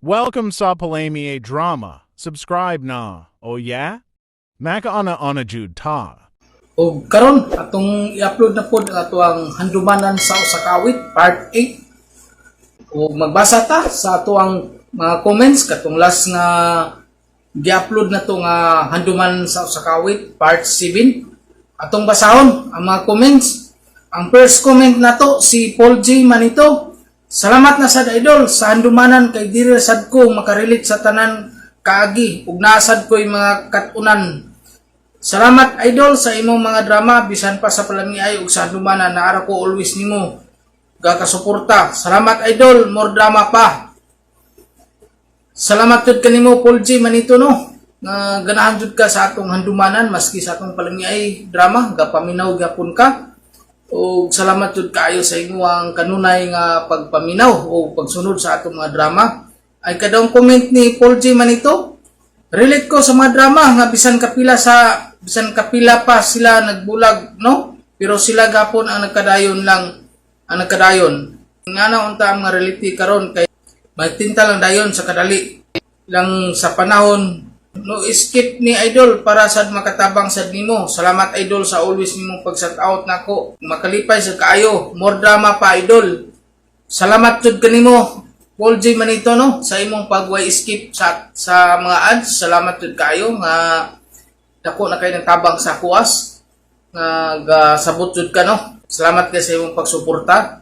Welcome sa Palami-ai Drama. Subscribe na. Oh yeah? Makauna-una jud ta. Og karon atong i-upload na pod ang atoang handumanan sa usa ka awit part 8. Ug magbasa ta sa atoang mga comments katong last nga gi-upload na to nga handumanan sa usa ka awit part 7. Atong basahon ang mga comments. Ang first comment nato si Paul G. Manito. "Salamat na sad, idol, sa handumanan kay diri sad ko makarelate sa tanan kaagi ug naa sad ko'y mga katunan. Salamat, idol, sa imong mga drama bisan pa sa palamiay ug sa handumanan naara ko always nimo gakasuporta. Salamat, idol, more drama pa." Salamat jud kanimo, Paul G Manito, no, nga ganahan jud ka sa atong handumanan maski sa atong palamiay drama gapaminaw gyapon ka. Ug salamat jud kaayo sa imong kanunay nga pagpaminaw o pagsunod sa atong mga drama. Ay kadong comment ni Paul G Manito, "Relate ko sa mga drama nga bisan kapila pa sila nagbulag, no, pero sila gapon ang nagkadayon lang ang nagkadayon." Nga na unta ang mga reality karon kay magtinta lang dayon sa kadali lang sa panahon. "No skip ni, idol, para sad makatabang sad nimo. Salamat, idol, sa always nimong pag shout out nako. Makalipay sa kaayo. More drama pa, idol." Salamat jud kanimo, Paul J. Manito, no, sa imong pagway skip sa mga ads. Salamat jud kaayo nga dako na kay ng tabang sa kuas nga gasabot jud ka, no. Salamat kay sa imong pagsuporta.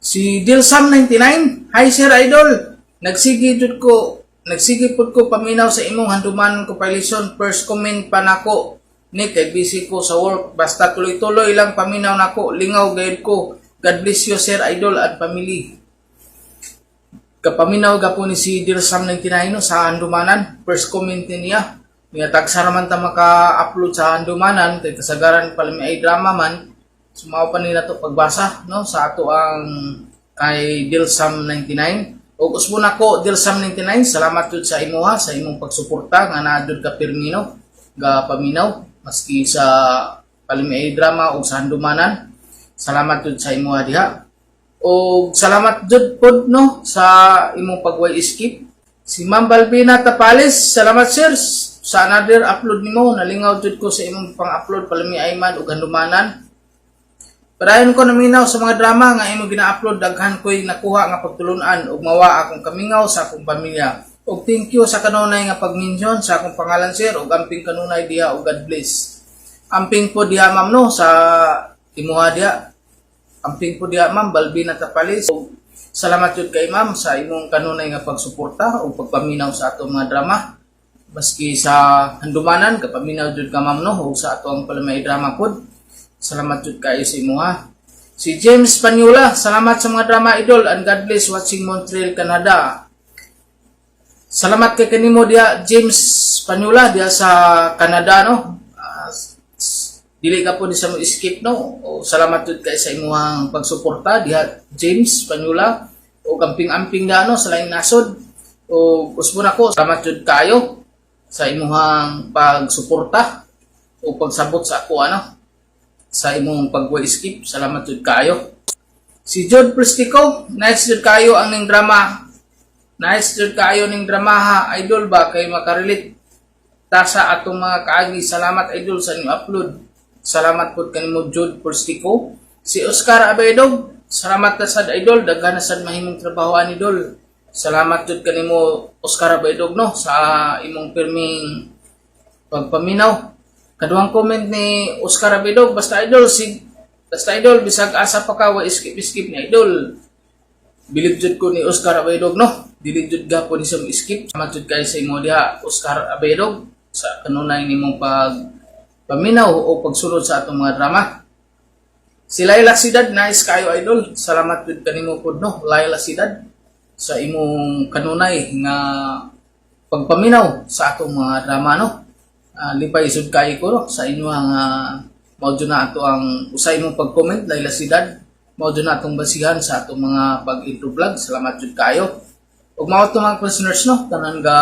Si Dilsam 99, "Hi sir, idol. Nagsige pud ko paminaw sa imong handumanan compilation. First comment pa nako ni kay busy ko sa work. Basta tuloy-tuloy lang paminaw nako. Lingaw gayud ko. God bless you, sir, idol at family." Kapaminaw gapon ni si Dilsam 99, no, sa handumanan. First comment ni niya. Niya tagsa raman ta maka-upload sa handumanan kay kasagaran palami ay drama man. So mao pa nila to pagbasa, no, sa ato ang kay Dilsam 99. Ug usbon nako, Dilsam 99, salamat jud sa imuha sa imong pagsuporta nga naa jud ka pirmi, no, ga paminaw maski sa palami ay drama ug sa handumanan. Salamat jud sa imuha diha. O salamat jud pod, no, sa imong pagway skip. Si Ma'am Balbina Tapales, "Salamat, sir, sa another upload nimo. Nalingaw jud ko sa imong pang-upload palami ay man ug handumanan. Padayon ko naminaw sa mga drama nga imong gina-upload. Daghan ko'y nakuha nga pagtulunan ug mawa akong kamingaw sa akong pamilya. Ug thank you sa kanunay nga pag-mention sa akong pangalan, sir, ug amping kanunay diha ug God bless." Amping po diha, ma'am, no, sa imuha diha. Amping po diha, Ma'am Balbina Tapalis. Ug salamat jud kay ma'am sa imong kanunay nga pagsuporta ug pagpaminaw sa atong mga drama. Maski sa handumanan kapaminaw jud ka, ma'am, no, ug sa atong palamay drama pod. Salamat jud kayo sa imuha. Si James Panyola, "Salamat sa mga drama, idol, and God bless. Watching Montreal, Canada." Salamat kay kanimo diha, James Panyola, diha sa Canada, no. Dili ka po ni sa mo skip, no. O, salamat jud kay sa imuhang pagsuporta diha, James Panyola, o amping-amping da, no, sa laing nasod. O usbon ako, salamat jud kayo sa imuhang pagsuporta o pagsabot sa ako ano sa imong pagway skip. Salamat jud kayo. Si Jod Prestico, "Nice jud kayo ang ning drama. Nice jud kayo ning drama ha, idol ba, kay makarelate ta sa atong mga kaagi. Salamat, idol, sa inyong upload." Salamat pod kanimo, Jod Prestico. Si Oscar Abaydog, "Salamat na sad, idol, daghan na sad mahimong trabaho ani, idol." Salamat jud kanimo, Oscar Abaydog, no, sa imong pirming pagpaminaw. Kaduhang comment ni Oscar Abaydog, "Basta idol, bisag asa pa ka, wa skip skip ni, idol." Bilib jud ko ni Oscar Abaydog, no. Dili jud gapon ni siya mo skip. Salamat jud kay sa imo diha, Oscar Abaydog, sa kanunay nimong pag paminaw o pagsunod sa atong mga drama. Si Laila Sidad, "Nice kayo, idol." Salamat jud kanimo pod, no, Laila Sidad, sa imong kanunay nga pagpaminaw sa atong mga drama, no. Lipay sud kayo ko, no, sa inyo nga mao jud na ato ang usay imong pag-comment, Laila Sidad. Mao jud na atong basihan sa atong mga pag-intro vlog. Salamat jud kayo. Ug mao to, mga listeners, no, tanan ga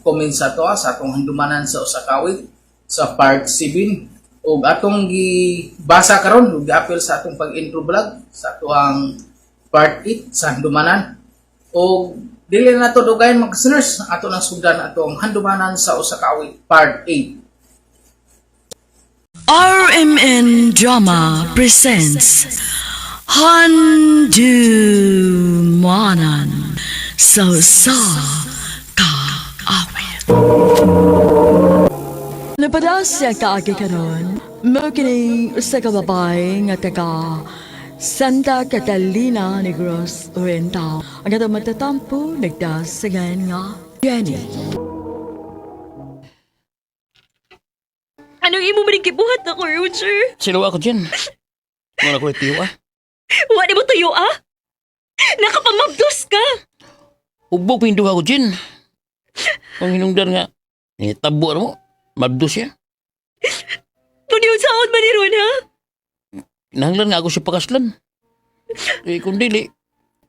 comment sa ato sa atong handumanan sa usa ka awit sa part 7 ug atong gibasa karon ug giapil sa atong pag-intro vlog sa atoang part 8 sa handumanan. O dili na nato dugayan, mga listeners, ato nang sugdan atong handumanan sa usa ka awit part 8. RMN Drama presents Handu Manan So Sa Kaawit. Napada siya kaagi karon, mo kining usa ka babae nga taga Santa Catalina, Negros Oriental. Ang atong matatampo nagdasagan nga Jenny. Anong imo man gibuhat na ko, Roger? Silo ako dyan. Wala ko itiyo ah. Wa ni mo tuyo, ah? Nakapamabdos ka! Hubog pa yung duha ko dyan. Ang hinungdan nga, tabo mo, mabdos siya. Kung saon man ni Ron, ha? Nahanglan nga ako sa pakaslan. Eh, kung dili,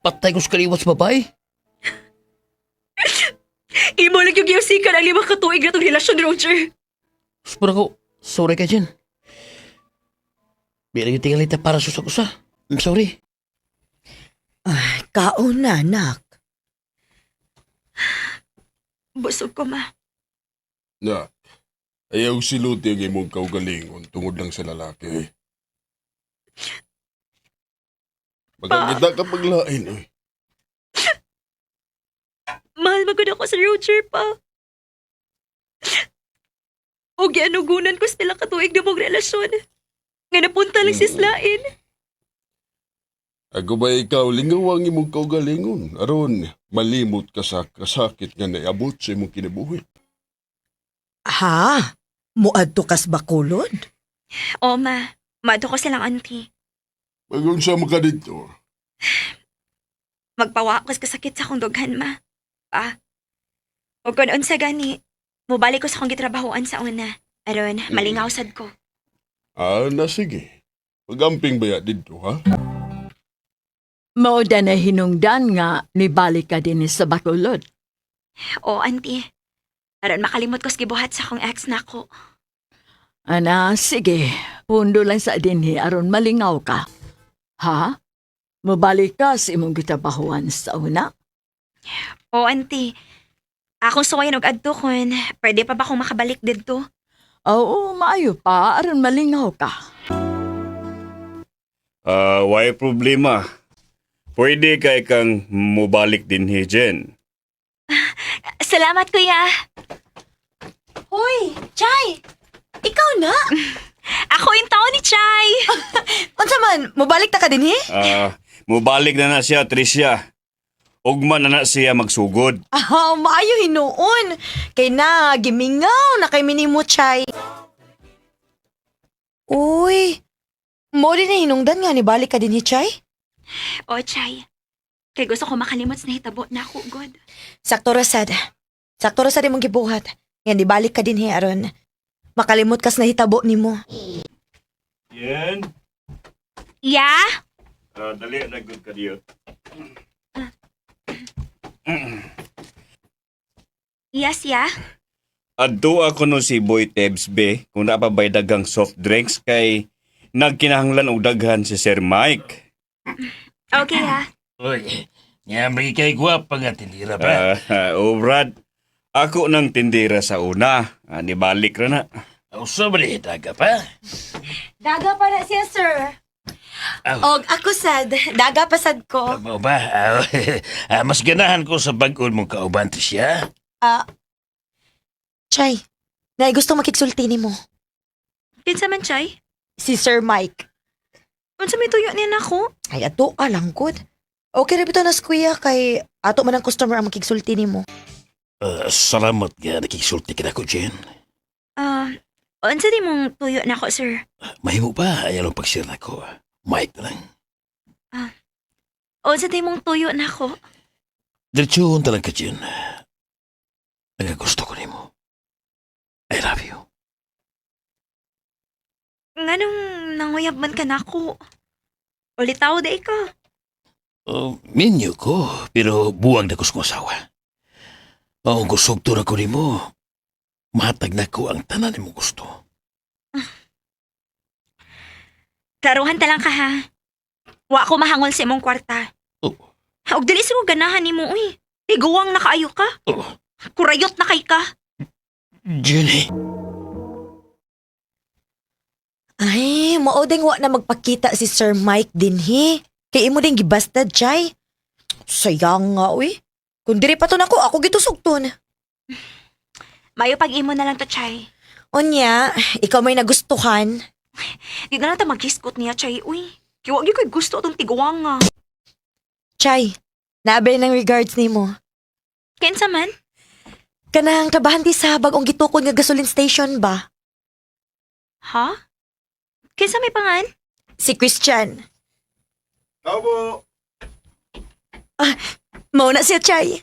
patay ko sa kaliwat sa babae. Imo lang yung giyosikan ang 5 ka tuig na tong relasyon, Roger. Supra ko, sorry ka dyan. Bira yung tingalita para sa usa. I'm sorry. Ay, kaon na, anak. Busog ko, ma. Na, ayaw siluti ang imong kaugalingon tungod lang sa lalaki. Magkakita ka paglain, eh. Mahal magud ako sa Roger pa. O gianugunan ko sa pila ka tuig na mong relasyon. Nga napunta lang sislain. Ako ba ikaw, lingaw ang imong kaugalingon? Aron, malimot ka sa kasakit nga naiabot sa imong kinabuhi. Ha? Muadto kas bakulod? O, ma. Maado ko silang auntie. Magunsa mo ka dito. Magpawa ko sa kasakit sa akong dughan, ma. Pa. O kung unsa gani, mubalik ko sa akong gitrabahoan sa una. Aron, malingaw sad ko. Ah, na sige. Pagamping baya dito, ha? Mao na hinungdan nga nibalik ka din sa Bacolod. O, auntie. Aron, makalimot ko sa gibuhat sa akong ex nako. Ana, sige. Pundo lang sa dinhi aron malingaw ka. Ha? Mubalik ka sa imong gitabahuan sa una? O, auntie. Akong suwayan og adto kon, pwede pa ba akong makabalik didto? Oo, maayo pa aron malingaw ka. Ah, why problema? Pwede kay kang mubalik din hi Jen. Salamat, kuya. Hoy, Chay! Ikaw na? Ako yung tao ni Chay. Unsa man, mobalik ta ka din, he? Ah, mubalik na na siya, Tricia. Ugma na na siya magsugod. Ah, maayo hinuon. Kay na, gimingaw na kay minimo, Chay. Uy, mo din na hinungdan nga ni balik ka din, he, Chay? O, Chay. Kay gusto ko makalimot sa nahitabo na ako, God. Sakto ra sad. Sakto ra sad imong gibuhat. Nga ni balik ka din, he, aron. Makalimot kas nahitabo nimo. Jen, Yeah? dali na good ka diyo. Yes, yeah? Adto ako no si Boy Tebs B kung napabay dagang soft drinks kay nagkinahanglan og daghan si Sir Mike. Okay, ha? Uy, nga may kay gwapa nga tindira pa. Ah, oh Brad, ako nang tindira sa una. Ah, nibalik ra na. Usa ba ni daga pa? Daga pa na siya, sir. Aw. Og ako sad, daga pa sad ko. Mao ba? Aw, ah, mas ganahan ko sa bag-on mong kauban siya. Ah, Chay, nay gusto makigsulti nimo. Kinsa man, Chay? Si Sir Mike. Unsa may tuyo niya nako? Ay, ato ka lang, good. Okay ra bitaw na kuya kay ato man ang customer ang makigsulti nimo. Salamat nga nakigsulti ka nako, Jen. Ah, unsa di mong tuyo nako, sir? Mahimo ba? Ayaw lang pag-share nako. Mike na lang. Unsa di mong tuyo nako? Diretsuhon ta lang ka, Jen. Nagagusto ko nimo. I love you. Nganong nanguyab man ka nako? Ulitaw di ka. Minyo ko, pero buwag na ko sa kong asawa. Oo, gusugto na ko nimo. Mahatag na ko ang tanan nimo gusto. Klaruhan ta lang ka ha. Wa ko mahangol sa imong kwarta. Oh. Og dili siguro ganahan nimo uy. Tiguang na kaayo ka. Oh. Kurayot na kay ka. Jenny. Ay, mao ding wa na magpakita si Sir Mike dinhi. Kay imo ding gibastad, Chay. Sayang nga, uy. Kung diri pa to nako, ako gitusugton. Mayo pag imo na lang to, Chay. Unya, ikaw may nagustuhan. Di na lang ta maghiskot niya, Chay. Uy, kay wa gyud ko'y gusto atong tiguang nga. Chay, naabay ng regards nimo. Kinsa man? Kanang trabahante sa bagong gitukod nga gasoline station ba? Ha? Kinsa may pangan? Si Christian. Tao po! Mao na siya, Chay.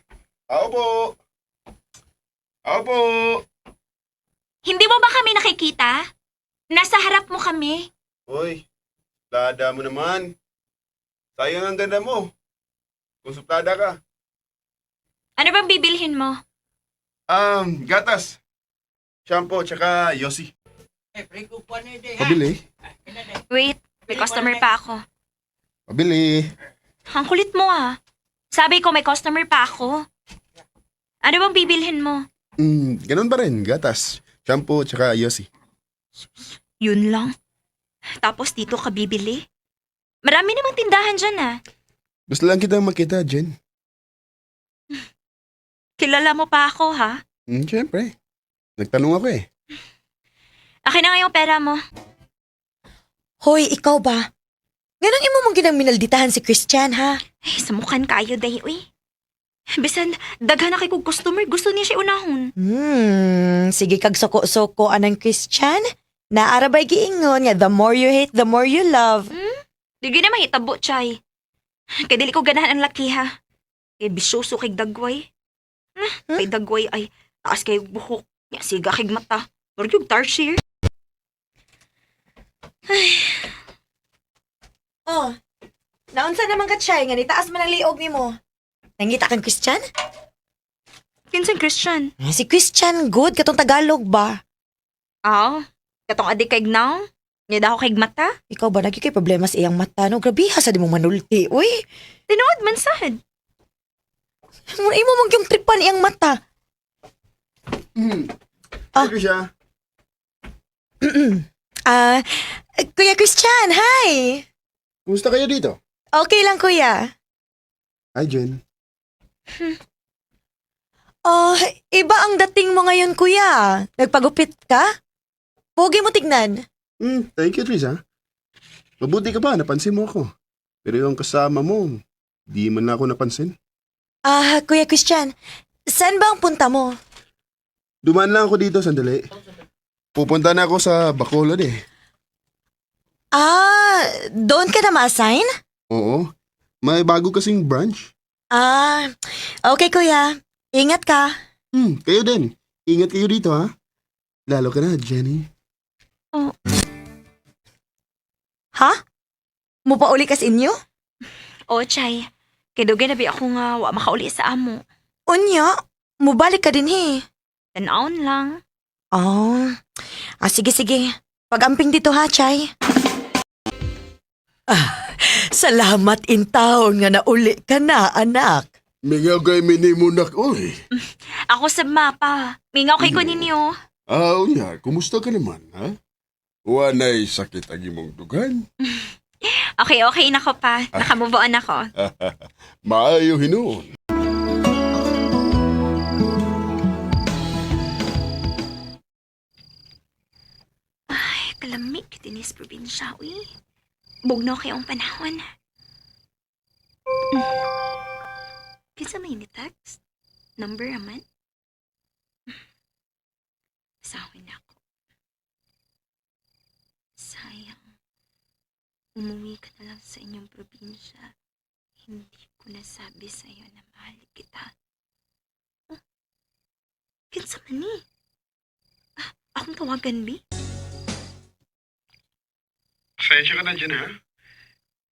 Tao po! Tao po! Hindi mo ba kami nakikita? Nasa harap mo kami. Uy, suplada mo naman. Sayang ang ganda mo. Kung suplada ka. Ano bang bibilhin mo? Gatas. Shampoo, tsaka yosi. Pabili. Wait, may customer pa ako. Pabili. Ang kulit mo ah. Sabi ko may customer pa ako. Ano bang bibilhin mo? Ganun pa rin, gatas. Shampoo, tsaka yosi. Yun lang. Tapos dito ka bibili? Marami namang tindahan dyan ah. Gusto lang kitang makita, Jen. Kilala mo pa ako ha? Siyempre. Nagtanong ako eh. Akin na nga yung pera mo. Hoy, ikaw ba? Ganun imo mong ginang minalditahan si Christian, ha? Ay, samukan kayo dahi uy. Bisan, daghan na kay kog customer, gusto niya siya unahon. Sige kag soko-soko anang Christian. Naarabay giingon nga the more you hate, the more you love. Di gyud na mahitabo, Chay. Kay dili ko ganahan ang laki ha. Kay bisyoso kay dagway. Nah, kay dagway ay taas kay buhok. Nya siga kay mata. Murag yung tarsier. Oh, naunsa naman ka, Chay, nga nitaas man ang liog nimo. Nangita kang Christian? Kinsang Christian? Ah, si Christian good, katong Tagalog ba? Aw, katong adik kay gnaw. Nya dako kay mata. Ikaw ba, nagyo kay problema sa iyang mata, no? Grabe ha, sa di mo manulti, uy. Tinuod man sad. Muna imo mong yung tripan iyang mata. Ah. Trisha. Ah, Kuya Christian, hi! Kumusta kayo dito? Okay lang, Kuya. Hi, Jen. Oh, iba ang dating mo ngayon, Kuya. Nagpagupit ka? Pogi mo tignan. Thank you, Trisha. Mabuti ka pa, napansin mo ako. Pero yung kasama mo, di man na ako napansin. Ah, Kuya Christian, saan ba ang punta mo? Dumaan lang ako dito, sandali. Pupunta na ako sa Bacolod eh. Ah, doon ka na ma-assign? Oo. May bago kasing branch. Ah, okay kuya. Ingat ka. Kayo din. Ingat kayo dito ha. Lalo ka na, Jenny. Ha? Mupauli ka sa inyo? O, Chay. Kay dugay na bi ako nga wa makauli sa amo. Unya, mubalik ka din he. Tan-awon lang. Oh, ah, sige sige. Pag-amping dito ha, Chay. Ah, salamat in taon nga nauli ka na, anak. Mingaw kay minimunak, oy. Ako sa mapa. Mingaw kay ko ninyo. Ah, unya, kumusta ka naman, ha? Wanay sakit ang imong dugan. Okay, okay na ko pa. Nakamove on ako. Maayo hinuon. Ay, kalamig dinis probinsya, uy. Bugnaw kay ang panahon. Kinsa may ni text? Number aman? Sawin ako. Sayang. Umuwi ka na lang sa inyong probinsya. Hindi ko nasabi sa'yo na mahal kita. Oh, kinsa man ni? Ah, akong tawagan, Bi? Pasensya ka na dyan, ha?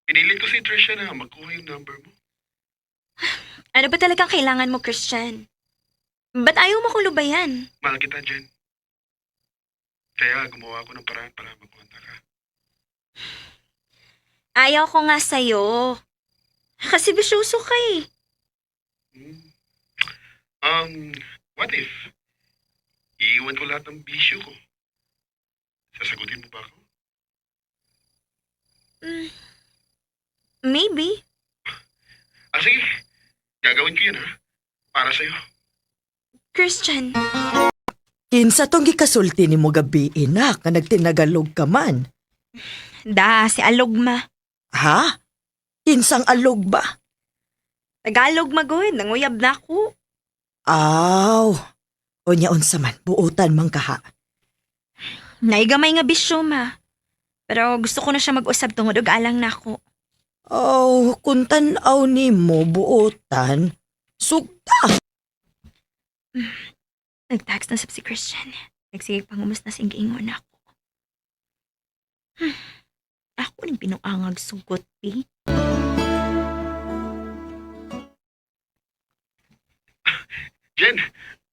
Pinilit ko si Trisha na makuha yung number mo. Ano ba talagang kailangan mo, Christian? Ba't ayaw mo kong lubayan? Mahal kita, Jen. Kaya gumawa ako ng paraan para makontak ka. Ayaw ko nga sa'yo. Kasi bisyoso ka eh. What if? Iiwan ko lahat ng bisyo ko. Sasagutin mo ba ako? Maybe. Ah, sige. Gagawin ko yun, ha? Para sa'yo. Christian. Kinsa tong gikasulti nimo gabi, inak, nga nagtinagalog ka man. Da, si Alogma. Ha? Kinsang alog ba? Tagalog magod, nanguyab na ako. Aw. Unya unsa man, buotan man kaha. Naigamay nga bisyo, ma. Pero gusto ko na siya mag-usab tungod og alang nako. Oh, kung tan-aw nimo buotan, sugta. Nag-text na sab si Christian. Nagsige pangumusta sa giingon ako. Ako ning pinuangag sugot, bi. Jen,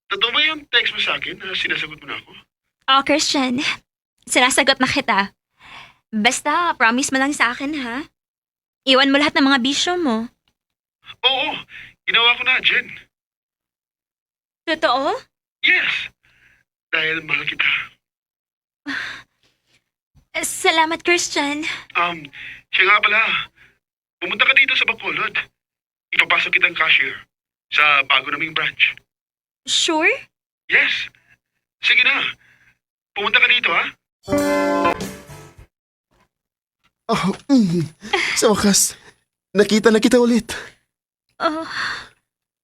totoo ba yung text mo sa akin na sinasagot mo na ako? Oh, Christian. Sinasagot na kita. Basta, promise mo lang sa akin, ha? Iwan mo lahat ng mga bisyo mo. Oo, ginawa ko na, Jen. Totoo? Yes! Dahil mahal kita. Salamat, Christian. Siya nga pala. Pumunta ka dito sa Bacolod. Ipapasok kitang cashier sa bago naming branch. Sure? Yes! Sige na. Pumunta ka dito, ha? Oh, Sa wakas, nakita na kita ulit. Oh,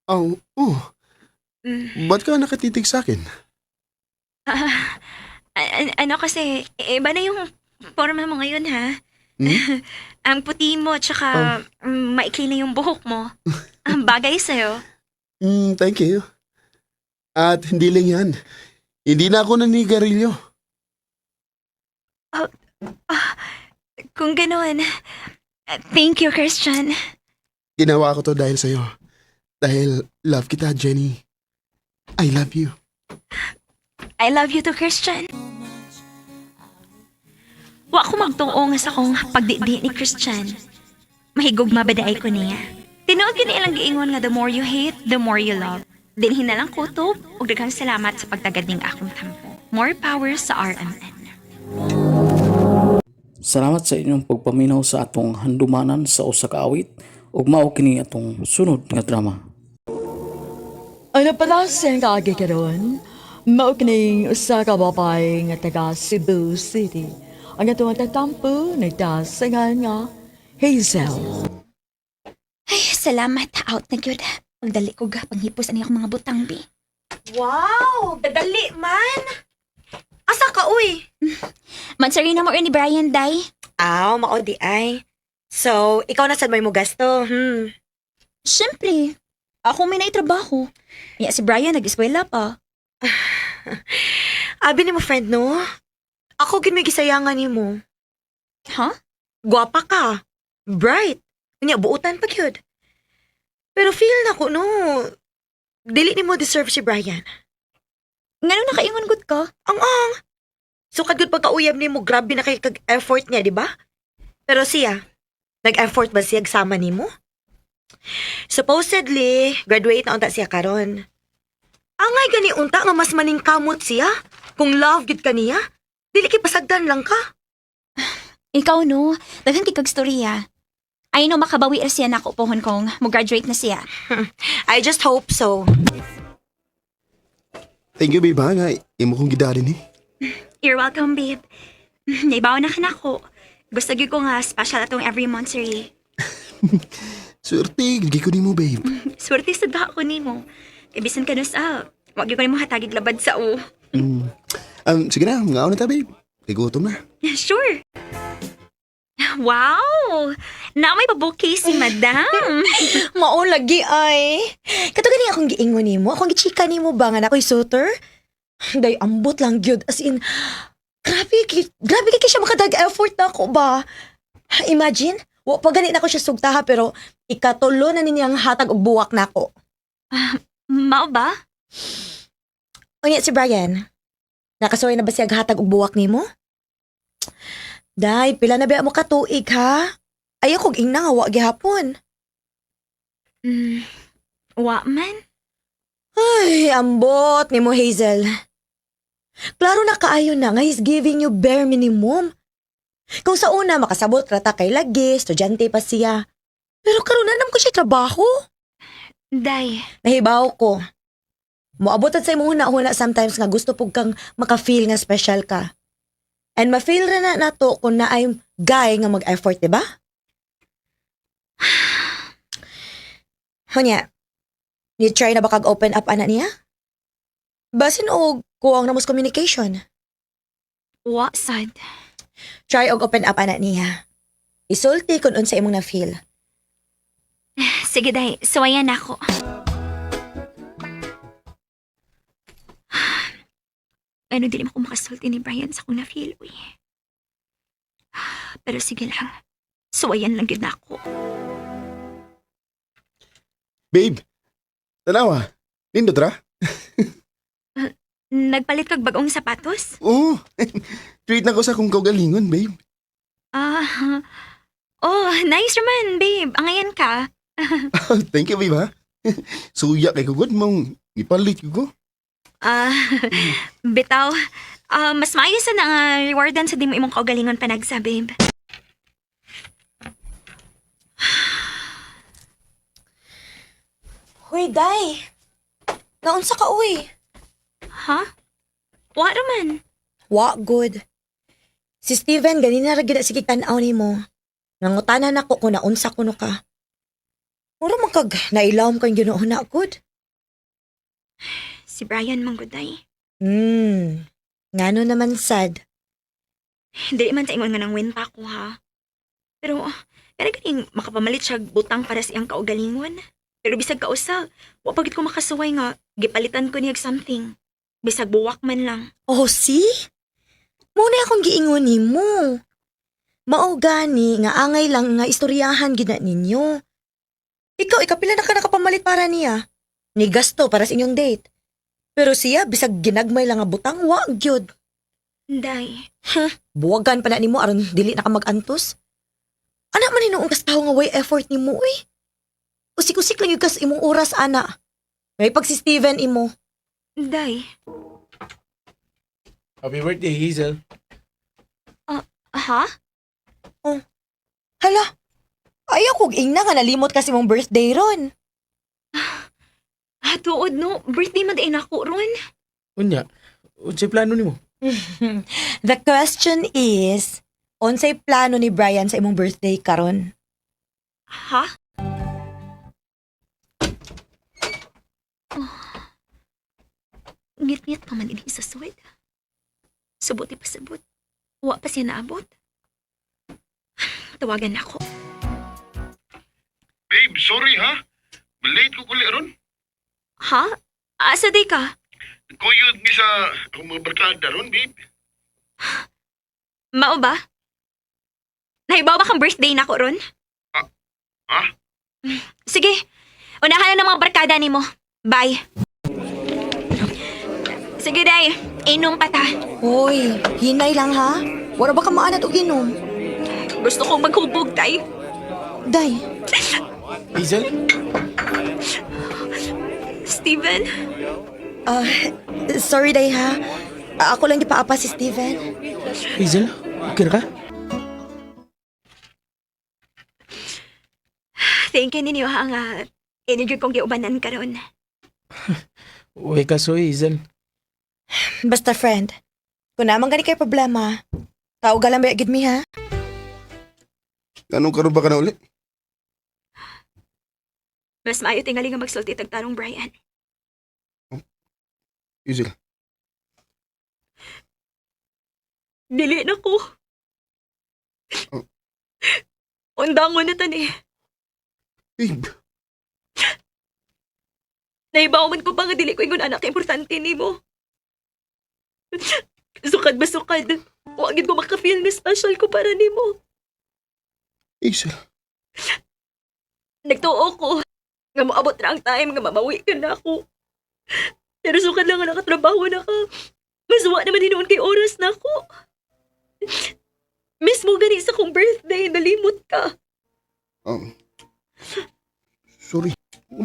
Oh, oh. Ba't ka nakatitig sa akin? ah, ano kasi, iba na yung forma mo ngayon, ha? Hmm? Ang puti mo, tsaka maikli na yung buhok mo. Ang bagay sa'yo. Thank you. At hindi lang yan. Hindi na ako nanigarilyo. Kung ganoon, thank you, Christian. Ginawa ko to dahil sa'yo. Dahil love kita, Jenny. I love you. I love you too, Christian. Wa ko magtuo nga sa kong pagdidi ni Christian. Mahigugma ba daay ko niya? Tinuod gyud ilang giingon nga the more you hate, the more you love. Dinhi na lang kutob ug daghang salamat sa pagtagad ning akong tampo. More power sa RMN. Salamat sa inyong pagpaminaw sa atong handumanan sa usa ka awit ug mao kini atong sunod nga drama. Ano pala sa kaagi karon? Mao kining usa ka babae nga taga Cebu City. Ang atong tatampo nagdasangan nga Hazel. Ay, salamat. Out na gyud. Ang dali ko ga panghipos ani akong mga butang bi. Wow, dadali man. Asa ka uy? Mansarina mo ni Brian day. Aw, mao di ay. So, ikaw na sad may mo gasto. Siyempre, ako may naitrabaho. Ya si Brian nag-eskwela pa. Abi ni mo friend no? Ako gid may gisayangan nimo. Ha? Gwapa ka. Bright. Unya buutan pa gyud. Pero feel na ko no. Dili nimo deserve si Brian. Ngano nakaingon gud ka? Ang ang. Sukad gud pagkauyab nimo, grabe na kay kag effort niya, di ba? Pero siya, nag-effort ba siya sama nimo? Supposedly, graduate na unta siya karon. Angay gani unta nga mas maningkamot siya. Kung love gid ka niya, dili kay pasagdan lang ka. Ikaw no, daghan kay kag storya. I know makabawi ra siya nako pohon kong mo-graduate na siya. I just hope so. Thank you, babe, ha? Nga, imo kong gidali ni. You're welcome, babe. Naibaw na ka nako. Gusto gyud ko nga special atong every month sir. Swerte, gigi ko nimo, babe. Swerte sa da ako nimo. Kay bisan ka sa, wag gyud ko nimo hatagig labad sa o. Sige na, mga na ta, babe. Kay gutom na. Sure. Wow! Na may pa-bouquet si Madam. Mao lagi ay. Kato gani akong giingon nimo, akong gichika nimo ba nga nakoy suitor? Day ambot lang gyud as in grabe grabe kay siya makadag effort na ako ba. Imagine, wa pa gani nako siya sugtaha pero ikatulo na niya ang hatag og buwak nako. Mao ba? Unya si Brian. Nakasuway na ba siya hatag og buwak nimo? Day, pila na ba mo katuig ha? Ayaw kog ingna nga wa gihapon. Wa man. Ay, ambot ni mo, Hazel. Klaro na kaayo na nga he's giving you bare minimum. Kung sa una makasabot rata kay lagi, estudyante pa siya. Pero karon na ko siya trabaho. Day, Nahibaw ko. Moabot at sa imong huna-huna sometimes nga gusto pug kang maka-feel nga special ka. And ma-feel ra na nato kung naay guy nga mag-effort, di ba? Hunya, ni try na ba kag open up ana niya? Basin og kuwang na mos communication. Wa sad. Try og open up ana niya. Isulti kung unsa imong na-feel. Sige, Day. Suwayan ako. Ano, dili mo ko makasulti ni Brian sa akong na-feel, uy. Pero sige lang. Suwayan lang yun ako. Babe, tanawa. Nindot ra? Nagpalit kag bagong sapatos? Oo. Treat na ko sa akong kaugalingon, babe. Ah, oh, nice naman, babe. Angayan ka. Thank you, babe, ha? Suya kay kugod mong ipalit ko. Ah, bitaw. Ah, mas maayos na nga rewardan sa di mo imong kaugalingon panagsa, babe. Hoy, Day. Naunsa ka, uy? Ha? Wa raman. Wa good. Si Steven ganina ra gid sige tan-aw nimo. Nangutana nako kung naunsa kuno ka. Mura man kag nailawom kang Ginoo na good. Si Brian mangguday. Ngano naman sad. Dili man sa ingon nga nang win pa ko ha. Pero pero ganing makapamalit siya og butang para sa iyang kaugalingon. Pero bisag kausa, wa pa gid ko makasuway nga gipalitan ko niya og something. Bisag buwak man lang. Oh, see? Muna akong giingon nimo. Mao gani nga angay lang nga istoryahan gid na ninyo. Ikaw ikapila na ka nakapamalit para niya. Ni gasto para sa inyong date. Pero siya bisag ginagmay lang nga butang wa gyud. Day, Buwagan pa na nimo aron dili na ka mag-antos. Ana man hinuong kas tawo nga way effort nimo uy. Usik-usik lang yung kas imong oras ana. May pag si Steven imo. Day. Happy birthday, Hazel. Ha? Hala. Ayaw kog ingna nga nalimot kasi mong birthday ron. Ah, tuod no. Birthday man din ako ron. Unya, unsay plano nimo? The question is, unsay plano ni Brian sa imong birthday karon? Ha? Oh. Ngit-ngit pa man ini sa suwed. Subuti pa sabot. Wa pa siya naabot. Tawagan na ako. Babe, sorry ha. Late ko kuli ron. Ha? Asa di ka? Kuyod ni sa akong mga barkada ron, babe. Mao ba? Nahibaw ba kang birthday na ko ron? Ha? Sige, unahan na ng mga barkada nimo. Bye. Sige, Day. Inom pa ta. Hoy, hinay lang ha. Wala ba ka maanat og inom? Gusto kong maghubog, Day. Day, Hazel? Steven? ah, sorry Day ha. Ako lang gipaapa si Steven. Hazel? Okay ra ka? Thank you ninyo ha nga inigyo kong giubanan karon. Uy kaso, Hazel. Basta friend, kung naman gani kay problema, tao galang ba gid mi ha? Anong karon ba ka na uli? Mas maayo tingali nga magsulti tag tarong Brian. Hazel, Dili na ko. Oh. Undangon na tani. babe, Naibaw man ko pa nga dili ko ingon anak importante nimo. Sukad ba sukad? Wa gid ko maka-feel nga special ko para nimo. Hazel. Nagtuo ko nga moabot ra ang time nga mamawi ka na ako. Pero sukad lang nga nakatrabaho na ka. Mas wa naman hinuon kay oras na ako. Mismo gani sa kong birthday, nalimot ka. Sorry.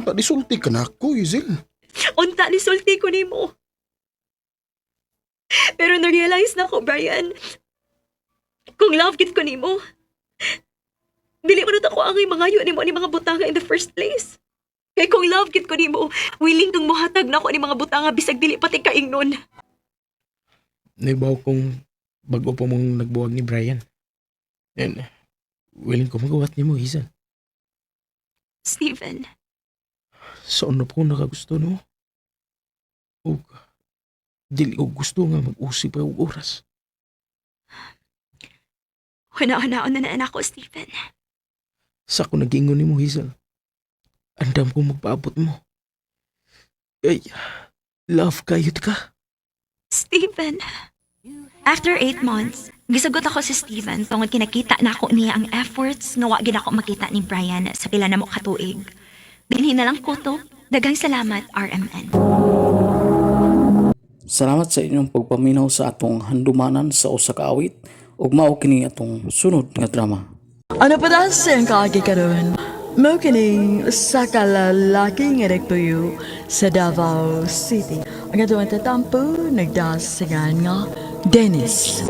Unta nisulti ka na ako, Hazel. Unta nisulti ko nimo. Pero na-realize na ko, Brian, kung love gid ko nimo, dili man ako ang mangayo nimo ni mga butanga in the first place. Kay kung love gid ko nimo, willing kang mohatag na ako ni mga butanga bisag dili pati kaingnon. Naibaw kong bago pa mong nagbuwag ni Brian. And willing ko magawat ni mo, Hazel. Steven, Sa ano po nakagusto no? O dili ko gusto nga mag-usip pa og oras. huna-hunaon na na ako, Steven. Sa ako nagingon ni mo, Hazel. Andam ko magpaabot mo. Ay, love kayot ka. Steven. After 8 months, gisagot ako si Steven tungod kinakita na ako niya ang efforts nga wa gid ako makita ni Brian sa pila na mo katuig. Dinhi na lang ko to. Daghang salamat, RMN. Salamat sa inyong pagpaminaw sa atong handumanan sa usa ka awit ug mao kini atong sunod nga drama. Ano pa dahil sa iyong kaagi karon? Mao kining usa ka lalaki nga nagtuyo sa Davao City. Ang atong tatampo nagdasingan nga Dennis.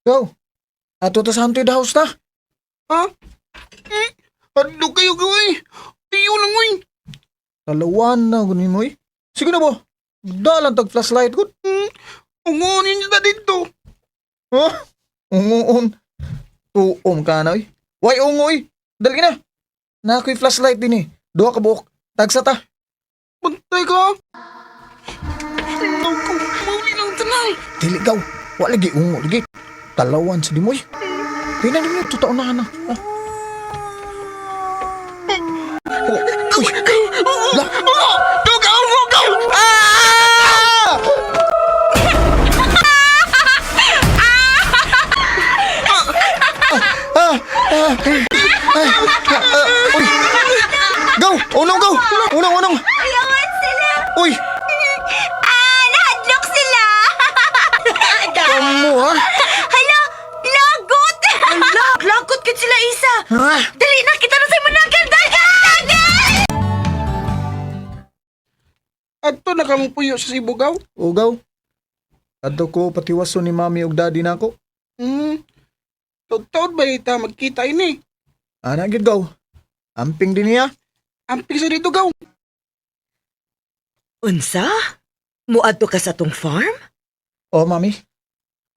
Go. Ato ta sa haunted house ta. Ha? Eh, ano kayo gawin? Tiyo lang, uy. Talawan na gunin mo eh. Sige na bo. Dalan tag flashlight ko. Ungunin niyo na dito. Ha? Unguon. Tuom ka na eh. Way ungoy. Dali na. Na ako'y flashlight din eh. Duha ka buok. Tagsa ta. Bantay ka. Naku, mauli lang tanay. Dili gaw. Wa lagi ungo lagi. Talawan sa dimoy. Tingnan mo totoo na na. Ah. Oh, uy. La. Go, go, go, go! Ah! Ah! Ah! Ay! Ah! Uy! Go! Unong go! Unong, unong! Ayawan sila! Uy! Ah, nahadlok sila! Kamu ha? Hala, lagot! Hala, lagot gid sila isa. Ha? Dali na kita na sa managan dagan! Adto na kamo puyo sa Sibugaw. Ugaw. Adto ko patiwaso ni mami ug daddy nako. Taud-taud ba ita magkita ini? Ana gid gaw. Amping din niya. Amping sa dito gaw. Unsa? Muadto ka sa tong farm? Oh, mami.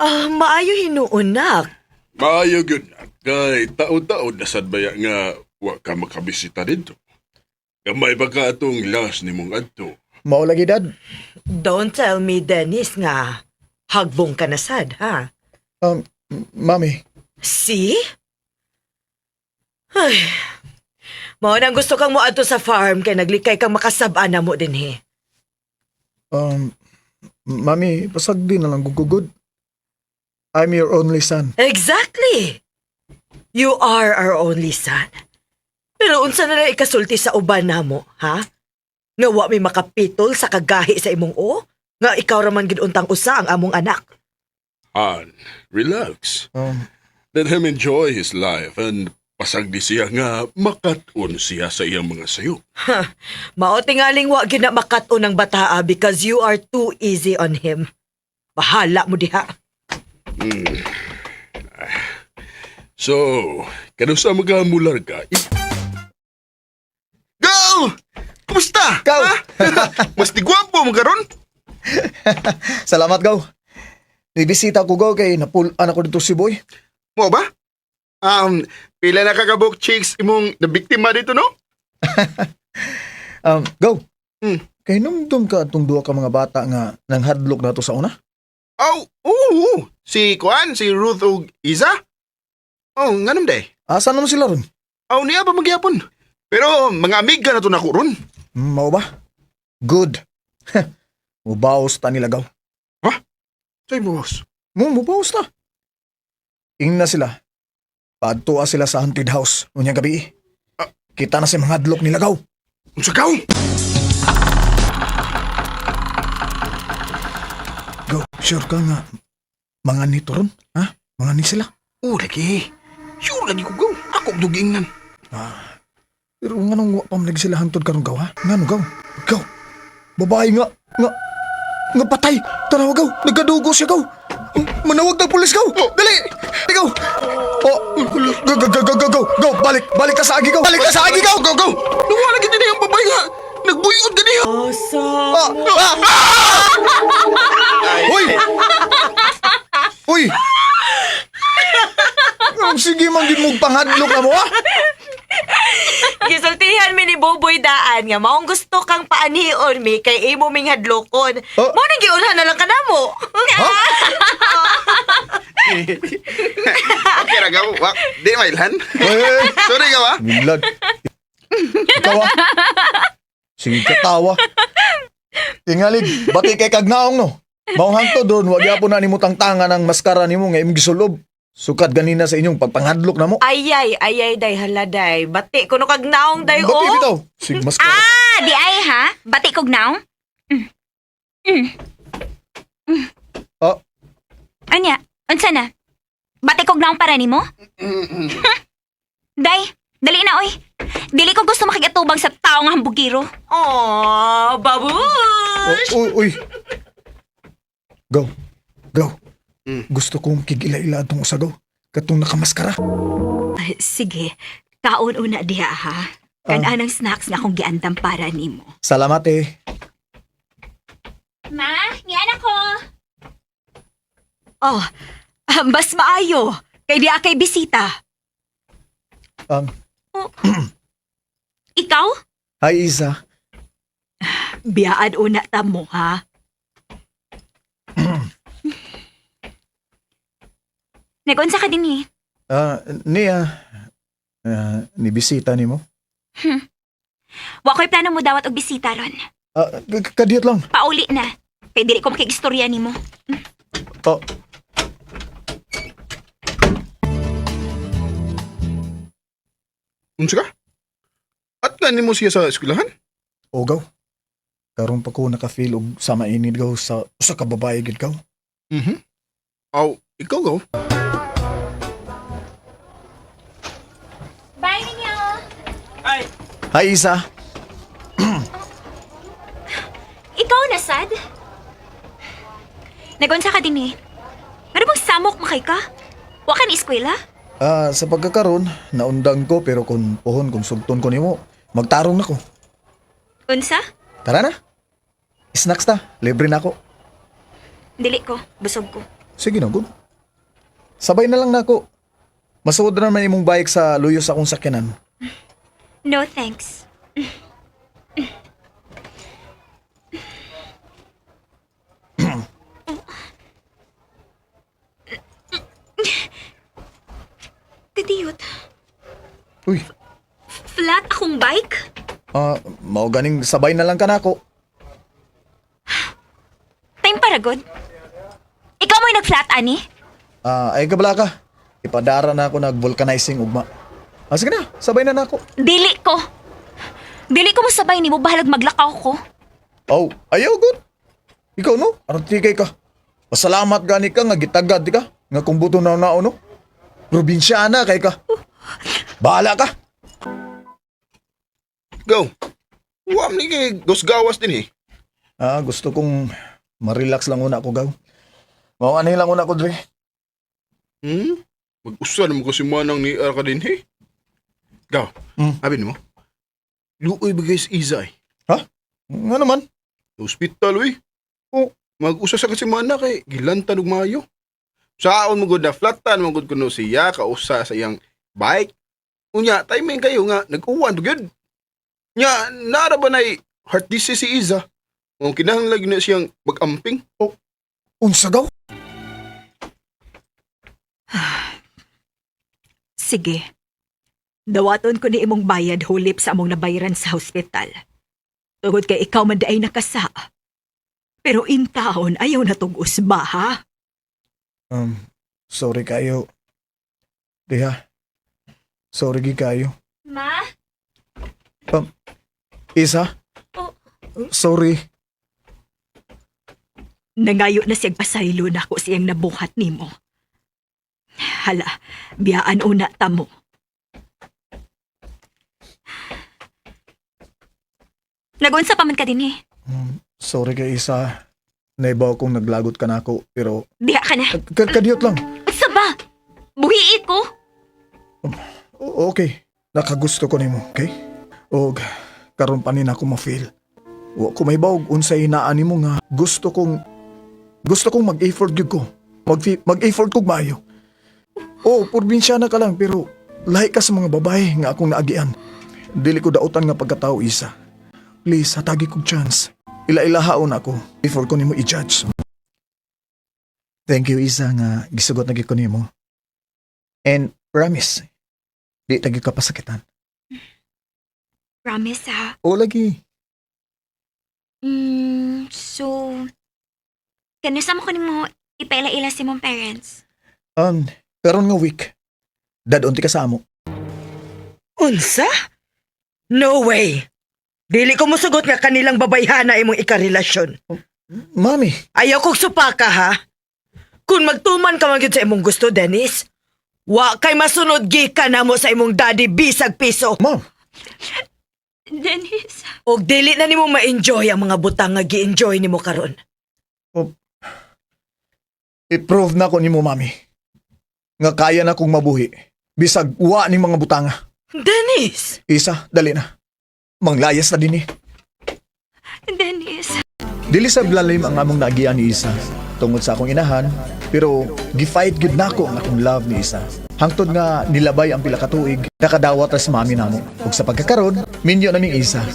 Ah, maayo hinuon nak. Maayo gyud na. Kay taod-taod na sad baya nga wa ka makabisita dito. Gamay pa ka atong last nimong adto. Mao lagi dad. Don't tell me, Dennis, nga hagbong ka na sad, ha? Mami. See? Ay, mao nang gusto kang moadto sa farm kay naglikay kang makasab-an na mo dinhi. Mami, pasagdi na lang gugugod. I'm your only son. Exactly. You are our only son. Pero unsa na lang ikasulti sa uban namo, ha? Nga wa may makapitol sa kagahi sa imong o? Nga ikaw raman gid untang usa ang among anak. Han, relax. Let him enjoy his life and pasagdi siya nga makat-on siya sa iyang mga sayo. Mao tingaling wa gid na makat-on ang bataa because you are too easy on him. Bahala mo diha. So, kanusa magamular ka? Go! Kumusta? Go! Mas di gwapo mo karon? Salamat, gaw. Nibisita ko, gaw, kay napulaan ako dito si Boy. Mo ba? Pila na kakabok chicks imong nabiktima dito, no? Gaw. Hmm. Kay numdum ka atong duha ka mga bata nga nanghadlok na to sa una? Oh, oo. Si Kuan, si Ruth ug Iza? Oh, nganong day? Asa naman sila ron? Aw niya pa magyapon. Pero mga amiga na to nako ron. Mao ba? Good. Mubaos ta nila, gaw. Say boss. Mubaos ta. Ingna sila. Paadtoa sila sa haunted house unyang gabi. Ah. Kita na si mga hadlok nila, gaw. Unsa gaw? Gaw, sure ka nga. Mga nito ron, ha? Mga ni sila. Oh, lagi. Sure lagi ko, gaw. Ako dugiingnan. Ah. Pero nganong wa pa man lagi sila hangtod karon gaw ha? Ngano gaw? Gaw. Babae nga nga nga patay. Tanawa gaw. Nagkadugo siya gaw. Manawag ng pulis gaw. Dali. Gaw. Oh, go go go go go go. Go, balik. Balik ka sa agi gaw. Balik ka sa agi gaw. Go, go! Nawa lagi din ang babae nga. Nagbuyod ganiya. Ah, ah, ah! Uy! Uy! Ang sige man gid mong panghadlok na mo ha? Gisultihan mi ni Boboy daan nga maong gusto kang paanion mi kay imo ming hadlokon. Oh. Mo nang giunhan na lang kanamo. Okay ra gaw. Wa, di mailhan. Uy, uy, uy. Sorry gaw ah. Biglag. Ikaw ah. Sige katawa. Tingalig, bati kay kagnaong no. Maong hangtod doon, wag yapon na nimo tangtangan ang maskara nimo nga imong gisulob. Sukat ganina sa inyong pagpanghadlok na mo. Ayay, ayay day hala day. Bati kuno kag naong day Bati oh. bitaw. Sig maskara. Ah, di ay ha? Bati kog naong? Mm. Mm. Mm. Ah. Anya, unsa na? Bati kog naong para nimo? Day, dali na oy. Dili ko gusto makigatubang sa tao nga hambugiro. Oh, babush. Oh, uy, uy. Go. Go. Gusto kong kigila-ila atong usa gaw. Katong nakamaskara. Sige, kaon una diha ha. Kan-anang snacks nga akong giandam para nimo. Salamat eh. Ma, niyan ako. Oh, mas maayo. Kay di akay bisita. Um, Ikaw? hi Isa. Biyaan una ta mo, ha? Nag-unsa ka din eh. Ah, niya. Ah, ni bisita nimo. Wa ko'y plano mo dawat og bisita ron. Ah, kadiyot lang. Pauli na. Kay dili ko makigistorya nimo. Oh, Unsa ka? At nga nimo siya sa eskwelahan? O gaw. Karon pa ko naka-feel og sama inid gaw sa usa ka babae gid gaw. Mhm. Aw, ikaw gaw. Bye ninyo. Hi Isa. Ikaw na, sad? Nagunsa ka din eh. Ano bang samok makay ka? Wa ka ni eskwela? Ah, sa pagkakaron, naundang ko pero kung pohon kung sugton ko nimo, magtarong na ko. Unsa? Tara na. Snacks ta, libre na ako. Dili ko, busog ko. Sige na, good. Sabay na lang nako. Masuod na naman imong bike sa luyo sa akong sakyanan. No thanks. Kadiyot, Uy, flat akong bike? ah, mao ganing sabay na lang ka nako. Time para good. Ikaw mo'y nag-flat, ani? Ah, ay gabla ka. Ipadara na ako nag-vulcanizing ugma. Ah, sige na, sabay na nako. Dili ko. Dili ko masabay nimo bahalag maglakaw ko. Oh, ayaw good. Ikaw no, artikay ka. Pasalamat gani ka nga gitagad ka nga kung buto na nao no. Probinsyana kay ka. Bahala ka. Go. Wa man ni kay gawas din eh. Ah, gusto kong ma-relax lang una ko gaw. Mao ani lang una ko dre. Hmm? Mag-usa naman ko si Manang ni Arka din eh. Gaw, abi nimo. Luoy ba guys Iza eh. Ha? Nga naman. Sa ospital uy. Oh. Mag-usa sa kasi mana kay gilantan og maayo. Saon mo gud na flatan mo gud kuno siya kausa sa iyang bike. Unya timing kayo nga nag-uwan gyud. Nya nara ba nay heart disease si Iza? Kung kinahanglan gyud na siyang mag-amping. Oh, unsa gaw? Sige. Dawaton ko ni imong bayad hulip sa among nabayaran sa hospital. Tungod kay ikaw man diay nakasa. Pero intaon ayaw na tong usba, ha? Sorry kayo. Diha. Sorry gi kayo. Ma? Isa? Oh. Sorry. Nangayo na siyang pasaylo na ako siyang nabuhat nimo. Hala, biyaan una ta mo. Nagunsa pa man ka din eh. Sorry kay Isa. Naibaw kong naglagot ka na ako, pero Diha ka na. Kadiyot lang. Unsa ba? Buhii ko. Okay. Nakagusto ko nimo, okay? Og karon pa ni nako ma-feel. Wa ko may bawog unsay hinaan nimo nga gusto kong mag-effort gyud ko. Mag-effort kog maayo. Oh, probinsyana ka lang pero lahi ka sa mga babae nga akong naagian. Dili ko dautan nga pagkatao, Isa. Please, hatagi kog chance. Ila-ilahaon ako before ko nimo i-judge. Thank you, Isa, nga gisugot na gyud ko nimo. And promise, di ta gyud ka pasakitan. Promise ha. O lagi. So, kanusa mo ko nimo ipaila-ila si mong parents? Karon nga week. Dadon ti ka sa amo. Unsa? No way! Dili ko musugot nga kanilang babayhana imong ikarelasyon. Mami, Ayaw kong supaka ha. Kung magtuman ka man gyud sa imong gusto, Dennis, wa kay masunod gikan namo sa imong daddy bisag piso. Ma'am. Dennis. Og dili na nimo ma-enjoy ang mga butang nga gi-enjoy nimo karon. I-prove na ko nimo, mami. Nga kaya na kong mabuhi. Bisag wa ni mga butanga. Dennis! Isa, dali na. Manglayas na din eh. Dennis. Dili sa lalim ang among naagian ni Isa tungod sa akong inahan, pero gi-fight gyud nako ang akong love ni Isa. Hangtod nga nilabay ang pila ka tuig, nakadawat ra sa mami namo. Ug sa pagkakaron, minyo naming Isa.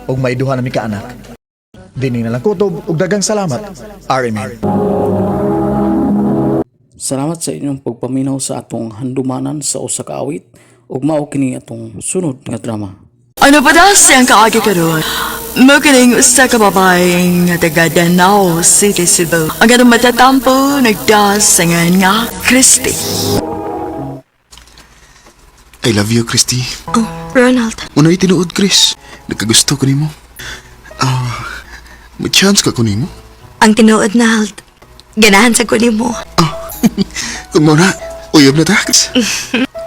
Ug may duha nami ka anak. Dini na lang kutob ug dagang salamat. RMN. Salamat sa inyong pagpaminaw sa atong handumanan sa usa ka awit ug mao kini atong sunod nga drama. Ano pa daw siyang kaagi karon? Mo kining usa ka babae nga taga Danao City, Cebu. Ang atong matatampo nagdasangan nga Christy. I love you, Christy. Oh, Ronald. Unay tinuod, Chris. Nagkagusto ko nimo. May chance ka ko nimo. Ang tinuod na, Alt. Ganahan sa ko nimo. Kung mo na, uyab na ta, Chris.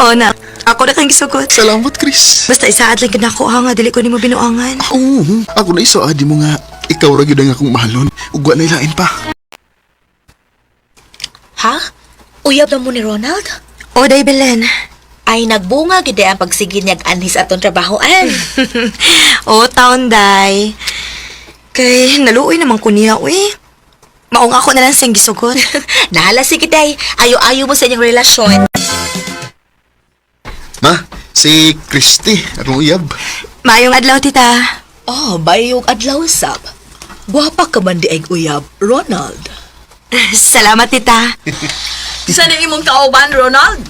O na, ako na kang gisugot. Salamat, Chris. Basta isaad lang kinako ha nga dili ko nimo binuangan. Oo, ako na iso, di mo nga, ikaw ra gyud ang akong mahalon. Ug wa na ilain pa. Ha? Uyab na mo ni Ronald? O day Belen. Ay, nagbunga gid ang pagsigid niyag anhis atong trabahoan. O taon day. Kay naluoy naman ko niya uy. Maong ako na lang siyang gisugot. Nahala sige day, ayo-ayo mo sa inyong relasyon. Ma, si Christy, akong uyab. Maayong adlaw, tita. Oh, bayog adlaw sab. Gwapa ka man di ay uyab, Ronald. Salamat, tita. Sa na imong kauban, Ronald?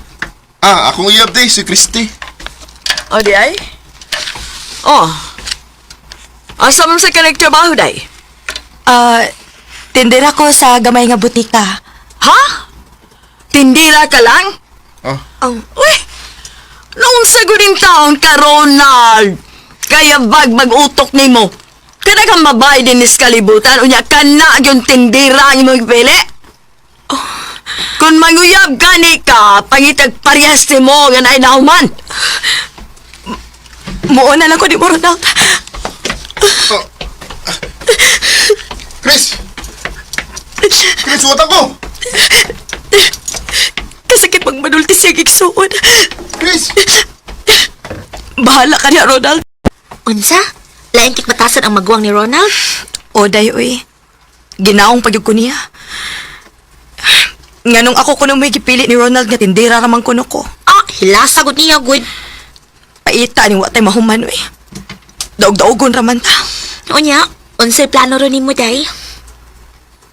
Ah, akong uyab day, si Christy. O di ay? Oh. Asa man sa ka nagtrabaho, day? Ah, tindera ko sa gamay nga butika. Ha? Tindira ka lang? Oh. Oh, Uy! Noong saguring taon ka, Ronald! Kaya bag mag-utok nimo. Kada kang babae din is kalibutan, unya ka na yung tindira ang imong pili. Oh. Kung manguyab gani ka, pangitag parehas ni mo nga naay nahuman. Muo na lang ko ni mo, Ronald. Oh. Chris! Chris, suwatan ko! Kasakit pag madulti siya gigsuon. Chris! Bahala ka niya, Ronald. Unsa? Lain kit batasan ang maguwang ni Ronald? O, day, uy. Ginaong pagyug ko niya. Nganong ako kuno may gipili ni Ronald nga tindera ramang kuno ko. Ah, hilasagod niya good. Paita ni wa tay mahuman, uy. Daog-daogon raman ta. Unya, unsay plano ron nimo day?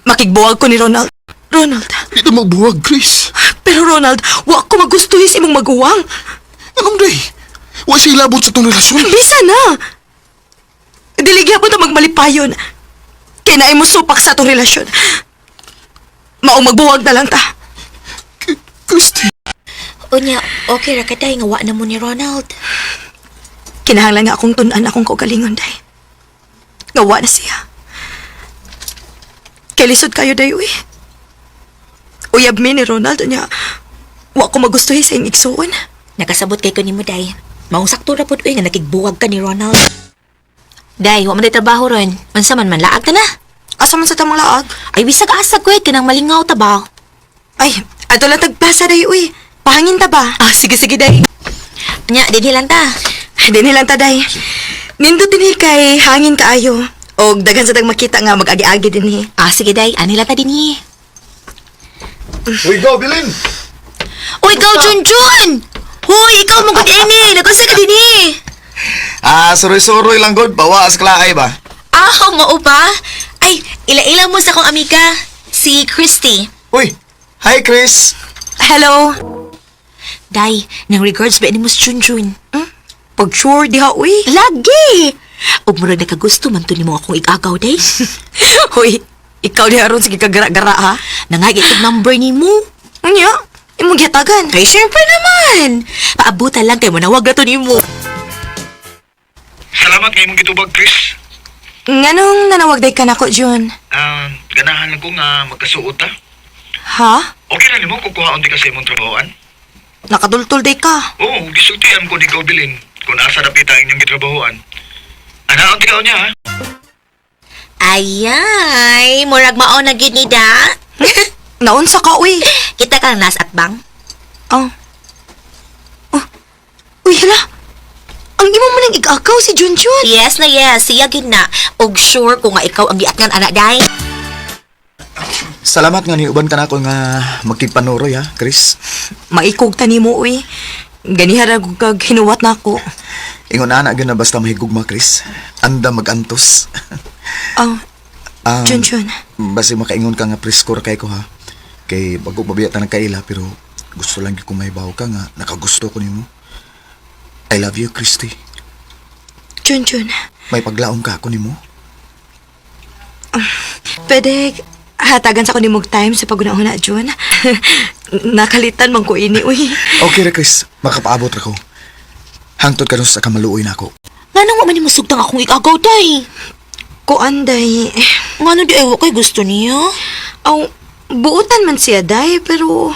Makigbuwag ko ni Ronald. Ronald, Di na magbuwag, Chris. pero Ronald, wa ko magustuhi sa imong maguwang. Anong day? Wa siya ilabot sa tong relasyon. Bisa na! Dili gyapon ta magmalipayon. Kay naay mo supak sa atong relasyon. Maong magbuwag na lang ta. Christy. Unya, okay ra ka day nga wa na mo ni Ronald. Kinahanglan nga akong tun-an akong kaugalingon, day. Nga wa na siya. Kay lisod kayo, day, uy. Uyab mi ni Ronald, niya. Wa ko magustuhi sa iyong igsuon. Nakasabot kay ko nimo, Day. Maong sakto ra pud uy nga nakigbuwag ka ni Ronald. Day, wa man day trabaho ron. Unsa man man laag ta na. Asa man sa tamang laag? Ay bisag asa ko kanang malingaw ta ba? Ay, ato lang tagplaza day uy. Pahangin ta ba? Ah, sige sige day. Nya, dinhi lang ta. Dinhi lang ta day. Nindot dinhi kay hangin kaayo. Og daghan sa tag makita nga mag-agi-agi dinhi. Ah, sige day, ani lang ta dinhi. Uy, go, Bilin! Uy, ikaw Junjun! Hoy, ikaw mo gud ini. Nagunsa ka dinhi? Ah, suroy-suroy lang, god. Bawa sa kalaay ba? Ah, mao ba? Ay, ila-ila mo sa akong amiga, si Christy. Uy, hi, Chris! Hello. Day, nang regards ba ni mo si Junjun? Hmm? Pag sure diha uy. Lagi! Ug murag nakagusto man to nimo akong igagaw, day. Hoy, ikaw diha ron sige kagara-gara ha. Nangagi itong number nimo. Unya, imong gihatagan. Ay, syempre naman! Paabutan lang kay manawag na to nimo. Salamat kay imong gitubag, Chris. Nganong nanawag day ka nako, Jun? Ah, ganahan lang ko nga magkasuot ta. Ha? Okay ra nimo kukuha unti ka sa imong trabahoan? Nakadultul day ka. Oo, gisultian ko di ka bilin kung asa dapita ang inyong gitrabahoan. Ana unti ka niya ha. Ayay, murag mao na gid ni da. Naunsa ka uy. Kita kang nas at bang. Oh. Oh. Uy, hala. Ang imo man ang igagaw si Junjun. Yes na yes, siya gid na. Og sure ko nga ikaw ang giatngan ana day. Salamat nga niuban ka na ako nga magkigpanuroy, ha, Chris. Maikog ta nimo uy. Ganiha ra gud kag hinuwat nako. Ingon ana gyud na basta mahigugma, Chris. Anda magantos. Oh, Junjun. Basi makaingon ka nga presko ra kay ko, ha. Kay bago pabiya ta nagkaila, pero gusto lang gyud kong mahibaw ka nga nakagusto ko nimo. I love you, Christy. Junjun. May paglaom ka ako nimo. Pwede hatagan sa ko nimog time sa pagunahuna, Jun. Nakalitan man ko ini uy. Okay ra, Chris. Makapaabot ra ko. Hangtod karon sa kamaluoy nako. Nganong wa man nimo sugtang akong igagaw day? Kuan day. Ngano di ay wa kay gusto niya? Aw, buutan man siya day, pero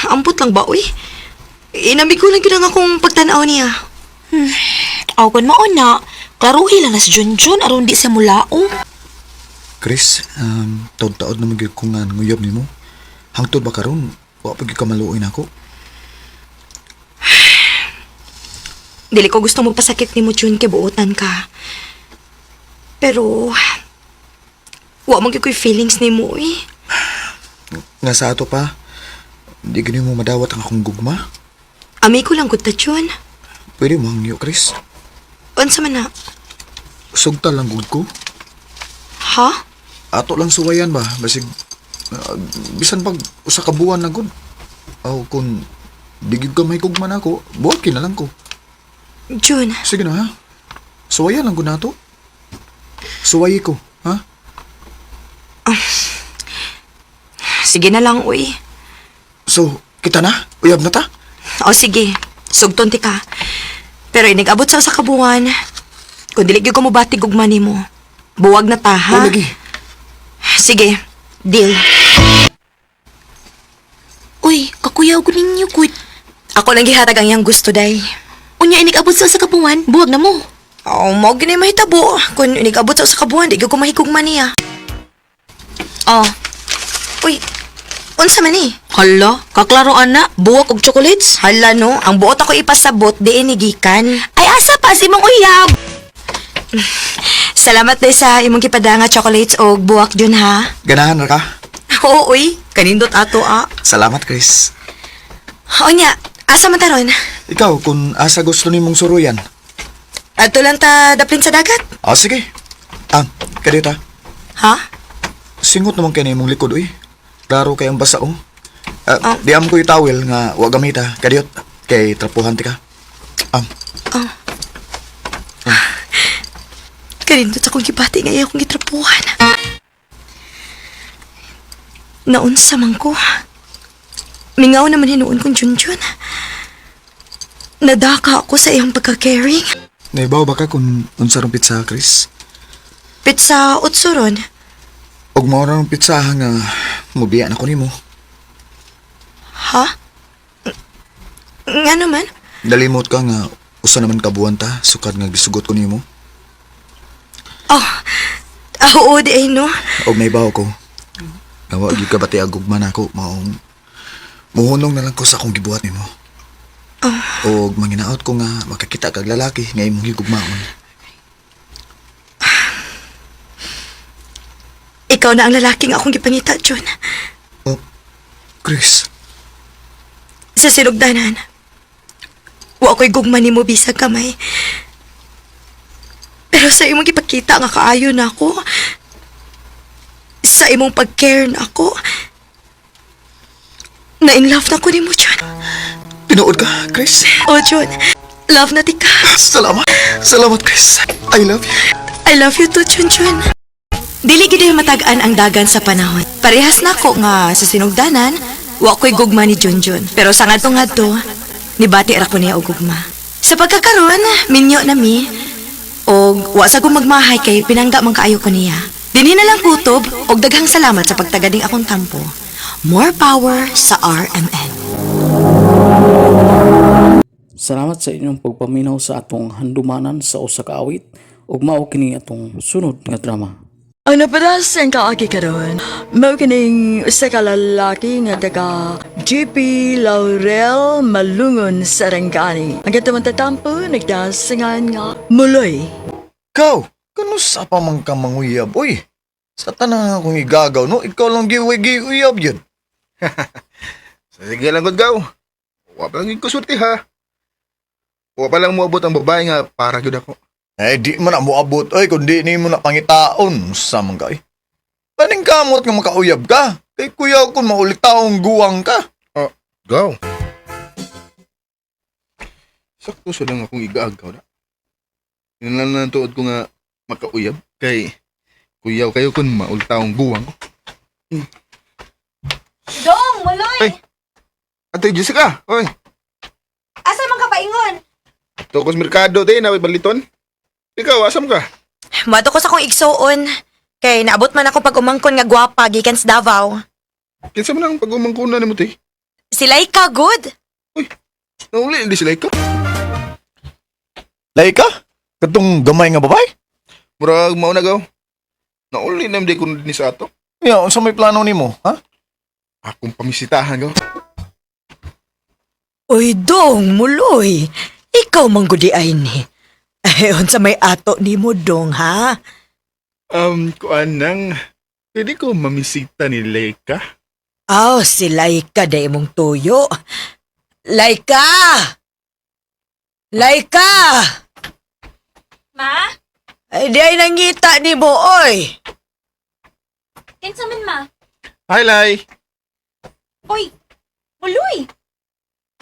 ampot lang ba uy? Inamig ko lang gyud ang akong pagtan-aw niya. Aw kun mao na, klaruhi lang na si Junjun aron di siya mulaom. Chris, taod-taod na magyud ko nga nguyab nimo. Hangtod ba karon? Wa pa gyud ka maluoy nako. Dili ko gusto magpasakit nimo Jun kay buutan ka. Pero wa man gyud ko'y feelings nimo uy. Nga sa ato pa, di gani mo madawat ang akong gugma. Amigo lang gud ta Jun. Pwede mo hangyo, Chris. Unsa man na? Sugtal lang gud ko. Ha? Ato lang suwayan ba? Basig, bisan pag usa ka buwan na gud. Aw, kung di gyud ka may gugma nako, buhakin na lang ko. Jun, Sige na ha. Suwayan lang gud nato. Suwayi ko, ha? sige na lang uy. So, kita na? Uyab na ta? O sige, sugton ti ka. Pero inigabot sa usa ka buwan. Kung dili gyud ko mobati gugma nimo. Buwag na ta, ha? O, lagi. Sige, deal. Uy, kakuyaw ko ninyo gud. Ako lang gihatag ang iyang gusto, day. Unya inig-abot sa usa ka buwan, buwag na mo. Oh, mao gini mahitabo. Kung inigabot sa usa ka buwan, di gyud ko mahigugma niya. Oh, Uy, unsa man ni? hala, kaklaro ana, buwak og chocolates. Hala no, ang buot ako ipasabot diin ni gikan. Ay asa pa si imong uyab. Salamat day sa imong gipadanga chocolates og buwak jun ha. Ganahan ra ka? Oo, uy, kanindot ato ah. Salamat, Chris. Onya, asa man taron? Ikaw, kung asa gusto nimong suruyan. Ato lang ta daplin sa dagat. Ah, sige. Ah, kadita. Ha? Singot naman kay na imong likod, uy. Klaro kay ang basa, oh. Ah, Di am ko yung towel nga wa gamita. Kadiyot, kay trapuhan ti ka. Ah, Kanindot akong gibati nga iya akong gitrapuhan. Naunsa man ko. Mingaw naman hinuon kong Junjun. Nadaka ako sa iyang pagka-caring. naibaw ba ka kung unsa rong pizza, Chris? Pizza utsuron. Og mao ra rong pizza nga mubiya na ko nimo. Ha? Nga naman? Nalimot ka nga usa naman ka buwan ta sukad nga gisugot ko nimo. Oh, ah, oo di ay no. Og naibaw ko. Nga wa gyud ka bati ang gugma nako maong muhunong na lang ko sa akong gibuhat nimo. Oh. Og manginaot ko nga makakita kag lalaki nga imong gigugmaon. Ikaw na ang lalaking akong gipangita, John. Oh, Chris. Sa sinugdanan. Wa ko'y gugma nimo bisag kamay. Pero sa imong gipakita nga kaayo na ako. Sa imong pag-care na ako. Na in love na ko nimo, John. Tinuod ka, Chris? Oh, John. Love na tika. Salamat. Salamat, Chris. I love you. I love you too, Chun Chun. Dili gid matag-an ang dagan sa panahon. Parehas na ko nga sa sinugdanan, wa ko'y gugma ni Junjun. Pero sa ngadto-ngadto, nibati ra ko niya og gugma. Sa pagkakaron, minyo na mi, og wa sa ko magmahay kay pinangga man kaayo ko niya. Dinhi na lang kutob og daghang salamat sa pagtagading akong tampo. More power sa RMN. Salamat sa inyong pagpaminaw sa atong handumanan sa usa ka awit ug mao kini atong sunod nga drama. Ang napadas ang kaagi karon, mao kining usa ka lalaki nga taga GP Laurel Malungon Sarangani. Ang katong tatampo nagdasingan nga Muloy. Ikaw, kanusa pa man ka manguyab, oy. Sa tanan akong igagaw, no? Ikaw lang giway giuyab yun. Sige lang gud gaw. Wa pa lang gyud ko swerte ha. Wa pa lang moabot ang babae nga para gyud ako. Eh, di man na moabot, oy, kundi ni mo na pangitaon. Sa man ka, oy. Paning kamot nga makauyab ka? Kay kuya kung maulitaong guwang ka. Oh, gaw. Sakto sa lang akong igaagaw na. Yun lang na tuod ko nga makauyab kay kuyaw kayo kun maultaong guwang ko. Dong, Muloy! Ay. Ate Jessica, oy. Asa man ka paingon? Tukos merkado te na baliton. Ikaw asam ka? Mato ko sa akong igsuon. Kay naabot man ako pag umangkon nga gwapa gikan sa Davao. Kinsa man ang pag-umangkunan nimo te? Sila ka good. Nauli hindi sila ikaw. Laika? Katong gamay nga babae? Murag mao na gaw. Nauli na di ko ni sa ato. Ya, unsa may plano nimo, ha? Akong pamisitahan gaw. Uy, dong, Muloy. Ikaw manggudi ay ni. Ay, unsa may ato nimo dong, ha? Kuan nang pwede ko mamisita ni Leica. Aw, si Laika da imong tuyo. Laika! Laika! Ma? Ay, di ay nangita ni mo, oy. Kinsa man ma? Hi, Lai. Oy, Muloy!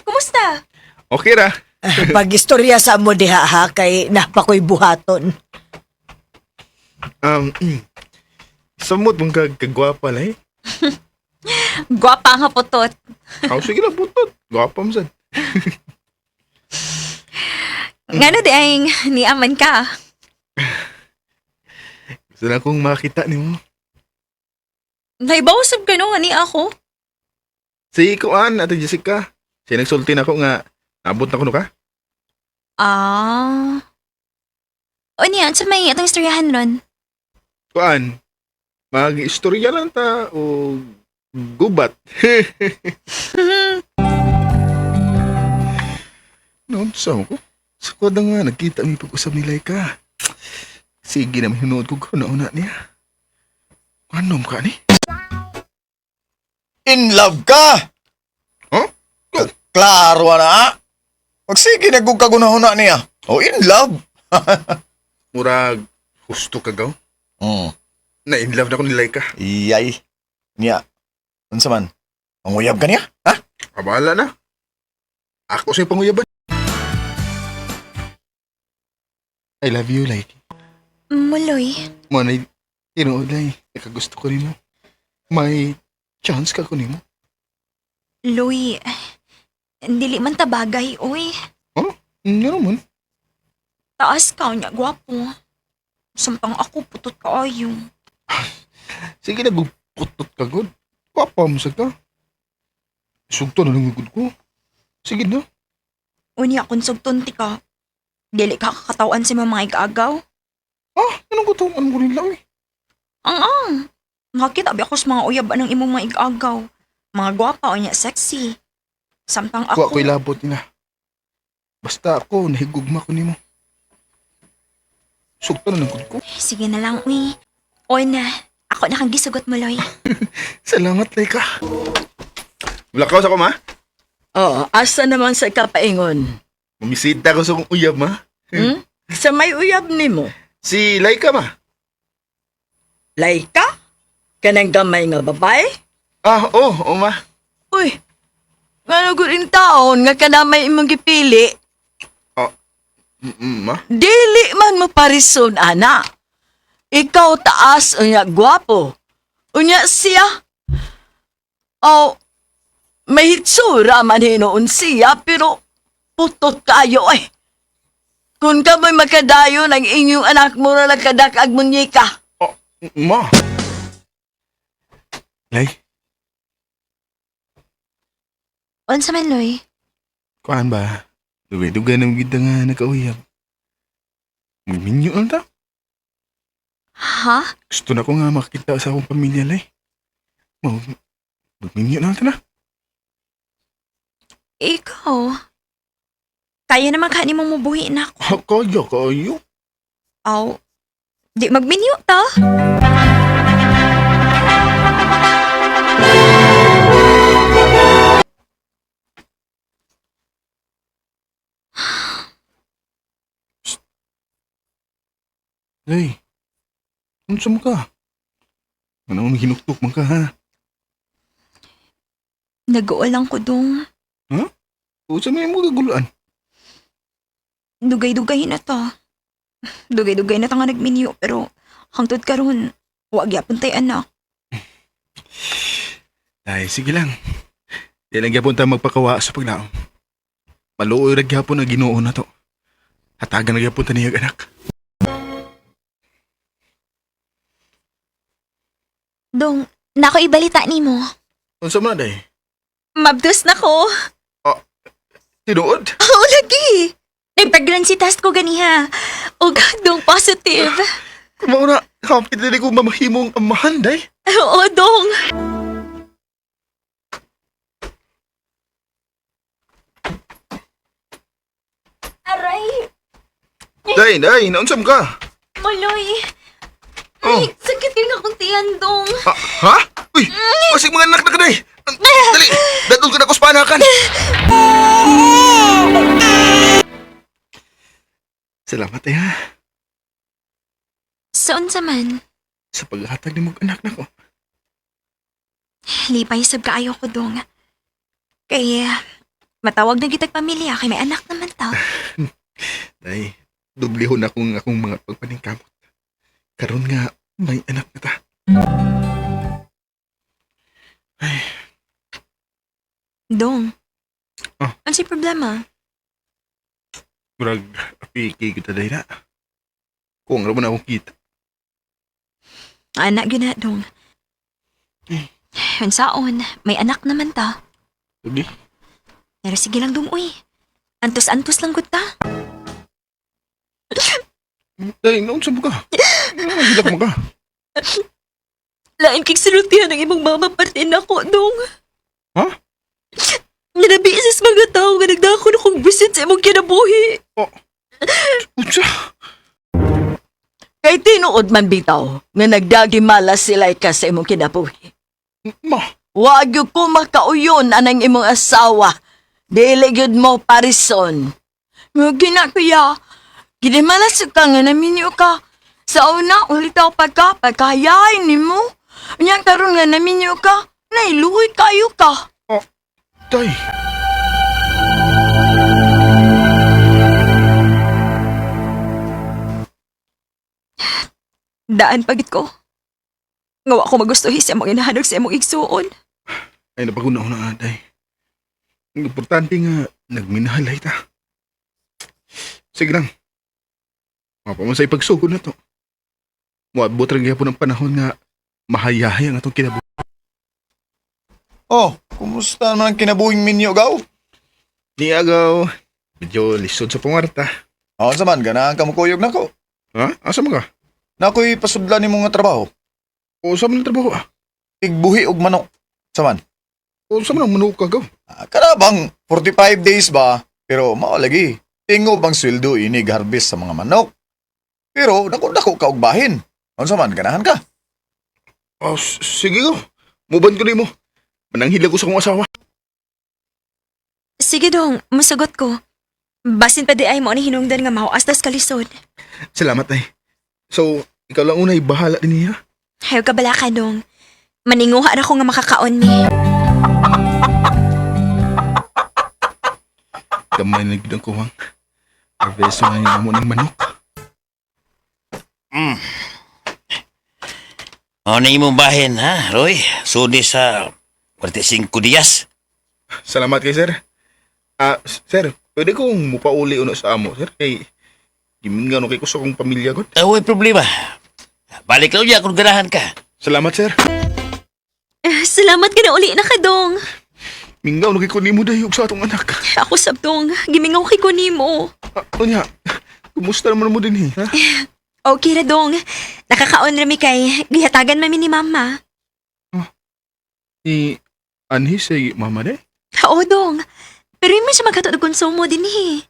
Kumusta? Okay ra. Pag-istorya sa mo diha ha, kay napakoy buhaton. Um, samot mong kagwapa, Lai. Gwapa nga putot. Aw, sige lang, putot. Gwapa mo sad. Ngano di ay niaman ka? Gusto na akong makita nimo. Naibawsab ka no, ani ako. Si Kuan, Ate Jessica. Siya nagsulti na ako nga, naabot na ko no ka. Ah. O niya, sa may atong istoryahan ron? Kuan, mag-istorya lang ta o gubat. Noon sa ko. Sa kwada nga, nagkita mi pag-usap ni Laika. Sige na, hinuod ko ko na niya. Ano ka ni? In love ka! Huh? Klaro na, ha? Magsige na kung kagunahuna niya. Oh, in love. Murag, husto ka gaw. Na in love na ko ni Laika. Iyay. Niya. Unsa man? Manguyab ka niya? Ha? Abala na. Ako sa'yo panguyaban. I love you, Laika. Muloy. Manay, tinuod lay, nakagusto ko nimo. May chance ka ko nimo. Loy, dili man ta bagay, oy. Huh? Nga naman. Taas ka niya, gwapo. Samtang ako, putot kaayo. Sige na, guputot ka, good. Gwapa mo sa ka. Sugto na lang gud ko. Sige na. Unya kung sugton ti ka. Dili ka kakatawan sa mga igaagaw. Ah, anong ko to? Anong ko nila eh? Ang ang. Nakakita ba ako sa mga uyab anang imong mga igaagaw. Mga gwapa unya sexy. Samtang Wa ako. ko'y labot nila. Basta ako, nahigugma ko nimo. Sugto na lang gud ko. Sige na lang, uy. Oy na. Ako na kang gisugot mo, Loy. Salamat, Laika. Wala sa ko, ma. Oh, asa naman sa kapaingon? Mamisita ko sa akong uyab, ma. Hmm? Sa may uyab nimo. Si Laika, ma. Laika? Kanang gamay nga babae? Ah, oo, oh, ma. Uy, ngano gud in taon nga kanamay imong gipili? Ma? Dili man mo parison, ana. Ikaw taas, unya gwapo. Unya siya. Oh, may hitsura man hinuon siya, pero putot kayo eh. Kung ka mo'y makadayon, ang inyong anak mo na nagkadak ag munyika. Oh, ma. Lay, Unsa man, Loy? kuan ba? Dugay-dugay na gid nga nakauyab. Magminyo lang ta. Ha? Gusto na ko nga makita sa akong pamilya, Lay. Mag magminyo na lang ta na. Ikaw? Kaya naman ka nimo mubuhi na ako. Ha, kaya, kayo. Aw. Di magminyo ta. Lay, unsa mo ka? Ano ang hinuktok man ka, ha? Nag-uwalang ko dong. Ha? Unsa may mo gaguluan? Dugay-dugay na ta. Dugay-dugay na ta nga nagminyo pero hangtod karon wa gyapon tay anak. Ay, sige lang. Di lang gyapon ta magpakawa sa paglaom. Maluoy ra gyapon ang Ginoo na to. Hatagan na gyapon ta niyag anak. Dong, nako ibalita nimo. Unsa man na, day? Mabdos na ko. Tinuod? Oo, lagi. Nag-pregnancy test ko ganiha. Og dong positive. Kumao na, happy dili ko mamahimong amahan, day. Oo, dong. Aray, Day, day, naunsa man ka? maloy. Oh. Ay, sakit kay nga akong tiyan, dong. Ah, ha? Uy, basig mga anak na ka, day. Dali, datong ka na ko sa panakan. Salamat, eh, ha? Sa unsa man, Sa paghatag ni mong anak na ko. lipay sab kaayo ko dong. Kay matawag na gitag pamilya kay may anak naman ta. Day, dublihon akong akong mga pagpaningkamot. Karon nga, may anak na ta. Ay, Dong. Ah. Unsay problema? murag, apiki kita day na. Kung ano na akong kita. Anak gyud na dong. Unsaon, may anak naman ta. Lagi. Pero sige lang dong uy. Antos-antos lang gud ta. Day, naunsa mo ka? Nagilak mo ka. Lain kay sinultihan ang imong mama parte nako dong. Ha? Nanabi sa mga tao nga nagdako na kong bisit sa imong kinabuhi. Oh. Unsa? Kay tinuod man bitaw, nga nagdagimala sila ka sa imong kinabuhi. Ma! Wag gyud ko makauyon anang imong asawa. Dili gyud mo parison. Nga gina kuya, ginimalas ka nga naminyo ka. Sa una, ulitaw pa ka, pagkahayain nimo. Unya karon nga naminyo ka, nailuoy kayo ka. Oh, Day. Daan pagit ko. Nga wa ko magustuhi sa imong inahanog sa imong igsuon. Ay, napaguna ko na, day. Ang importante nga, nagminahalay ta. Sige lang. Mapaman sa ipagsugod na to. Muabot rin gyapon ang panahon nga mahayahay ang atong kinabuhi. Oh, kumusta naman ang kinabuhing minyo, gaw? Niya, gaw. Medyo lisod sa pangarta. Oo, sa man, ganahan ka mukuyog nako. Ha? Asa man ka? Nako'y pasudlan ni mga trabaho. O, sa man ang trabaho ah? Tigbuhi og manok. Sa man. O, sa man ang manok ka, gaw? Ah, kana bang 45 days ba? Pero mao lagi. Tingob ang sweldo inig harvest sa mga manok. Pero dako-dako ka og bahin. Unsa man ganahan ka? Oh, sige, gaw. Muban ko nimo. Mananghila ko sa kong asawa. Sige dong, musugot ko. Basin pa di ay mo ni hinungdan nga mahuas tas kalisod. Salamat ay. So, ikaw lang unay bahala din niya. Hayo ka bala ka dong. Maninguha ra ko nga makakaon mi. Gamay na gid ang kuwang. Harvesto na niya mo ng manok. Ano na imong bahin, ha, Roy? Sudi sa 45 dias. Salamat kay sir. Ah, sir, pwede kong mupauli uno sa amo, sir. Kay gimingan kay ko sa akong pamilya god. Ah, way problema. Balik lang niya kung ganahan ka. Salamat, sir. Salamat ka na uli na ka dong. Mingaw na kay ko nimo dayog sa atong anak. Ako sabdong, gimingaw kay ko nimo. Ah, unya, kumusta naman mo din eh, ha? Okay ra dong. Nakakaon ra mi kay gihatagan mami ni mama. Ni anhi say mama de? Oo dong. Pero yun man siya maghatod og konsumo din eh.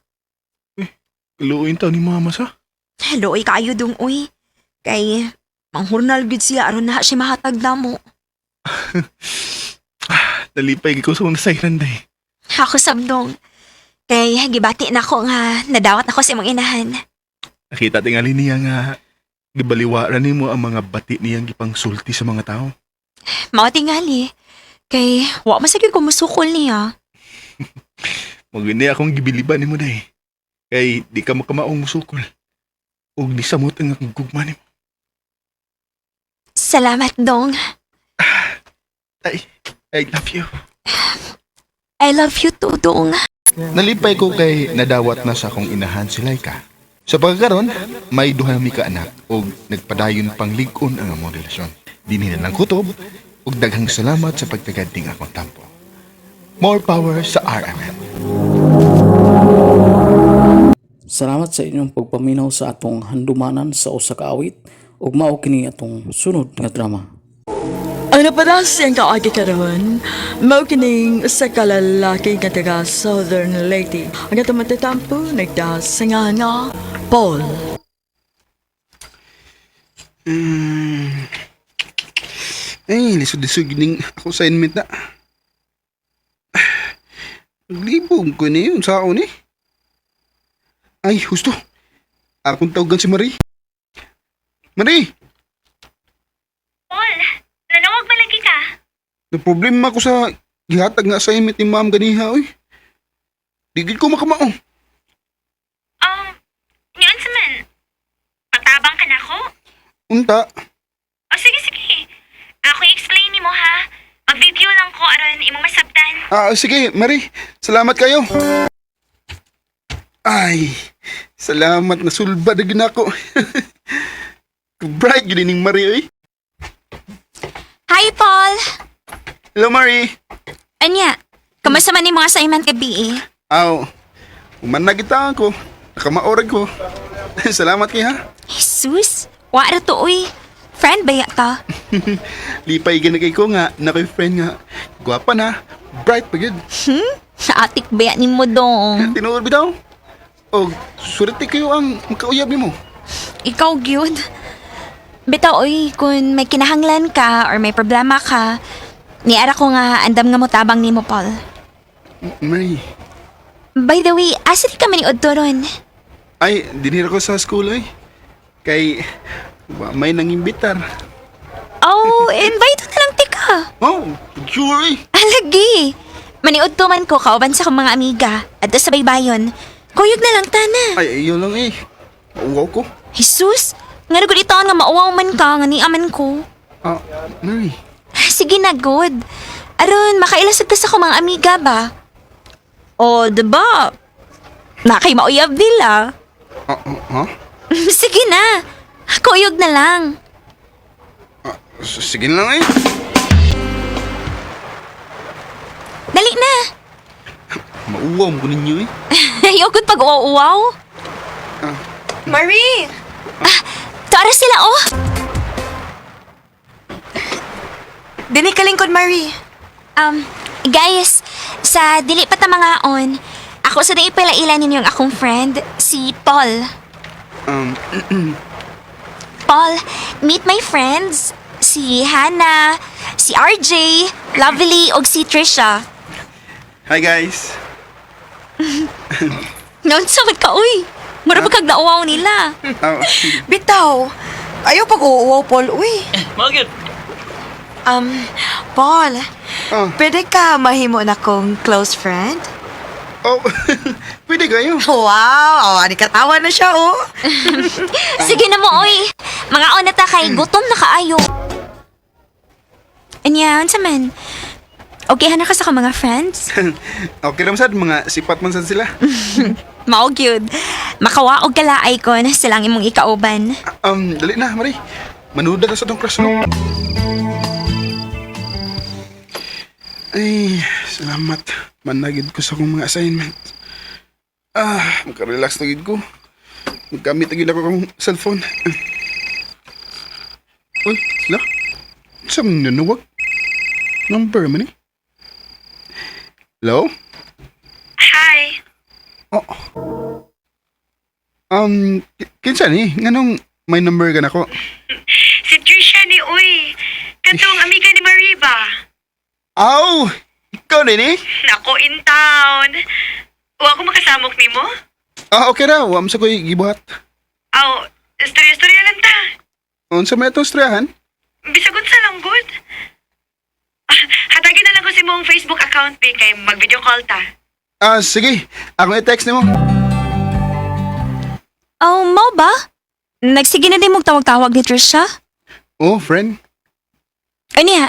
Kaluoyin ta ni mama sa. Hello, ay kaayo dong uy. Kay manghurnal gud siya aron na siya mahatag namo. Nalipay ko sa mga nasayran day. Ako sabdong. Kay gibati na ko nga nadawat ako sa imong inahan. Nakita tingali niya nga gibaliwara nimo ang mga bati niyang gipangsulti sa mga tao. Mao tingali. Kay wa man sa gyud ko musukol niya. Magindi akong gibiliban nimo day. Kay di ka makamaong musukol. Ug di samot ang akong gugma nimo. Salamat dong. I love you. I love you too dong. Nalipay ko kay nadawat na sa akong inahan si Laika. Sa pagkakaron, may duha mi ka anak ug nagpadayon pang lig-on ang among relasyon. Dinhi na lang kutob ug daghang salamat sa pagtagad ning akong tampo. More power sa RMN. Salamat sa inyong pagpaminaw sa atong handumanan sa usa ka awit ug mao kini atong sunod nga drama. Ang napadas siyang kaagi karon, mao kining usa ka lalaki nga taga Southern Leyte. Ang atong matatampo nagdasinga nga Paul. Ay, lisod-lisod ning ako assignment na. Naglibog ko ni yun sa ni. Ay, husto. Akong tawagan si Marie. Marie! Paul, nanawag ba lagi ka? Na problema ko sa gihatag nga assignment ni ma'am ganiha, oy. Di gid ko makamao. Yun sa man. Patabang ka na ako? Unta, O sige, sige. Ako i-explain nimo ha. Mag-video lang ko aron imong masabtan. Ah, sige, Marie. Salamat kayo. Ay, salamat na sulba na ginako. Bright gid ning Marie, oy. Hi, Paul! Hello, Marie. Anya, kamusta man imong assignment gabi eh? Aw, human na kita ako. Nakamaorag ko. Salamat kay ha. Jesus, wa ra to uy. Friend ba ya ta? Lipay gina kay ko nga, na ko'y friend nga. Gwapa na, bright pa gid. Atik ba ya nimo dong? Tinuod bitaw. Og surti kayo ang makauyab nimo. Ikaw gyud. Bitaw uy, kung may kinahanglan ka or may problema ka, niara ko nga andam nga motabang nimo, Paul. Marie, By the way, asa di ka man ni ron? ay dinhira ko sa school ay. Kay wa may nangimbitar. Oh, invite na lang tika. Oh, sure eh. Alagi! Maniud to man ko kauban sa akong mga amiga at sa baybayon. Kuyog na lang tana. Ay, iyo lang eh. Mauwaw ko. Jesus, nga gud itaon nga mauwaw man ka nga niaman ko. Ah, Mary. Sige na, good. Aron, makailasag ta sa akong mga amiga ba? O, diba? Nakay mauyab nila. Ah, ah, ha? Sige na. Kuyog na lang. Sige na lang eh. Dali na. Mauwaw mo ko ninyo eh. Ayaw gud pag uwaw. Marie! Ah, tuara sila oh. Dini kalingkod, Marie. Guys, sa dili pa ta mangaon, ako sa di ipalailan ninyo ang akong friend, si Paul. Paul, meet my friends, si Hannah, si RJ, Lovely, og si Trisha. Hi guys. Noon sa ka, uy. Mura ba kag nauwaw nila? Oh. Bitaw. Ayaw pag uuwaw, Paul. Uy. Magid. Paul, Oh. pwede ka mahimo na kong close friend? Oh, pwede kayo. Wow! Oh, ani katawa na siya, oh. Sige na mo, oy. Mga na ta kay gutom na kaayo. Anya, unsa man? Okay, hana ka sa ka mga friends? Okay naman sad, mga sipat man sad sila. Mao gyud. Makawaog kalaay ko na silang imong ikauban. Dali na, Marie. Manuda na sa tong classroom. Ay, salamat. Managid ko sa akong mga assignment. Ah, makarelax na gid ko. Magkamit na gid ako akong cellphone. Uy, sila? Sa mga nanuwag? Number man eh. Hello? Hi. Oh. Kinsa ni? Nganong may number ka na ko? Si Trisha ni Uy. Katong amiga ni Marie ba? Aw! Ikaw din eh? Nako in town. Wa ko makasamok nimo? Ah, okay ra. Wa man sa ko'y gibuhat. Aw, istorya-istorya lang ta. Unsa may atong storyahan? Bisag unsa lang gud. Ah, hatagin na lang ko sa imong Facebook account bi kay mag-video call ta. Ah, sige. Ako i-text nimo. Oh, mao ba? Nagsige na din mong tawag-tawag ni Trisha? Oh, friend. Anya,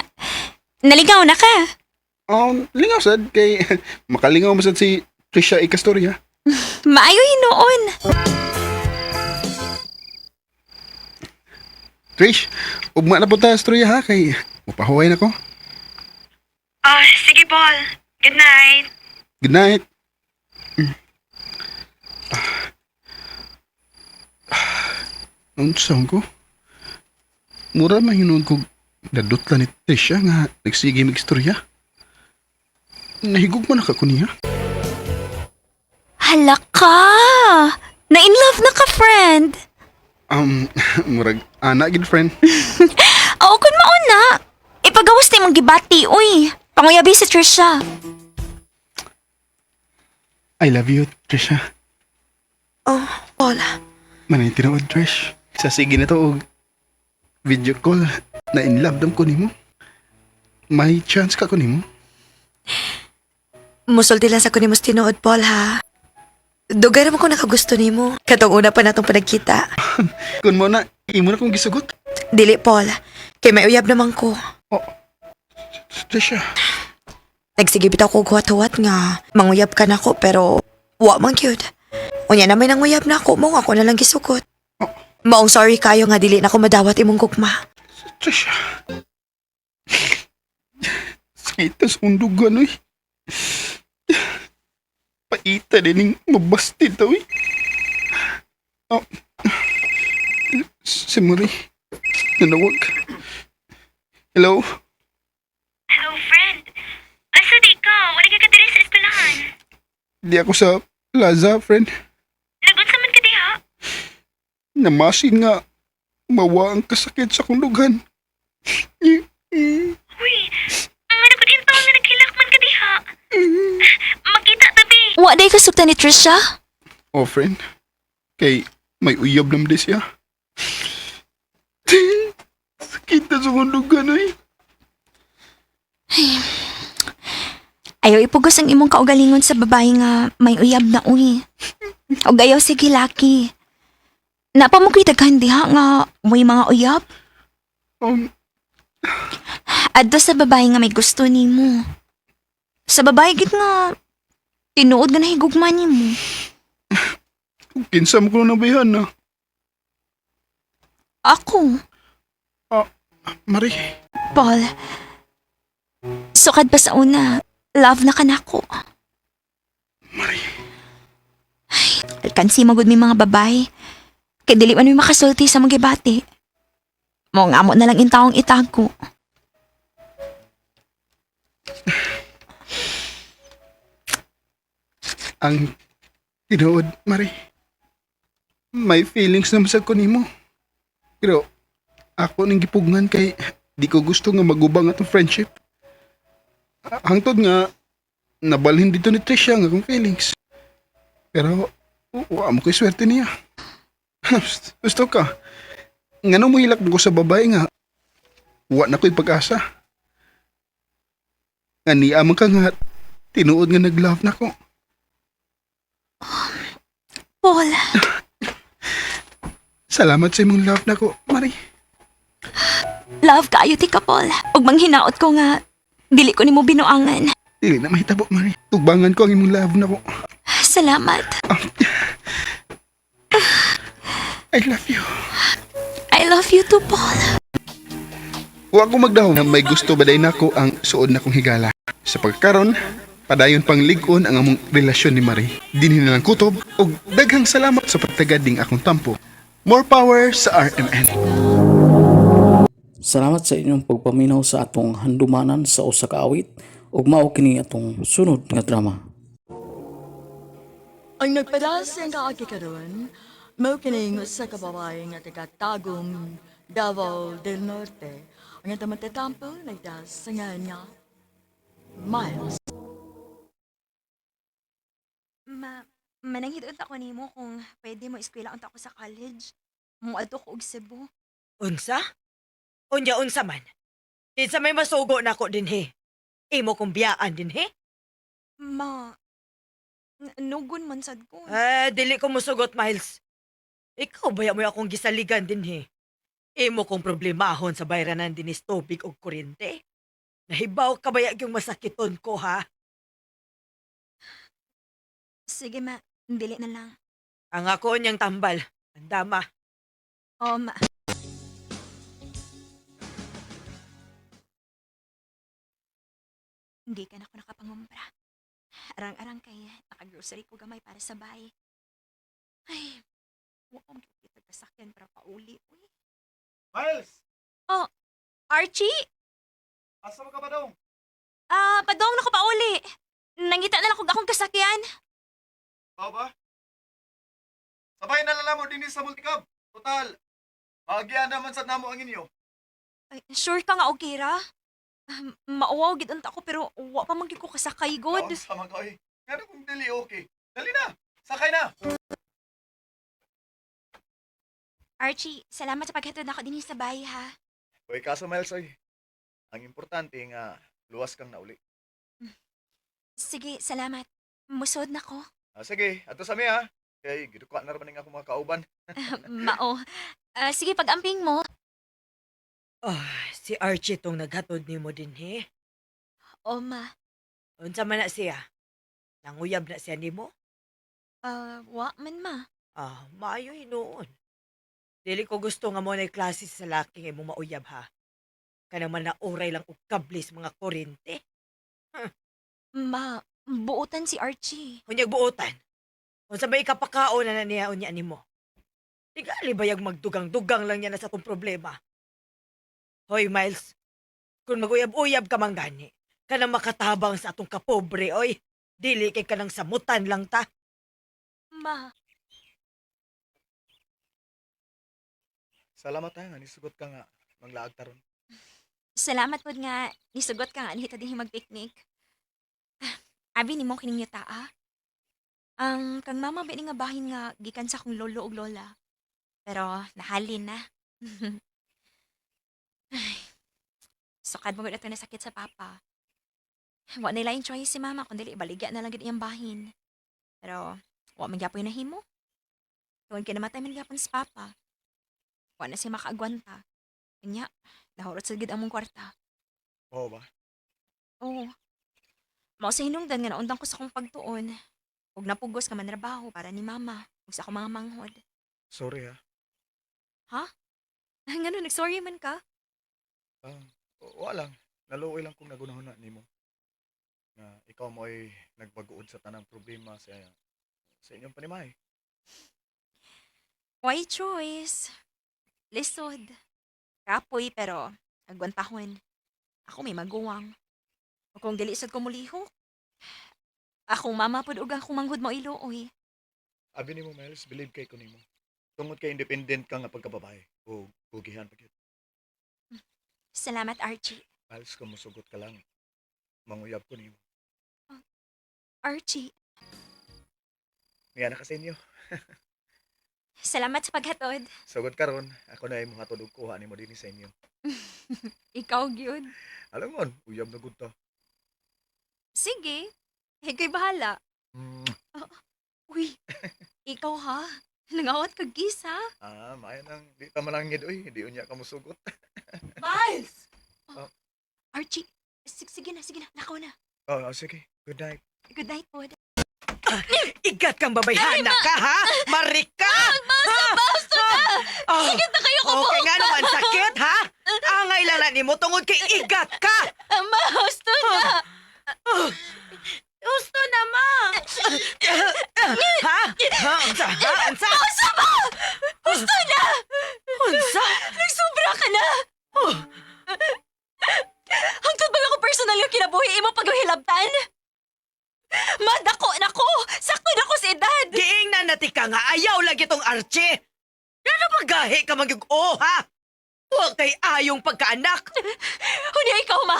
naligaw na ka. Lingaw sad kay makalingaw man sad si Trisha ikastorya. Maayo hinuon. Trish, ugma na po ta istorya ha kay mapahuway na ko. Ah, sige Paul. Good night. Good night. Unsa ko? Mura man hinuon ko nadutla ni Trisha nga nagsige mig-istorya. Nahigog man ako niya. Hala ka! Na in love na ka, friend. Murag ana gid friend. Oo, kun mauna. Ipagawas na imong gibati, uy. Panguyabi si Trisha. I love you, Trisha. Oh, Paul. Manay tinuod, Trish. Sa sige na to og video call na in love dam ko nimo. May chance ka ko nimo. Musulti lang sa ko nimo sa tinuod, Paul, ha? Dugay naman ko nakagusto nimo. Katong una pa natong panagkita. Kun mo na imo na kong gisugot. Dili, Paul. Kay may uyab naman ko. Oh. Trisha. Nagsige bitaw ko huwat-huwat nga. Manguyab ka na ko, pero wa man gyud. Unya na may nanguyab na ako, mao ako na lang gisugot. Oh. Maong sorry kayo nga dili na ko madawat imong gugma. Trisha. Sakit sa undugan, oy. Paita din yung mabastid, oy. Oh. Si Marie. Nanawag. Hello? Hello friend. Asa di ka? Wala ka kadiri sa eskwelahan. Di ako sa plaza, friend. Nagunsa man ka diha? Namasin nga. Mawa ang kasakit sa kong dughan. Uy, ang ano ko din to nga naghilak man ka diha. Makita tabi. Wa day kasugtan ni Trisha? Oh, friend. Kay may uyab naman di siya. Sakit na sa kong dughan, oy. Ayaw ipugos ang imong kaugalingon sa babae nga may uyab na uy. Og ayaw sige laki. Napa mo daghan diha nga may mga uyab? Adto sa babae nga may gusto nimo. Sa babae gid nga tinuod nga nahigugma nimo. Kinsa mo ko nabihan na. Ako, Marie. Paul. Sukad pa sa una. Love na ka nako. Marie. Ay, alkansi magud mi mga babae. Kay dili man mi makasulti sa mga gibati. Mao nga amo na lang intawong itago. Ang tinuod, Marie. May feelings na masag ko nimo. Pero ako ning gipugngan kay di ko gusto nga magubang atong friendship. Hangtod nga nabalhin dito ni Tricia ang akong feelings. Pero wa mo ko'y swerte niya. Gusto ka. Ngano mo hilak mo ko sa babae nga wa na ko'y pag-asa. Nga niya man ka nga tinuod nga nag-love na ko. Paul, Salamat sa imong love nako, Marie. Love kaayo ti ka, Paul. Ug manghinaot ko nga dili ko nimo binuangan. Dili na mahitabo, Marie. Tugbangan ko ang imong love nako. Salamat. I love you. I love you too, Paul. Wa ko magdahom na may gusto baday nako ang suod na kong higala. Sa pagkaron, padayon pang lig-on ang among relasyon ni Marie. Dinhi na lang kutob ug daghang salamat sa pagtagad ning akong tampo. More power sa RMN. Salamat sa inyong pagpaminaw sa atong handumanan sa usa ka awit ug mao kini atong sunod nga drama. Ang nagpadas ang kaagi karon, mao kining usa ka babae nga taga Tagum, Davao del Norte. Ang atong matatampo nagdas sa ngalan nga Miles. Ma, mananghid unta ko nimo kung pwede mo eskwela unta ko sa college. Muadto ko og Cebu. Unsa? Unya unsa man? Kinsa may masugo nako dinhi? Imo kong biyaan dinhi? Ma, nugon man sad ko. Eh, dili ko musugot, Miles. Ikaw baya mo akong gisaligan dinhi? Imo kong problemahon sa bayranan dinis tubig og kuryente? Nahibaw ka baya yung masakiton ko, ha? Sige ma, dili na lang. Ang ako niyang tambal. Andama. O ma. Hindi ka na ako nakapangumpra. Arang-arang kay nakagrocery ko gamay para sa bahay. Ay, wa ko makikita kasakyan para pauli. Uy. Miles! Oh, Archie? Asa mo ka ba dong? Ah, padong na ko pauli. Nangita na lang kog akong kasakyan. Pao ba? Sabay na lang mo din sa multicab. Total, maagian naman sa namo ang inyo. Ay, sure ka nga okay ra? Ah, mauwaw gid unta ko pero wa pa man gyud ko kasakay god. Taon sa mga oy. Ngano kung dili okay? Dali na! Sakay na! Archie, salamat sa paghatod nako dinhi sa bahay ha. Uy, kaso Miles, oy. Ang importante nga, luwas kang nauli. Sige, salamat. Musod na ko. Ah, sige, ato sa mi ha. Kay giduka na raman ning akong mga kauban. Mao. Ah, sige, pag-amping mo. Oh, si Archie tong naghatod nimo dinhi. O ma, Unsa man na siya? Nanguyab na siya nimo? ah, wa man ma. Ah, maayo hinuon. Dili ko gusto nga mo na klase sa laki nga imong mauyab ha. Kanang man nauray lang og kable sa mga kuryente. Ma, buotan si Archie. Unyag buotan. Unsa may ikapakaon na na niya unya nimo? Tigali bayag magdugang-dugang lang niya na sa akong problema. Hoy Miles, kung maguyab-uyab ka man gani, kanang makatabang sa atong kapobre, oy. Dili kay kanang samutan lang ta. Ma, Salamat ha, nga nisugot ka nga manglaag taron. Salamat pod nga nisugot ka nga anhita dinhi mag-picnic. Ah, abi nimo kining yuta ah. Ang kang mama ba ni nga bahin nga gikan sa akong lolo ug lola. Pero nahalin na. Ay, sukad mo gud ato nasakit sa papa. Wa na laing choice si mama kun dili ibaligya na lang gid iyang bahin. Pero wa man gyapoy nahimo. Tungod kay namatay man gyapon si papa. Wa na siya makaagwanta. Unya, nahurot sa gid among kwarta. Oo ba? Oo. Mao sa hinungdan nga naundang ko sa akong pagtuon. Ug napugos nga manrabaho para ni mama ug sa akong mga manghod. Sorry ha. Ha? Ngano nagsorry man ka? Ah, wala lang. Naluoy lang kung nagunahon na nimo. Nga ikaw mo ay nagbaguod sa tanang problema sa inyong panimahe. Why choice? Lisod. Kapoy pero agwantahon. Ako may maguwang. O kung dili sad ko mulihok. Akong mama pud ug akong manghud mo iluoy. Abi nimo, Miles, believe kay ko nimo. Tungod kay independent ka nga pagkababae o kugihan pa gyud. Salamat, Archie. Miles, kung musugot ka lang, manguyab ko nimo. Archie, Niya na ka sa inyo. salamat sa paghatod. Sugot karon, ako na imong hatod og kuha nimo dinhi sa inyo. Ikaw gyud. Alangon, uyab na gud ta. Sige. Ika'y bahala. Uy, ikaw ha? Nangawat ka gis ha? Ah, maayo nang di ta manangid oy, di unya ka musugot. Miles! Oh. Archie, sige na, sige na. Lakaw na. Oh, oh, sige. Good night. Good night po. Igat kang babayhana ka, ha? Marika! Basta, basta na! Ah, Sakit na kayo ko Okay nga naman, sakit, ha? Angay lang na nimo tungod kay igat ka! Ma, husto na! Gusto na, ma! Ha? Ha? Unsa? Ha? Unsa? Basta ba? Husto na! Unsa? Nagsobra ka na! Hangtod ba ako personal nga kinabuhi imo pag-hilabtan? Madako na ko! Sakto na ko sa edad! Giing na nati ka nga ayaw lagi tong Archie! Ngano paggahi ka magyug-o, ha? Huwag kay ayong pagkaanak! Hunya ikaw, ma!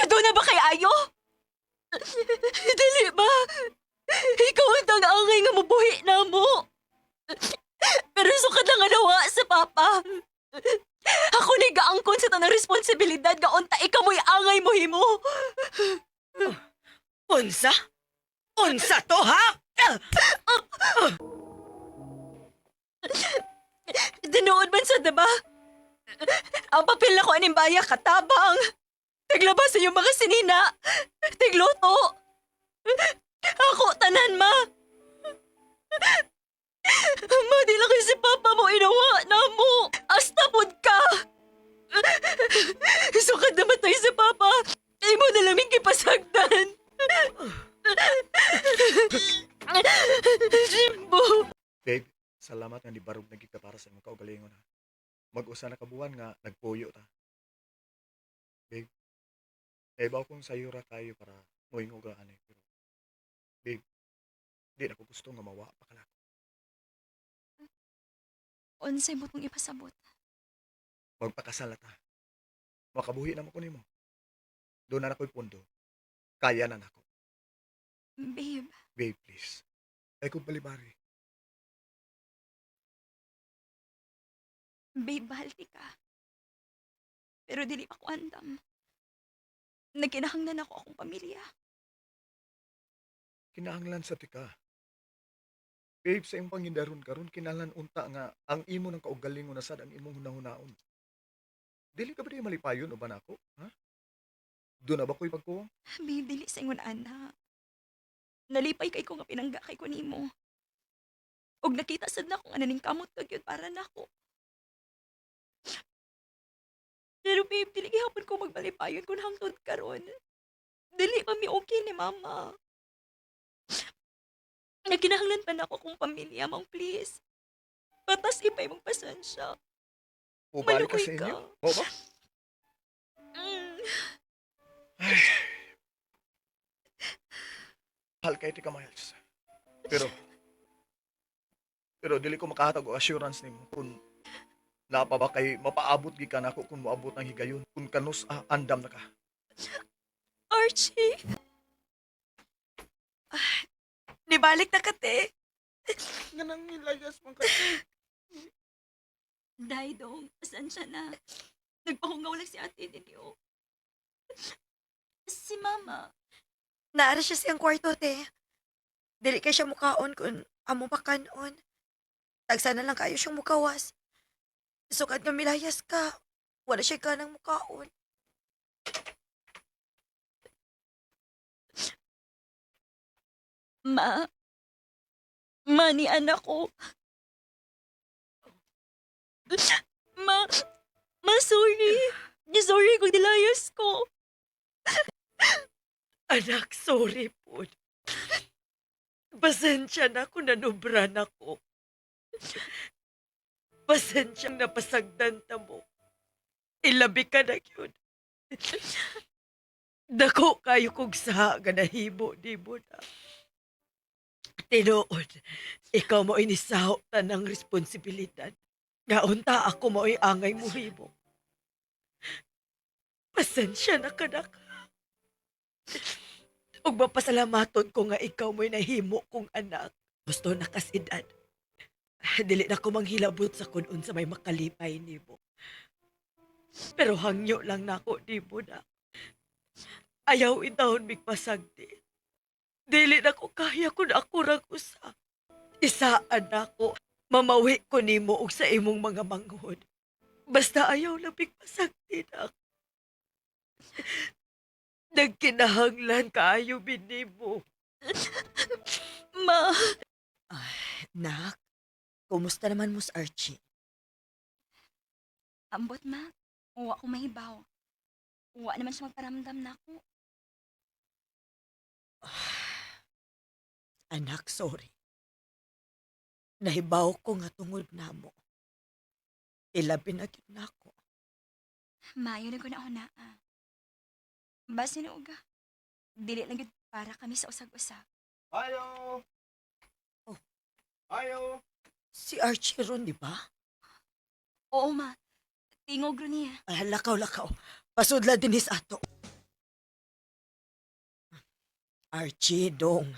Doon na ba kay Ayo? Dali ba? Ikaw ang tang-angay nga mabuhi na mo. Pero sukad lang nga nawa sa papa. Ako ni gaangkon sa tanang responsibilidad nga unta ikaw mo'y angay mo himo. Unsa? Unsa to, ha? Tinuod man sa diba? Ang papel na ko aning baya katabang. Tiglabas sa iyong mga sinina. Tigluto. Ako tanan ma. Ma, di lang kasi papa mo inawa na mo. Asta pod ka. Sukad namatay si papa. Imo na laming gipasagdan. Jimbo. Babe, salamat nga nibarog na gid ka para sa imong kaugalingon ha. Mag-usa na ka buwan nga nagpuyo ta. Babe, naibaw kong sayo ra kayo para moingog ra ani pero babe, di na ko gusto nga mawa pa ka nako. Unsay mo tong ipasabot? Magpakasal na ta. Makabuhi na mo ko nimo. Doon na nako'y pundo. Kaya na nako. Babe, Babe, please. Ay kung balibari. babe, bahal ti ka. Pero dili pa ko andam. Nagkinahanglan ako akong pamilya. Kinahanglan sa tika. Babe, sa imong pangindaron karon kinahanglan unta nga ang imo ng kaugalingon na sad ang imong hunahunaon. Dili ka ba di malipayon o ba nako? Ha? Doon na ba ko'y pagkuwang? Babe, dili sa ingon ana. Nalipay kay ko nga pinangga kay ko nimo. Og nakita sad na kung ano ning kamot ka gyud para nako. Pero babe, dili gihapon ko magbalipayon kung hangtod karon. Dili pa mi okay ni mama. Nagkinahanglan pa nako akong pamilya, mang please. Patas ipay mong pasensya. Mubalik ka Maluoy sa ka. inyo? Oo ba? Mm. Mahal kay tika, Miles. Pero, pero dili ko makahatag og assurance nimo kung napa ba kay mapaabot gikan nako kung moabot ang higayon kung kanus ah, andam na ka. Archie! Nibalik na ka, te. Nga nang nilayas man kasi. Day dong, pasensya na. Nagpahungaw lang si ate ninyo. Si mama. Naara siya siyang kwarto, te. Dili kay siya mukaon kung amo pa kanon. Tagsa na lang kayo siyang mukawas. Sukad nga milayas ka, wala siya ganang mukaon. Ma. Ma ni anak ko. Ma. Ma, sorry. Sorry kung nilayas ko. Anak, sorry po. Pasensya na kung nanubra na ko. Pasensya na pasagdan ta mo. Ilabi ka na yun. Dako kayo kong sa nga nahimo di mo na. Tinuod, ikaw mo inisaho tanang responsibilidad. Nga unta ako mo'y angay muhimo. Pasensya na kanak. Ug mapasalamaton ko nga ikaw mo'y nahimo kong anak. Gusto na kasidad. Dili na ko manghilabot sa kun unsa may makalipay nimo. Pero hangyo lang nako nimo na. Ayaw intawon migpasagdi. Dili na ko kaya kun ako rang usa. Isaan nako, mamawi ko nimo og sa imong mga manghod. Basta ayaw lang migpasagdi na. Nagkinahanglan kaayo binimo. Ma. Nak, kumusta naman mo sa Archie? Ambot, ma. Uwa ko mahibaw. Uwa naman siya magparamdam na ako. Anak, sorry. Nahibaw ko nga tungod namo. Ilabi na gyud nako. Maayo na ko na ako na. Ah. Basta na uga. Dili lang gyud para kami sa usag-usag. Ayo! Oh. Ayo! Si Archie ron, di ba? Oo, ma. Tingog ro niya. Ay, lakaw, lakaw. Pasudla din his ato. Archie, dong.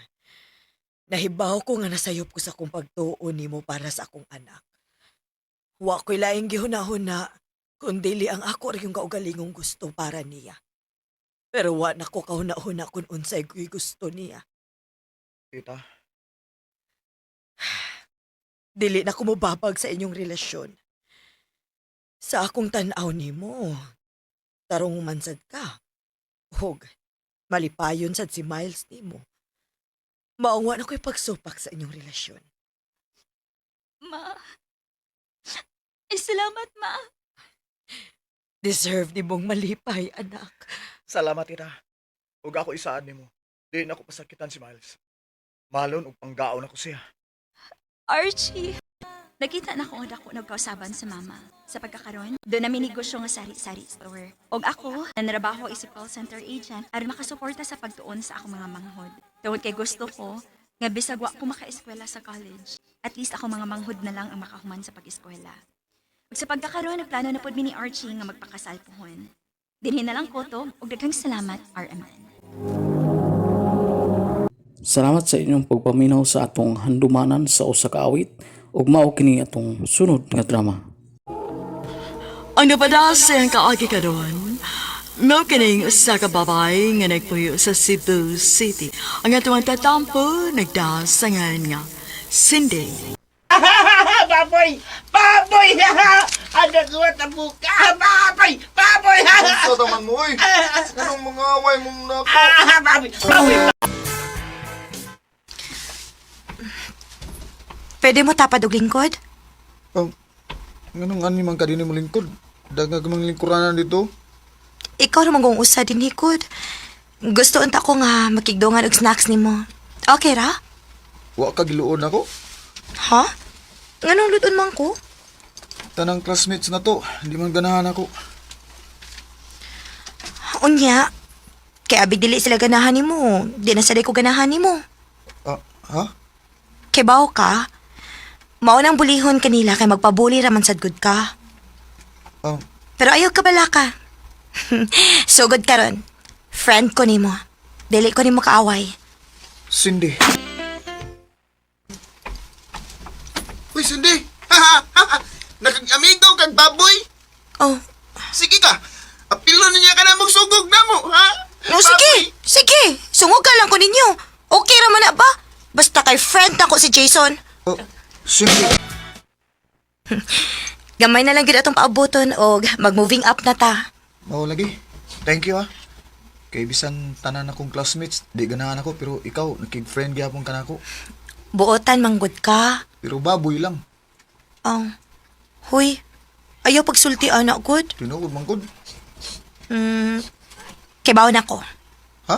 Nahibaw ko nga nasayop ko sa akong pagtuo nimo para sa akong anak. Wa ko'y laing gihuna-huna, kundili ang ako rin yung kaugalingong gusto para niya. Pero wa na ko kahuna-huna kung unsay ko'y gusto niya. Tita, Dili na ko mobabag sa inyong relasyon. Sa akong tan-aw nimo, tarong mansad ka. Hug, malipayon sad si Miles nimo. Maungwa na ko'y pagsupak sa inyong relasyon. Ma. Eh, salamat, ma. Deserve ni mong malipay, anak. Salamat, tita. Ug ako isaad nimo. Di na ako pasakitan si Miles. Mahalon og panggaon ako siya. Archie! Nakita na ko ang dako nagkausaban sa mama. Sa pagkakaroon, doon namin negosyo nga sari-sari store. Og ako, nanrabaho isip call center agent aron makasuporta sa pagtuon sa akong mga manghod. Tungod kay gusto ko, nga bisag wa ko makaeskwela sa college, at least ako mga manghod na lang ang makahuman sa pag-eskwela. Ug sa pagkakaroon, nagplano na pod mi ni Archie nga magpakasal pohon. Dinhi na lang ko to, ug daghang salamat, RMN. Salamat sa inyong pagpaminaw sa atong handumanan sa usa ka awit ug mao kini atong sunod nga drama. Ang napadas sa iyang kaagi karon, mao kining usa ka babae nga nagpuyo sa Cebu City. Ang atong tatampo nagdasangan nga Cindy. Baboy! Baboy! Ano ko at buka? Baboy! Baboy! Unsa taman mo, oy? Anong mga away mo na ako? Baboy! Baboy! Pwede mo tapad og lingkod? Oh, nganong ani man ka din mo lingkod? Dagag mang lingkuranan dito. Ikaw ra man usa din hikod. Gusto unta ko nga makigdongan og snacks nimo. Okay ra? Wa ka giluon ako. Ha? Nganong luton man ko? Tanang classmates na to, hindi man ganahan ako. Unya, kay abig dili sila ganahan nimo. Di na sad ko ganahan nimo. Ah, ha? Kay bawo ka, mao nang bulihon kanila kay magpabuli ra man sad gud ka. Ah. Pero ayaw ka bala ka. Sugod karon. Friend ko nimo. Dili ko nimo kaaway. Cindy. Uy, Cindy! Nakag-amigo kag baboy! Oh. Sige ka! Apilo na niya ka na magsugog na mo, ha? No, sige. Sige. Sungog ka lang ko ninyo. Okay ra man na ba? Basta kay friend nako si Jason. Oh, Cindy. Gamay na lang gid atong paabuton og mag-moving up na ta. Mao lagi. Thank you, ah. Kay bisan tanan akong classmates, di ganahan ako pero ikaw nakig-friend gyapon ka nako. Buotan manggod ka. Pero baboy lang. Oh. Huy. Ayaw pagsulti ana gud. Tinuod man gud. Kay baon ako. Ha?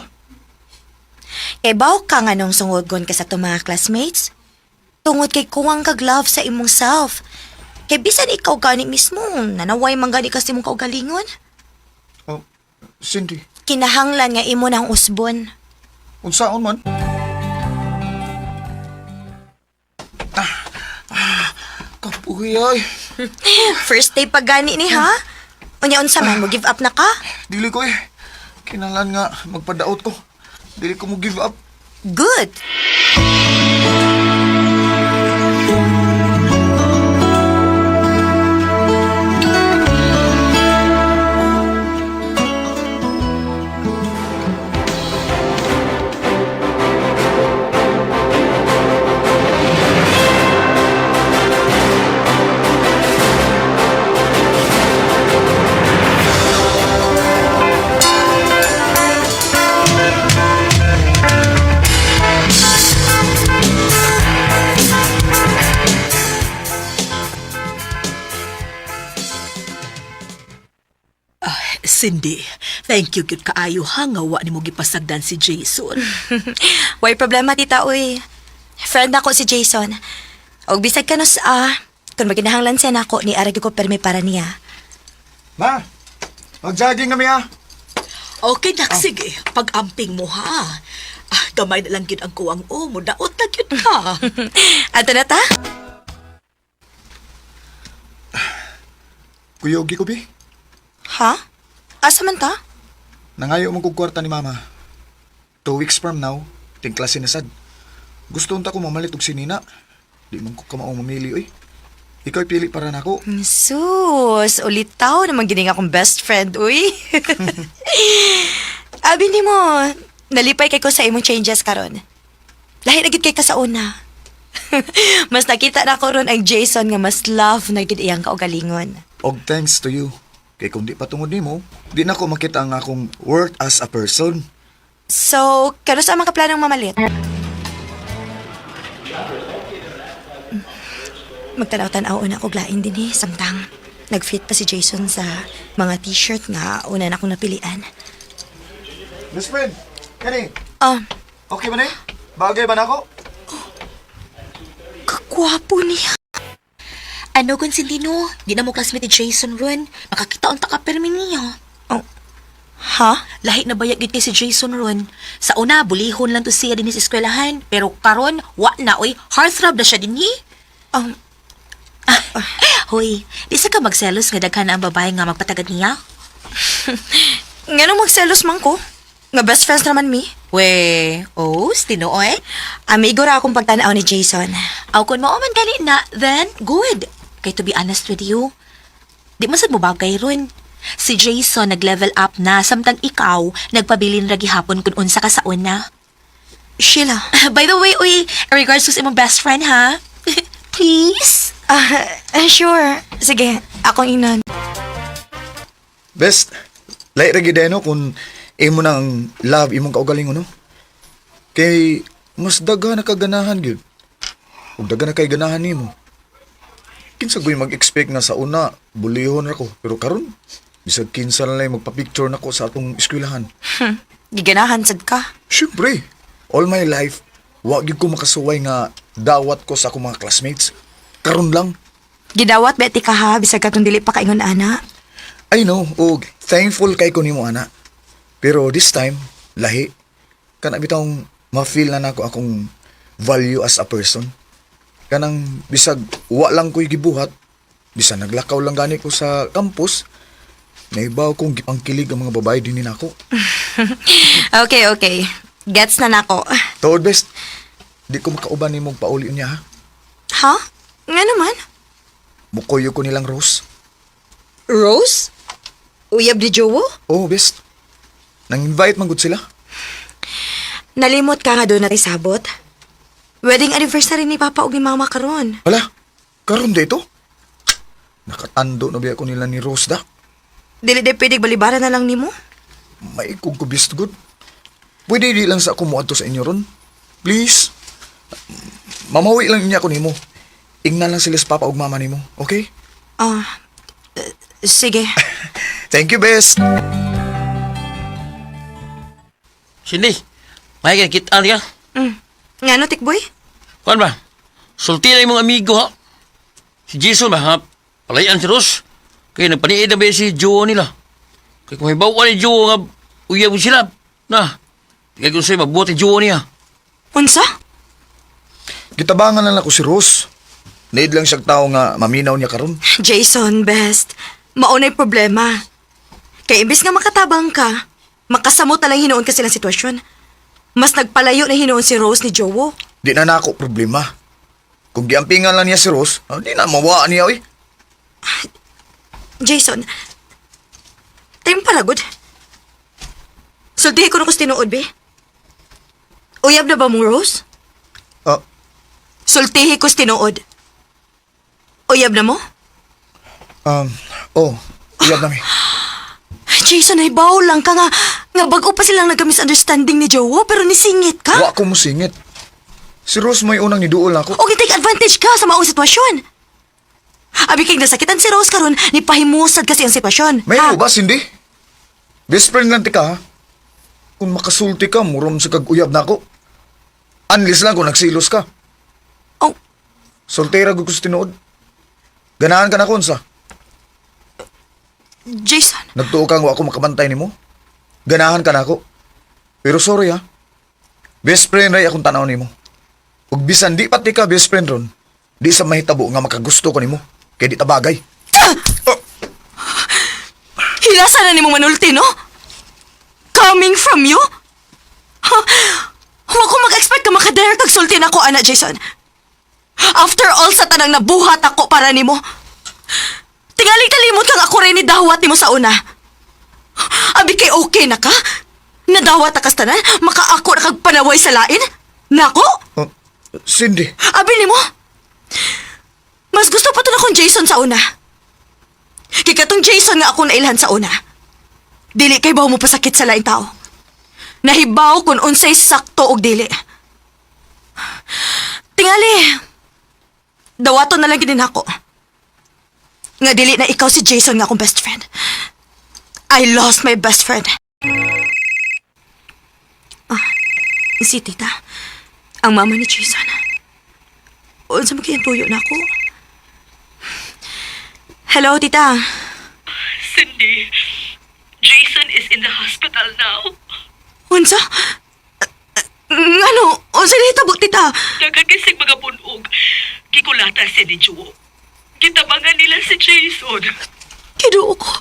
Kay baw ka nga nung sungogon ka sa itong mga classmates. Tungod kay kuwang kag love sa imong self. Kay bisan ikaw gani mismo, nanaway man gani ka sa imong kaugalingon. Oh, Cindy, Kinahanglan nga imo na ang usbon. unsaon man? Kapuhi ay. First day pa gani ni ha? Unya unsa man mo give up na ka? Dili ko eh. Kinalan nga magpadaot ko. Dili ko mo give up. Good. Cindy, thank you gyud kaayo ha nga wa nimo gipasagdan si Jason. Way problema tita uy. Friend nako si Jason. Og bisag kanus ah, kun maginahanglan siya nako ni ara gyud ko permi para niya. Ma, mag-jogging kami ha. Okay, nak, sige. Pag-amping mo ha. Ah, gamay na lang gyud ang kuwang o, mo daot na gyud ka. Ato na ta? Kuyogi ko, bi. Ha? Asa man ta? Nangayo mo kog kwarta ni mama. 2 weeks from now, tingklase na sad. Gusto unta ko mamalit og sinina. Di man ko kamao mamili oy. Ikaw pili para nako. Sus, ulitaw naman gining akong best friend, uy. Abi nimo, nalipay kay ko sa imong changes karon. Lahi na gid kay ka sa una. Mas nakita na ko ron ang Jason nga mas love na gid iyang kaugalingon. Og thanks to you. Kay kung di pa tungod nimo, di na ko makita ang akong worth as a person. So, kano sa mga planong mamalit? Magtanaw-tanaw una ako glain din eh, samtang. Nag-fit pa si Jason sa mga t-shirt nga una na akong napilian. Best friend, kani. Ah, Okay ba ni? Bagay ba nako? Kagwapo niya. Ano kung Cindy no? Di na mo classmate ni Jason ron. Makakita unta ka permi niya. Oh. Ha? Lahi na bayag gid kay si Jason ron. Sa una, bulihon lang to siya din sa eskwelahan. Pero karon, wa na oy. Heartthrob na siya din eh. Hoy, di sa ka magselos nga daghan na ang babae nga magpatagad niya? Ngano magselos man ko? Nga best friends naman mi. We, oh, tinuoy. Amigo ra akong pagtanaw ni Jason. Aw kung mao man gani na, then good. Kay to be honest with you, di man sad mo bagay ron. Si Jason nag-level up na samtang ikaw nagpabilin ra gihapon kun unsa ka sa una. Sheila. By the way, uy, in regards to sa imong best friend ha. Please. Ah, sure. Sige, akong inon. Best, lahi ra gyud no kung imo nang love imong kaugalingon no. Kay mas daga na kaganahan gyud. Ug daga na kay ganahan nimo. Kinsa goy mag-expect nga sa una bulihon ra ko pero karon bisag kinsa na lang magpa-picture nako sa atong eskwelahan. Giganahan sad ka. Siyempre, all my life wa gyud ko makasuway nga dawat ko sa akong mga classmates. Karon lang. Gidawat beti ka ha, bisag katong dili pa kaingon ana. I know, og thankful kay ko nimo ana. Pero this time, lahi. Kana bitawng ma-feel na nako akong value as a person. Kanang bisag wa lang ko'y gibuhat, bisan naglakaw lang gani ko sa campus, naibaw kong gipangkilig ang mga babae din nako. Okay, okay. Gets na nako. Tuod best, di ko makauban nimong pauli niya ha. Ha? Nga naman. Mukuyo ko nilang Rose. Rose? Uyab ni Jowo? Oh, best. Nang-invite man gud sila. Nalimot ka nga doon na sabot. Wedding anniversary ni Papa ug ni Mama karon. Hala, karon dito? Nakatando na biya ko nila ni Rose da. Dili de pwede balibara na lang nimo. Maikog ko best good. Pwede di lang sa ako muadto sa inyo ron. Please. Mamawi lang niya ako nimo. Ingnan lang sila sa papa ug mama nimo, okay? Ah, sige. Thank you, best. Cindy, May kita niya. Ngano, Tikboy? Kuan ba? Sulti na imong amigo ha. Si Jason ba ha? Palayan si Ross. Kaya nagpaniid na ba si Joe nila? Kaya kung may bawa ni Joe nga uyab sila. Na. Kaya kung sa'yo mabuhat ni Joe niya. Unsa? Gitabangan na lang ako si Rose. Need lang siyang tao nga maminaw niya karon. Jason, best. Maunay problema. Kay imbes nga makatabang ka, makasamot na lang hinuon ka silang sitwasyon. Mas nagpalayo na hinuon si Rose ni Jowo. Di na nako problema. Kung giampingan lang niya si Rose, di na mawaan niya oy. Jason, time pala good. Sultihin ko na kus tinuod, be. Uyab na ba mong Rose? Ah. Sultihi ko tinuod. Uyab na mo? Oh, uyab na mi. Jason, ay bawo lang ka nga. Nga bago pa silang nagka-misunderstanding ni Jowo, pero nisingit ka. Wa ko musingit. Si Rose may unang niduol ako. O take advantage ka sa maong sitwasyon. Abi kay nasakitan si Rose karon ni pahimusad kasi ang sitwasyon. May Ha? ba, Cindy? Best friend lang ti ka, ha? Kung makasulti ka, murom sa kag-uyab na ako. Unless lang kung nagsilos ka. Oh. Soltera gud ko sa tinuod. Ganahan ka na konsa. Jason, Nagtuo kang wa ako makabantay nimo. Ganahan ka na ako. Pero sorry ha. Best friend ray akong tanaw nimo. Ug bisan di pati ka best friend ron, di sa mahitabo nga makagusto ko nimo. Kay di ta bagay. hilasa na nimong manulti, no? Coming from you? Ha? Huwag ko mag-expect ka makadare kag sulti na ko, ana Jason. After all sa tanang nabuhat ako para nimo. Tingaling kalimot kang ako rin ni dawat nimo sa una. Abi kay okay na ka? Nadawat na kas tanan? Makaako na kag panaway sa lain? Nako? Oh, Cindy, Abi nimo? Mas gusto pa to na kong Jason sa una. Kay katong Jason nga ako nailhan sa una. Dili kay baw mo pasakit sa laing tao. Nahibaw kung unsay sakto og dili. Tingali, dawaton na lang ginin ako. Nga dili na ikaw si Jason nga akong best friend. I lost my best friend. Ah, si tita. Ang mama ni Jason. Unsa man kayang tuyo na ako? Hello, tita. Cindy, Jason is in the hospital now. Unsa? Ngano? Unsa nahitabo, tita? Nagkakisig mga punog. Gikulata si ni Joe. Gitabangan nila si Jason. Kinuo ko.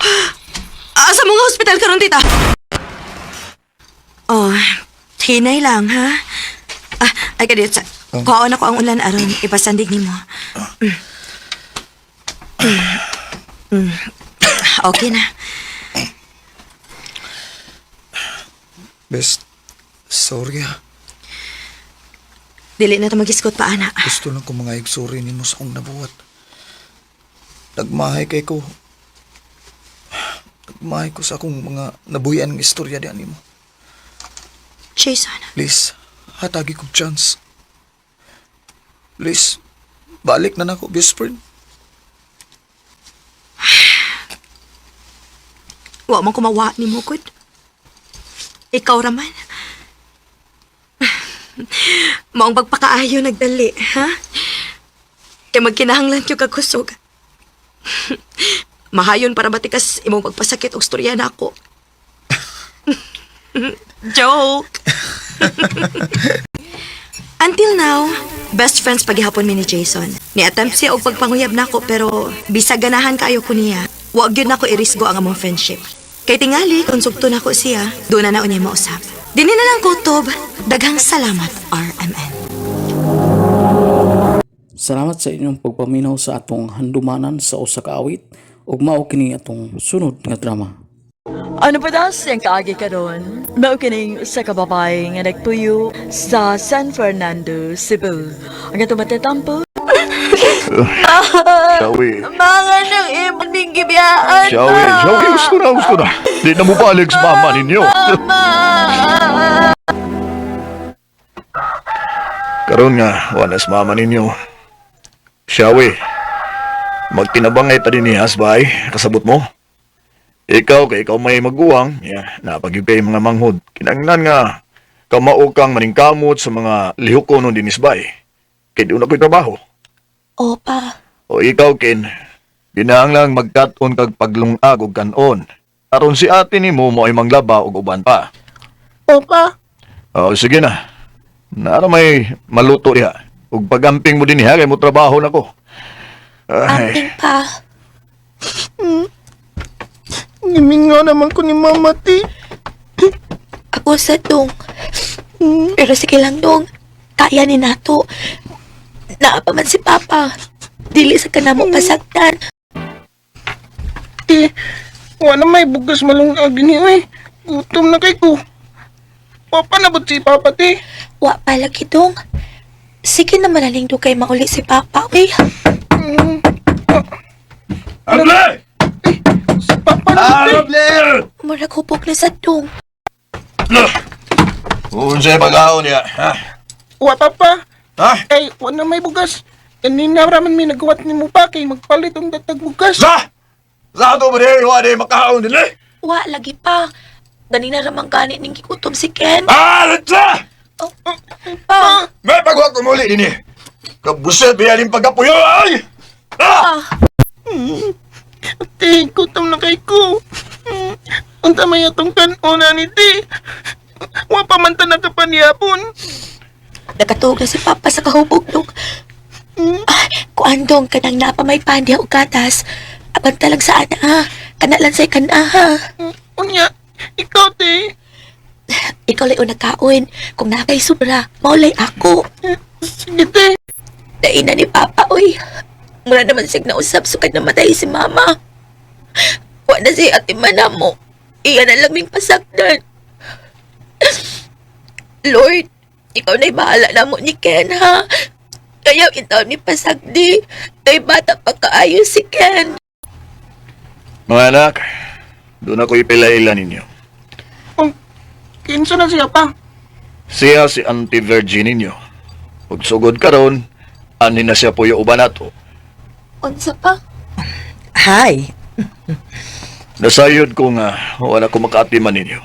Asa mga hospital karon, tita? Oh, hinay lang, ha? Ah, ay kadiyot sa... Kuhaon ako ang ulan aron ipasandig nimo. Mm. Mm. Mm. Okay na. best, sorry ha. Dili na ta magiskot pa, ana. Gusto lang ko mga igsorry nimo sa akong nabuhat. Nagmahay kay ko. Nagmahay ko sa akong mga nabuhian ng istorya diyan nimo. Jason. Please, hatagi kong chance. Please, balik na nako, best friend. Wa man kumawa ni mo, good. Ikaw raman. Maong pagpakaayo nagdali, ha? Kay magkinahanglan yung kagkusog. Mahayon para matikas imong pagpasakit og storya na ako. Joke! Until now, best friends paghihapon mi ni Jason. Ni-attempt siya og pagpanguyab nako pero bisag ganahan kaayo ko niya. Wa gyud nako irisgo ang among friendship. Kay tingali kung sugto nako siya, doon na na unya mausap. Dini na lang kutob. Daghang salamat, RMN. Salamat sa inyong pagpaminaw sa atong handumanan sa usa ka awit ug mao kini atong sunod nga drama. Ano pa das ang kaagi karon? Mao kining usa ka babae nga nagpuyo sa San Fernando, Cebu. Ang atong matatampo Shawi. Mga nang imong ming gibiyaan. Shawi, Shawi, gusto na, gusto na. Di na mo balik sa mama ninyo. Karon nga, wala sa mama ninyo. Shawi, magtinabangay ta din ni Hasbay, kasabot mo. Ikaw, kay ikaw may maguwang, ya, napagyug kay mga manghod. Kinanglan nga, Kamao kang maningkamot sa mga lihok ko nung dinisbay. Kay doon ako'y trabaho. Opa. O ikaw, Ken, ginahanglang magkat-on kag paglungag og kanon. Aron si ate nimo mo ay manglaba og uban pa. Opa. O sige na. Naara may maluto diha. Ug pagamping mo din diha kay mo trabaho nako. Ay, Amping pa. Gimingaw naman ko ni Mama, ti. Ako sa dong. Pero sige lang dong. Kaya ni nato. Naa pa man si Papa. Dili sa kanamo pasagdan. Ti, wala may bugas malungag ni oy. Gutom na kay ko. Papa na ba't si Papa, ti? Wa pa lagi dong. Sige na malaling do kay mauli si Papa, uy. Able! Si Papa na ti. Able! Murag hubog na sa dong. Unsay pagkaon niya, ha? Wa, Papa. Ha? Ay, wala may bugas. Kanina raman may nagawat ni mo pa kay magpalit ang datag bugas. Sa! Sa ato ba di? Wa di makaon din eh. Wa lagi pa. Ganina ramang gani ning gigutom si Ken. Ah, letsa! Oh, pa. May pagwa ko muli din eh. Kabuset biya din pagkapuyo ay! Ah! Pa. Ti, gutom na kay ko. Unta may atong kanuna ni ti. Wa pa man ta nakapanihapon. Nakatuog na si Papa sa kahubog dong. Ah, kuan dong kanang napa may pandya o gatas. Apan talag sa ana ha. Kana lang say kana ha. Unya, ikaw ti. Ikaw lay una kaon. Kung nakay sobra, maulay ako. Sige ti. Daina ni Papa, oy. Mura naman siyang nausap, sukad namatay si Mama. Wa na siya ate mo. Iya na lang ming pasagdan. Lord, ikaw na'y bahala na mo ni Ken, ha? Kaya itaw ni pasagdi. Kay bata pa kaayo si Ken. Mga anak, doon ako ipilaila ninyo. Oh, kinsa na siya pa? Siya si Auntie Virgin ninyo. Pag sugod karon, ani na siya puyo uban nato. Unsa pa? Hi. Nasayod ko nga wala ko makaatiman ninyo.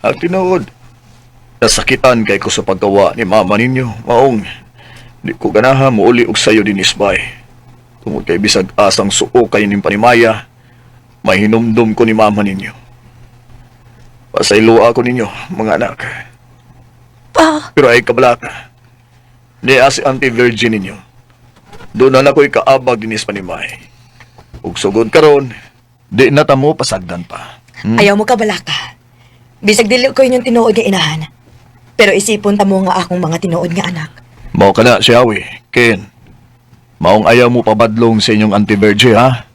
Ang tinuod, nasakitan kay ko sa pagkawa ni mama ninyo. Maong, di ko ganaha muuli og sayo din isbay. Tungod kay bisag asang suo kayo ning panimaya, mahinumdum ko ni mama ninyo. Pasayloa ko ninyo, mga anak. Pa, Pero ay kabalaka. Di si Auntie Virgin ninyo. Doon na ako'y kaabag dinis panimay. Ug sugod karon, di na tamo pasagdan pa. Ayaw mo ka balaka. Bisag dili ko inyong tinuod nga inahan. Pero isipon ta mo nga akong mga tinuod nga anak. Mao ka na, siya Ken, maong ayaw mo pabadlong sa inyong Auntie Virgie, ha?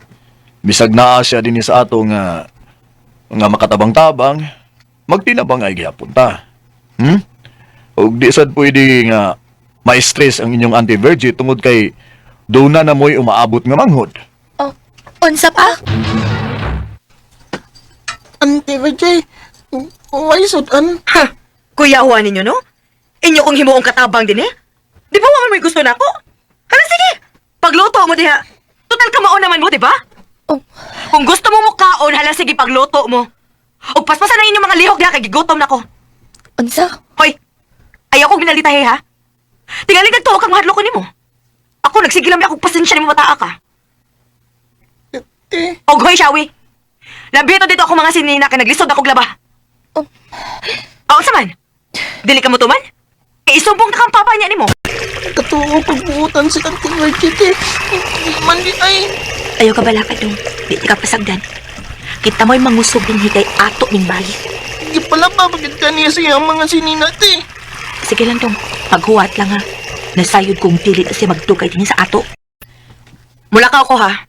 Bisag naa siya din sa ato nga nga makatabang-tabang, magtinabang ay gihapon ta. Ug di sad pwede nga ma-stress ang inyong Auntie Virgie tungod kay doon na mo'y umaabot nga manghod. Oh, unsa pa? Auntie Virgie, why sudan? Ha! Kuya Juan ninyo, no? Inyo kong himuong katabang din eh. Di ba wa man may gusto na ako? Hala sige! Pagluto mo diha. Total kamao naman mo, di ba? Oh. Kung gusto mo mukaon, hala sige pagluto mo. Ug paspasan na inyong mga lihok diha kay gigutom na ko. Unsa? Hoy! Ayaw kong binalitahe ha. Tingali nagtuo kang mahadlok ko nimo. Ako nagsige lang akong pasensya nimo mataa ka. Ti, Og hoy, Shawi. Labito dito ako mga sinina kay naglisod akong laba. Oh. Oh, unsa man? Dili ka mo tuman? Kay isumbong na kang papa niya nimo. katuo pagbuutan si Auntie Virgie ti. Di man di ay. Ayaw ka balaka dong. Di ka pasagdan. Kita mo'y mangusog din hikay ato ning bayi. Di pala pa bakit kaniya siya ang mga sinina ti. Sige lang dong, paghuwat lang ha. Nasayod kong dili na siya magdugay din sa ato. Mula ka ako ha.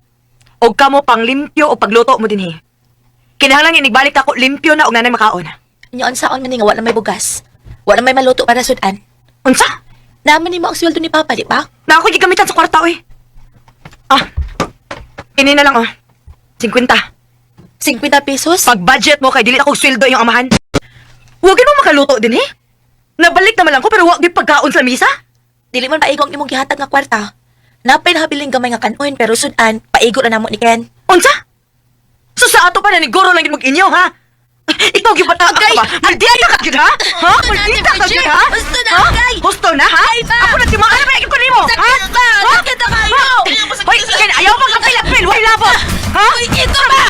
Og kamo pang limpyo o pagluto mo dinhi. Kinahanglan inigbalik ako limpyo na og nanay makaon. Inyo saon man ni nga wala may bugas. Wala may maluto para sudan. Unsa? Naman ni mo ang sweldo ni Papa, di ba? Na ako gigamitan sa kwarta oy. Ah. Kini na lang oh. 50. 50 pesos? Pag budget mo kay dili ako sweldo iyong amahan. Huwag mo makaluto din eh. Nabalik naman lang ko pero wag gyud pagkaon sa misa. Dili man paigo ang imong gihatag nga kwarta. Napay nahabiling gamay nga kanon pero sudan, paigo na namo ni Ken. Unsa? So sa ato pa na niguro lang gid mag inyo ha. Ikaw gyud bata ka ba? Maldita ka gyud ha? Ha? Maldita ka gyud ha? Gusto na, Ha? agay! Husto na ha? Ako na timaan ba ko nimo? Ha? Sakit ba? Sakit na kayo! Hoy, ken ayaw mo kapil-apil, way labot. Ha? Uy, ito ba?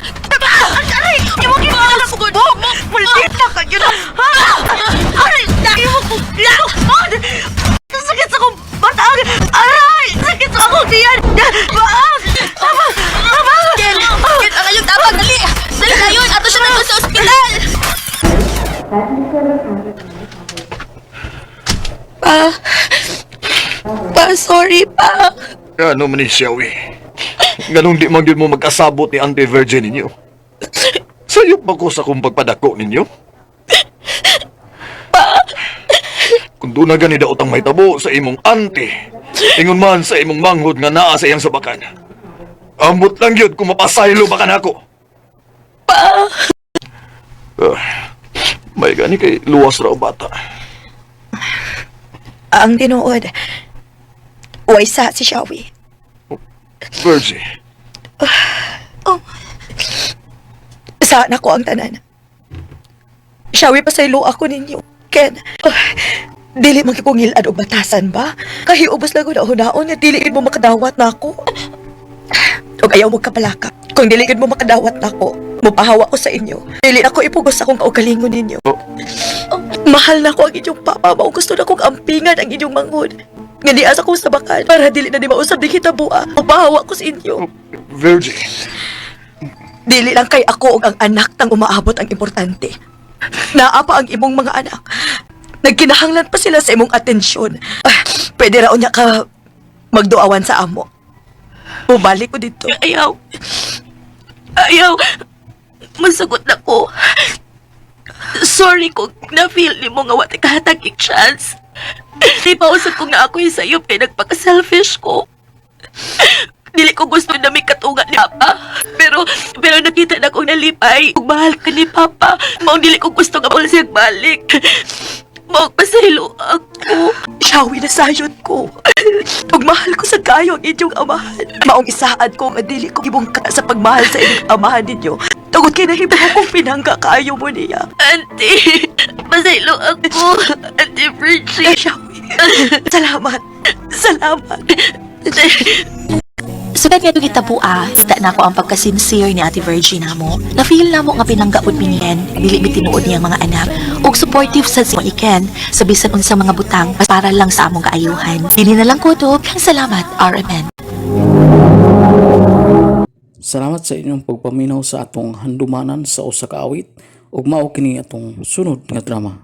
Aray, imo gyud ka kubog. Maldita ka gyud ha? Aray, imo ko lakod. Sakit sa akong bataang. Aray, sakit sa akong tiyan. Baag. Tama. Tama. Ken, Ken, ang kayong tabang! Dali! Dali na yun! Ato siya na sa ospital! Pa, pa, sorry pa. Ano man ni Shawi? Ganong di man yun mo mag-asabot ni Auntie Virgin ninyo. Sayop ba ko sa kong pagpadako ninyo? Kung doon na gani daot ang may tabo sa imong auntie, ingon man sa imong manghod nga naa sa iyang sabakan. Ambot lang yun kung mapasaylo ba ka nako. Pa! May gani kay luwas raw bata. Ang tinuod, way sa si Shawi. Virgie, Oh. Sa na ko ang tanan. Shawi, pasaylo ako ninyo. Ken, oh, dili man kay ngilad og batasan ba? Kahiubos lang ko na hunaon nga dili gid mo makadawat na ako. Ug ayaw mo kapalaka. Kung dili gid mo makadawat na ako, mupahawa ko sa inyo. Dili ako ipugos akong kaugalingon ninyo. Oh. Mahal na ko ang inyong papa. Mao gusto na kong ampingan ang inyong manghod. Nga di asa ko sa bakal para dili na di mausab di kita buwa. Mupahawa ko sa inyo. Virgie, Dili lang kay ako ug ang anak tang umaabot ang importante. Naa pa ang imong mga anak. Nagkinahanglan pa sila sa imong atensyon. Ah, pwede ra unya ka magduawan sa amo. Mubalik ko dito. Ayaw. Ayaw. Masagot na ko. Sorry kung na-feel ni mo nga wala kahatag ik chance. Di pa usap ko nga ako yung sa'yo, pero nagpaka-selfish ko. Dili ko gusto na may katunga ni Papa. Pero nakita na kong nalipay. Kung mahal ka ni Papa, maong dili ko gusto nga wala siyang balik. Maong pasaylo ako. Shawi na sayod ko. Ug mahal ko sa kayo ang inyong amahan. Maong isaad ko nga dili ko gibungka sa pagmahal sa inyong amahan ninyo. Tungod kay nahimo kong pinangga kaayo mo niya. Auntie, pasaylo ako. Auntie Bridget. Shawi, salamat. Salamat. Sugad nga itong hitabua, kita na ako ang pagka-sincere ni Ate Virgie namo. Na-feel namo nga pinanggaod mi ni Ken, dili mi tinuod niyang mga anak. Ug supportive sad si ni Ken sa bisan unsa mga butang para lang sa among kaayuhan. Dili na lang ko to, kang salamat, RMN. Salamat sa inyong pagpaminaw sa atong handumanan sa usa ka awit ug mao kini atong sunod nga drama.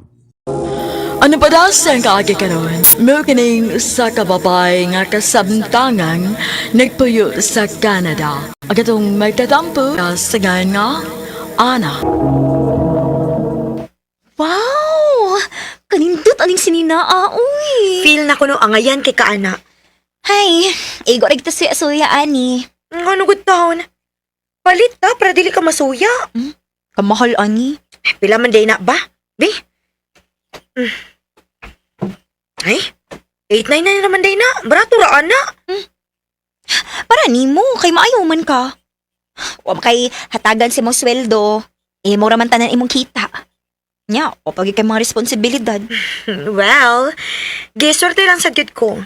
Ano pa daw sa kaagi karon? Mao kining usa ka babae nga kasamtangang nagpuyo sa Canada. Ang katong magtatampo sa nga Ana. Wow! Kanindot aning sininaa, uy! Feel na ko no angayan kay kaana. Hay, igo rin kita suya suya, ani. Ano good taon? Palit ta para dili ka masuya. Kamahal, ani. Pila man day na ba? Bi? Ay, 899 na naman day na. Barato ra ana. Para nimo, kay maayo man ka. Wa man kay hatagan sa imong sweldo, imo ra man tanan imong kita. Nya, o pagi kay mga responsibilidad. Well, giswerte lang sa gyud ko.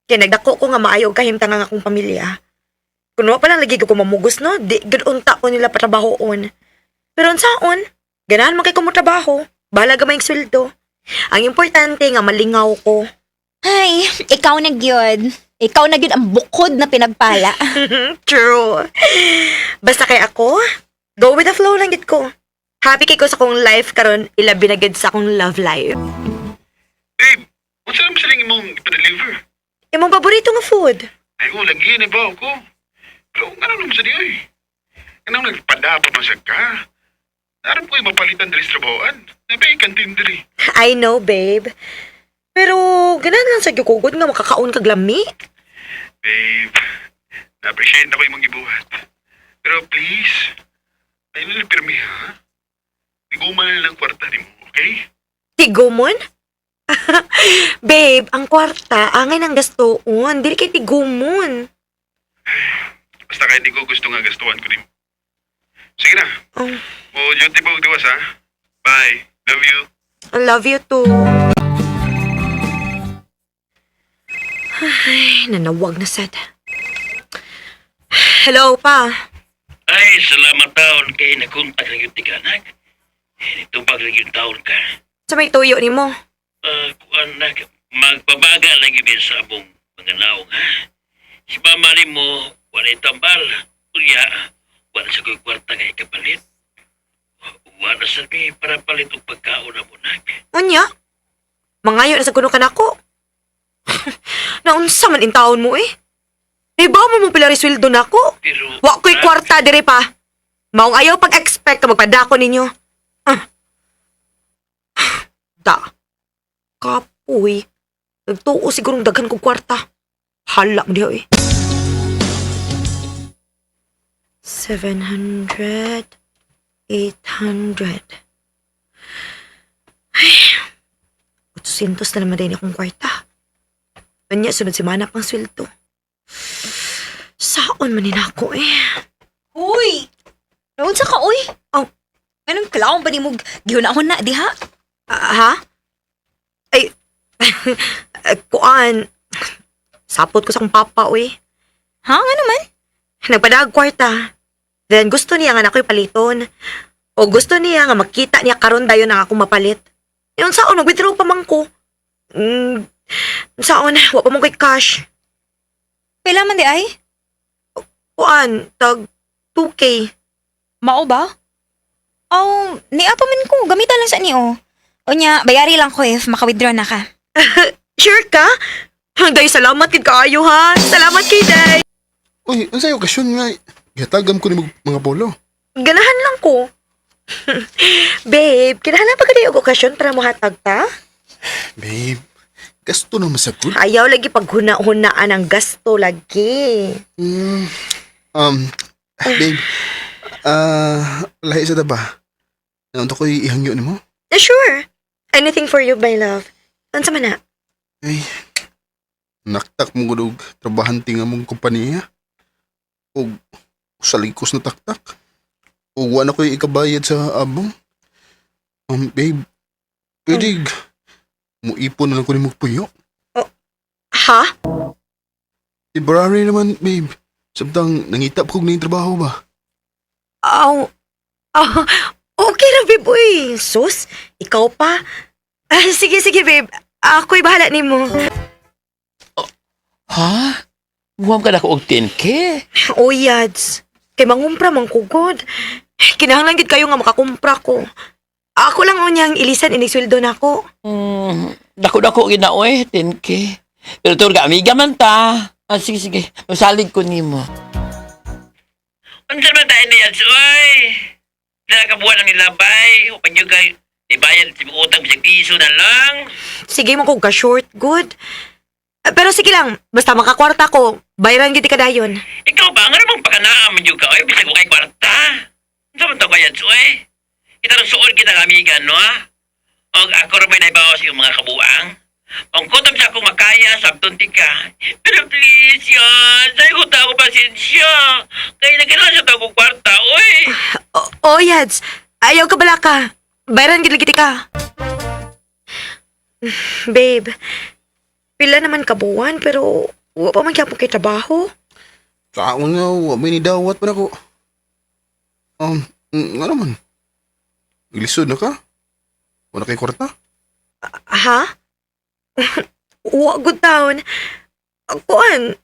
Kay nagdako ko nga maayo og kahimtang ang akong pamilya. Kun wa pa lang lagi ko mamugos no, di gud unta ko nila patrabahoon. Pero unsaon, ganahan man kay ko motrabaho. Bahala gamay ang sweldo. Ang importante nga malingaw ko. Ay, ikaw na gyud. Ikaw na gyud ang bukod na pinagpala. True. Basta kay ako, go with the flow lang gid ko. Happy kay ko sa akong life karon, ilabi na gid sa akong love life. Babe, unsa naman silang imong ipa-deliver? Imong paborito nga food. Ay, oh, lagi na ba ako? Pero ano naman sa diyoy? Anong nagpada pa man siya ka? Aram ko mapalitan diri sa trabahoan. Nabay kantin diri. I know, babe. Pero ganahan lang sa gyud nga makakaon kag lami. Babe, na-appreciate na ko imong gibuhat. Pero please, ay nila pirmi ha? Iguman na lang kwarta nimo, okay? Tigumon? Babe, ang kwarta, angay ng gastoon. Dili kay tigumon. Basta kahit di ko gusto nga gastuhan ko nimo. Sige na. Oh. Mo duty ba og diwas ha? Bye. Love you. I love you too. Ay, nanawag na sad. Hello, pa. Ay, salamat taon kay nakontak na yung tiganak. Nitubag na yung taon ka. Sa may tuyo ni mo. Kuan na, magbabaga lagi bin sa among mga naong, ha? Si mama ni mo, wala tambal. Unya, wala sa ko'y kwarta nga ikapalit. Wala sa kay para palit og pagkaon na bunak. Unya? Mangayo na sa kuno ka nako. Naunsa man intawon mo eh. Iba mo mo pila resweldo nako. Pero, Wa ko'y kwarta dire pa. Maong ayaw pag-expect ka magpadako ninyo. Ah. Da. Kapoy. Nagtuo sigurong daghan kong kwarta. Hala mo diha eh. 700, 800. Ay, 800 na naman din akong kwarta. Kanya, sunod semana pang sweldo. Saon man din ako eh. Uy! Naunsa ka, uy? Oh. Anong clown ba ni mo gihuna-huna diha? Ah, ha? Ay, eh, kuan. Sapot ko sa akong papa, uy. Ha? Nga naman? Nagpadag kwarta. Then gusto niya nga na ako'y paliton. O gusto niya nga makita niya karon dayon ang akong mapalit. Yun saon, nag-withdraw pa man ko. Saon, wa pa man ko'y cash. Pila man di ay? Kuan, tag 2K. Mao ba? Oh, niya pa man ko. Gamitan lang sa niyo. Unya, bayari lang ko if maka-withdraw na ka. Sure ka? Day, salamat kid kaayo ha. Salamat kay Day. Uy, unsay okasyon nga gihatagan ko ni mga polo. Ganahan lang ko. Babe, kinahanglan pa ka og okasyon para mohatag ta? Babe, gasto na masagod. Ayaw lagi paghuna-hunaan ang gasto lagi. Um, babe, lahi sa ba? Naunta ko'y ihangyo nimo? Eh, sure. Anything for you, my love. Unsa man na? Ay, naktak mo gud og trabahante nga mong kompanya. Og sa likos na taktak. Og wa na ko'y ikabayad sa abong. Babe, pwede muipon na lang ko nimo og puyo. Ha? Temporary naman, babe. Samtang nangita pa kog ning trabaho ba? Aw. Oh, okay ra, babe. Uy, sus, ikaw pa. Ah, sige, sige, babe. Ako'y bahala nimo. Ha? Buwam ka na ko og 10K? Oh, yads. Kay mangumpra man ko, god. Kinahanglan gid kayo nga makakumpra ko. Ako lang unyang ilisan inig sweldo nako. Dako-dako gid na oy, 10K. Pero tur ka amiga man ta. Ah, sige, sige. Masalig ko nimo. Unsa man tayo niya, oy? Nakakabuan ang nilabay. Huwag nyo kay ibayad si utang bisag piso na lang. Sige mo ko ka short, good. Ah, pero sige lang, basta makakwarta ko, bayaran gid ka dayon. Ikaw ba? Nga namang pakanaan man ka, oy. Bisag kay kwarta. Unsa man to kaya, oy? Kita rin suod kita ng amiga, no? ah? Og ako rin ba'y naibawas yung mga kabuang? Ang kutob sa akong makaya, sabton ti ka. Pero please, yan. Sa'yo ko tao pasensya. Kaya nagkailangan sa tao kwarta, oy. Oh, yads. Ayaw ka bala ka. Bayaran gid lagi ka. Babe, pila naman kabuwan pero wa pa man gyapon kay trabaho. Sa akong nga, wa may nidawat pa nako. Nga naman. Naglisod na ka? Wala kay kwarta? Ha? Wa good taon. Kuan,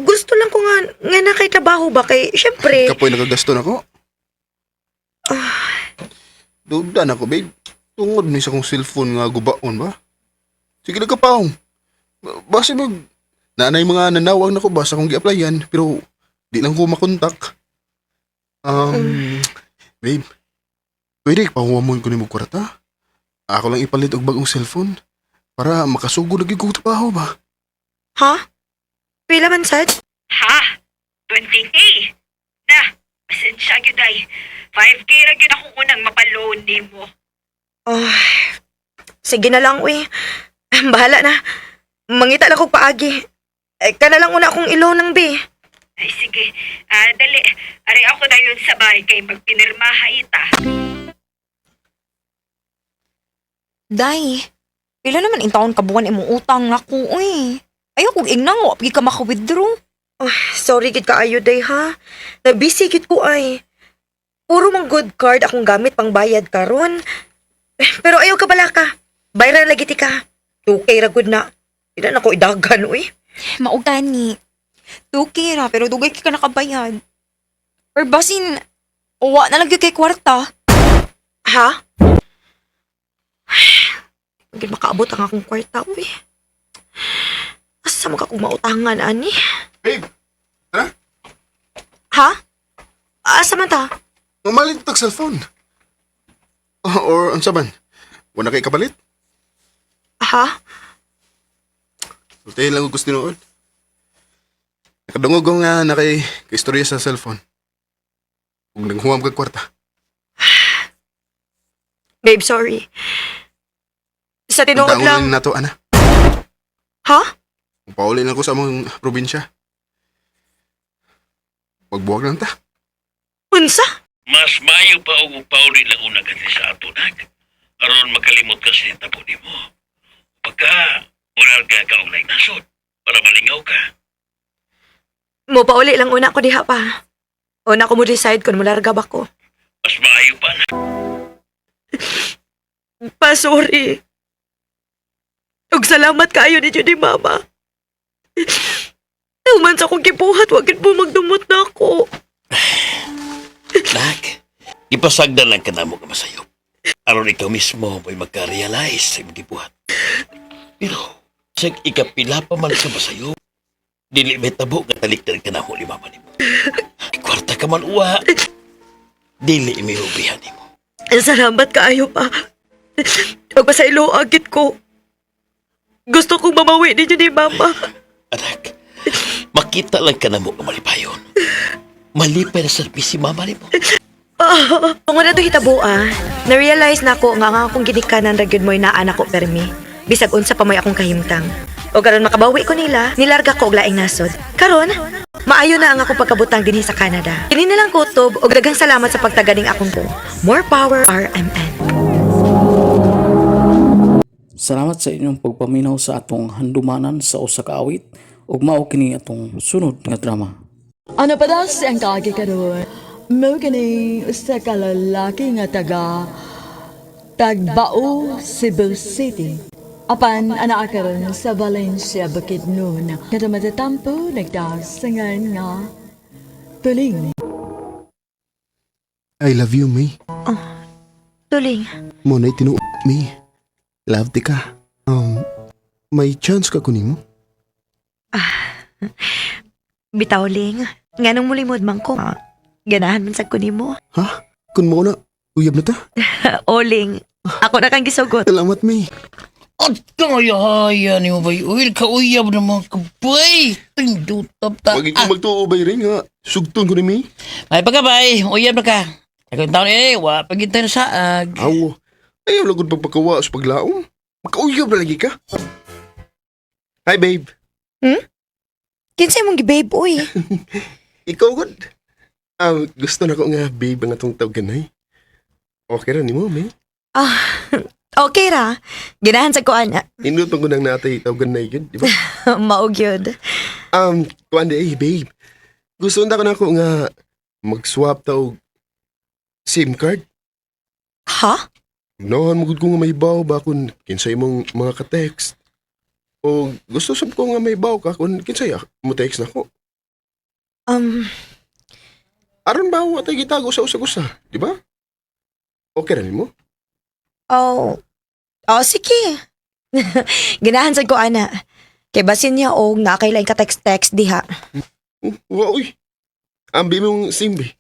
gusto lang ko nga nga na kay trabaho ba kay syempre. Kapoy nagagasto na ko. Duda na ko, babe. Tungod ni sa kong cellphone nga gubaon ba? Sige na ka paong. Base mag... Naanay mga nanawag na ko ba sa kong gi-applyan pero di lang ko makontak. Babe, pwede pahuwamon ko ni mo kwarta? Ako lang ipalit og bagong cellphone para makasugod lagi kong trabaho ba? Ha? Pila man sad? Ha? 20K? Na, pasensya gyud ay. 5K ra gyud akong unang mapaloan nimo. Oh, sige na lang, uy. Bahala na. Mangita lang kog paagi. Eh, kana lang una akong ilaw ng bi. Ay sige, ah, dali. Ari ako dayon sa bahay kay magpinirmaha ita. Day, pila naman in taon ka buwan imong utang nako uy. Ayaw kong ingnan, wa pagi ka maka-withdraw. Oh, sorry gid kaayo day ha. Na-busy gid ko ay. Puro mang good card akong gamit pang bayad karon. Pero ayaw ka bala ka. Bayran lagi ti ka. 2K ra gud na. Pila na ko idagan uy. Mao gani. 2K ra pero dugay ka nakabayad. Or basin wa na lang gyud kay kwarta. Ha? Gid makaabot ang akong kwarta uy. Asa man ka kung mautangan ani? Babe, tara. Ha? Asa man ta? Mamalit tag cellphone. Or unsa man? Wala kay kapalit? Ha? Sultihin lang og gusto tinuod. Nakadungog ko nga na kay istorya sa cellphone. Kung nanghuwam kag kwarta. Babe, sorry. Sa tinuod Untaon lang. lang nato, ana. Ha? Pauli lang ko sa among probinsya. Magbuwag lang ta. Unsa? Mas maayo pa og pauli lang una ka diri sa ato nag. Aron makalimot ka sa nitabo nimo. Pagka wala ka og laing nasod para malingaw ka. Mo pauli lang una ko diha pa. Una ko mo decide kung mularga ba ko. Mas maayo pa na. Pa, sorry. Ug salamat kaayo ninyo ni Mama. Human sa akong gibuhat, wag gid mo magdumot na ako. Nak, ipasagdan lang ka namo ka masayop. Aron ikaw mismo mo'y magka-realize sa imong gibuhat. Pero, sag ikapila pa man sa masayop, dili may tabo nga talikdan ka namo ni mama nimo. Kwarta ka man uwa, dili may hubihan nimo. Salamat kaayo pa. Ug pasaylo agit ko. Gusto kong mamawi ninyo ni Mama. Anak, makita lang ka namo nga malipayon. Malipay na sa si mama nimo. Tungod na to hitabo ah. Na-realize na ako nga ang akong ginikanan ra gyud mo'y naa nako permi. Bisag unsa pa may akong kahimtang. O karon makabawi ko nila, nilarga ko og laing nasod. Karon, maayo na ang akong pagkabutang dinhi sa Canada. Kini na lang kutob og daghang salamat sa pagtaganing akong ko. More power RMN. Salamat sa inyong pagpaminaw sa atong handumanan sa usa ka awit ug mao kini atong sunod nga drama. Ano pa daw ang kaagi karon? Mao kini usa ka lalaki nga taga Tagbao, Cebu City. Apan anaa karon sa Valencia, Bukidnon. Nga matatampo nagdasangan nga tuling. I love you, May. Tuling, Mo na tinuod, May. Love ti ka. May chance ka kunin mo? bitaw ling. Nganong mulimod man ko. Ganahan man sad ko nimo. Ha? Kun mo na, uyab na ta. Oling, ako na kang gisugot. Salamat, May. At kaya ni mo bay, uy, kauyab na mga kabay. Tingdutap ta. Wag ikaw magtuo bay rin nga. Sugton ko ni May. Ay pagkabay, uyab na ka. Ikaw taon eh, wa pagintay na saag. Aw, ayaw lagod pagpakawa sa paglaom. Makauyab na lagi ka. Hi, babe. Kinsay mong gibabe uy? Ikaw, good. Ah, gusto na ko nga, babe, ang atong tawag ganay. Okay ra nimo, May. Ah, okay ra. Ganahan sa ko ana. Nindot ko nang natay tawag ganay yun, di ba? Mao gyud. Kuan di, eh, babe. Gusto na ko na ako nga mag-swap ta og SIM card. Ha? Noon mo gud ko nga may baw ba kun kinsay mong mga ka-text. O gusto sab ko nga may baw ka kun kinsay mo text nako. Aron ba wa tay gitago sa usag-usa, di ba? Okay ra nimo? Oh. Oh, sige. Ganahan sa ko ana. Kay basin niya og nakailain ka text-text diha. Oh, wa uy. Ambi mong SIM be.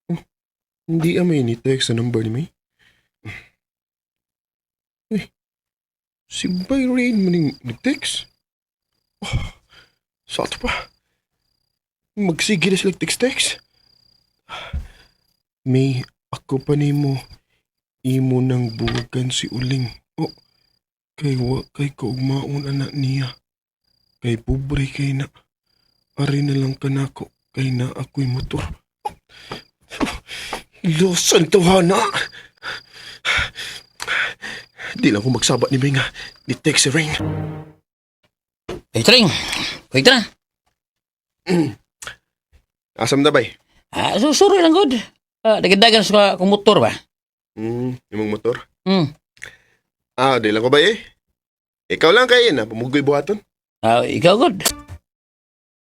Oh, hindi may ni text sa number ni May. Eh, si Bay Rain maning nag-text. Oh, sa ato pa. Magsige na sila text-text. May, ako pa nimo. Imo nang buwagan si Uling. Oh, kay wa kay kaugmaon anak niya. Kay pobre kay na. Ari na lang kanako kay na ako'y motor. Oh, Los ang tawhana. Di lang ko magsaba ni May nga ni text si Rain. Eh, Tring, pwede na. Asam na bay? Ah, susuri lang good. Ah, dagdagan sa akong motor ba? Imong motor. Hmm. Ah, di lang ko bay eh. Ikaw lang kay na pumugoy buhaton. Ah, ikaw good.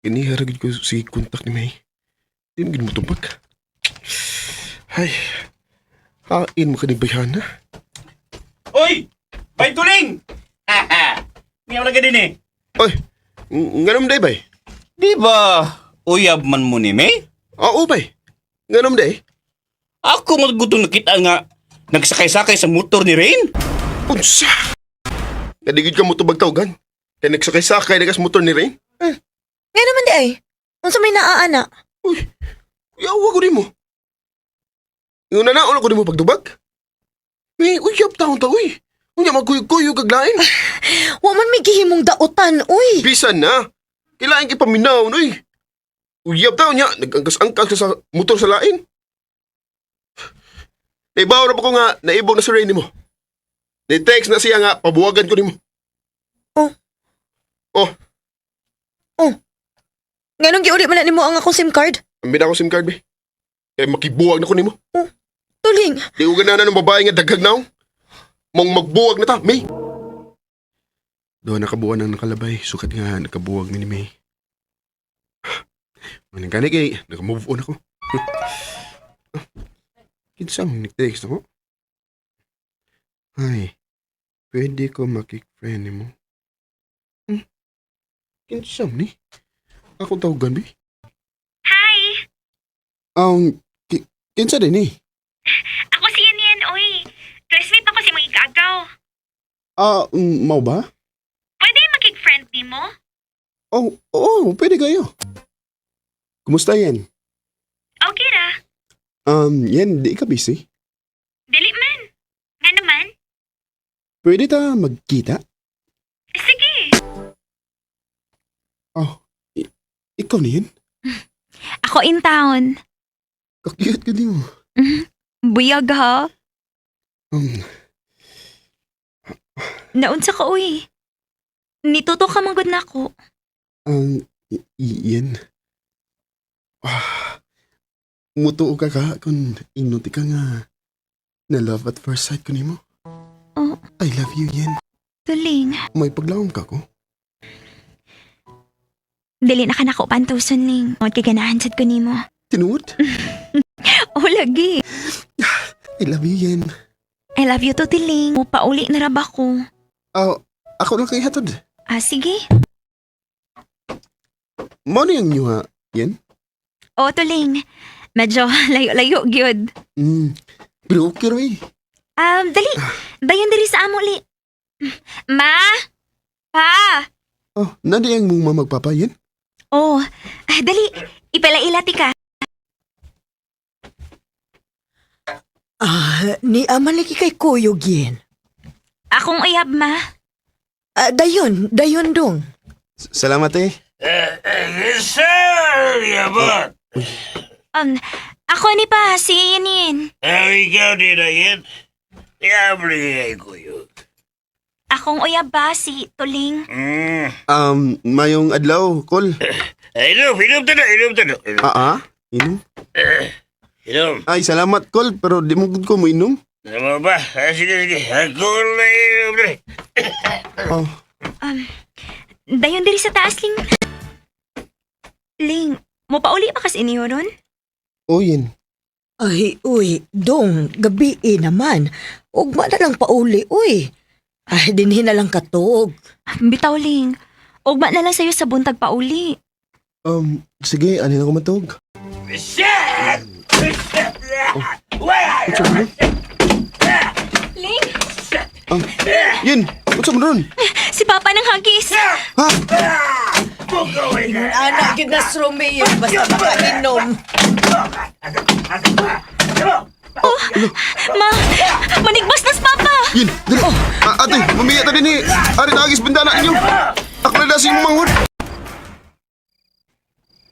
Ginihara gid ko si kontak ni May. Di mo gid mo tubag. Ay. Hain mo kani bayhana. Oy! Bay tuling! Niya wala ka din eh. Oy, nganom day bay? Di ba uyab man mo ni May? Oo bay. Nganom day? Ako magutong nakita nga nagsakay-sakay sa motor ni Rain. Unsa? Kadigid ka mo tubag tawgan. Kay nagsakay-sakay na kas motor ni Rain. Eh, Nga naman di ay. Unsa may naaana? Uy, yawa ko nimo. Yung nanaon ako nimo pagdubag. Uy, uyab taon ta uy. Unya magkuyog-kuyog kag lain. Wa man may gihimong dautan, uy. Bisan na. Kailangan kay paminaw uy. Uyab taon niya, nagangkas-angkas ka sa motor sa lain. Naibaw na ba ko nga, naibaw na si Rain nimo. Ni-text na siya nga, pabuwagan ko nimo. Oh. Oh, Oh. Nganong giuli man na nimo ang akong SIM card? ambin ako SIM card be. Kaya makibuwag na ko nimo. Tuling. Di ko ganahan ng babae nga daghag naong. Mong magbuwag na ta, May. Doon nakabuwan ang nakalabay. Sukat nga, nakabuwag ni May. Manang gani kay, nakamove on ako. Kinsang nag-text ako? Ay, pwede ko makik-friend ni mo. Hmm? Kinsam ni? Ako tawagan, bi? Hi! Kinsa din eh? Ako si Yan Yan, oy. Classmate ako si mga igagaw. Ah, mau ba? Pwede makig-friend ni mo? Oh, oo, pwede kayo. Kumusta yan? Okay ra. Yan, di ka busy. Dili man. Nga naman. Pwede ta magkita? Sige. Oh, ikaw na yan? Ako in town. Kakiyot ka din mo. Buyag ha. Um, Naunsa ka uy. Nituto ka manggod na ako. Yan. Ah, mutuo ka ka kung inuti ka nga na love at first sight ko nimo. Oh. I love you, Yen. Tuling. May paglawom ka ko. Dili na ka nako pantuson ling. Od kay ganahan sad ko nimo. Tinuod? Oh, lagi. I love you, Yen. I love you to, Tiling. Pauli na ra ba ko? Ah, ako lang kay hatod. Ah, sige. Mo na yung ha, Yen? O, Tuling. Medyo layo-layo gyud. Pero okay ra eh. Dali. Dayon diri sa amo li. Ma? Pa? Oh, nandi ang mong mama magpapa, Yen? Oh, ah, dali. Ipalaila ti ka. Ah, ni aman lagi kay kuyog yin. Akong uyab, ma. Ah, dayon, dayon dong. Salamat eh. Sir, yabot. Ako ni pa, si Inin. Ikaw din na yan. Yabli ay kuyog. Akong uyab ba, si Tuling. Mayong adlaw, kol. Inom, inom ta na, inom ta na. Ah, ah? Inom? Inom. Ay, salamat, kol, pero di mo gud ko mo inom. Ano ba? Ah, sige, sige. Ako na inom na. Oh, Dayon diri sa taas, Ling. Ling, mo pauli pa kas inyo ron? oh, Yen. Ay, uy, dong, gabi eh naman. Ugma na lang pauli, uy. Ay, dinhi na lang katuog. Bitaw, Ling. Ugma na lang sa'yo sa buntag pauli. Sige, ano na ko matug? Shit! Unsa man ron? Ling! Ah, Yen, unsa man ron? Si Papa ng hagis! Ha? Ingon anak, gyud na si Romeo, basta makainom. Oh, ma! Manigbas na si Papa! Yen, dali. Ah, ate, mamiya ta din eh. Ari na agis bintana ninyo. Ako na dasi imong manghod.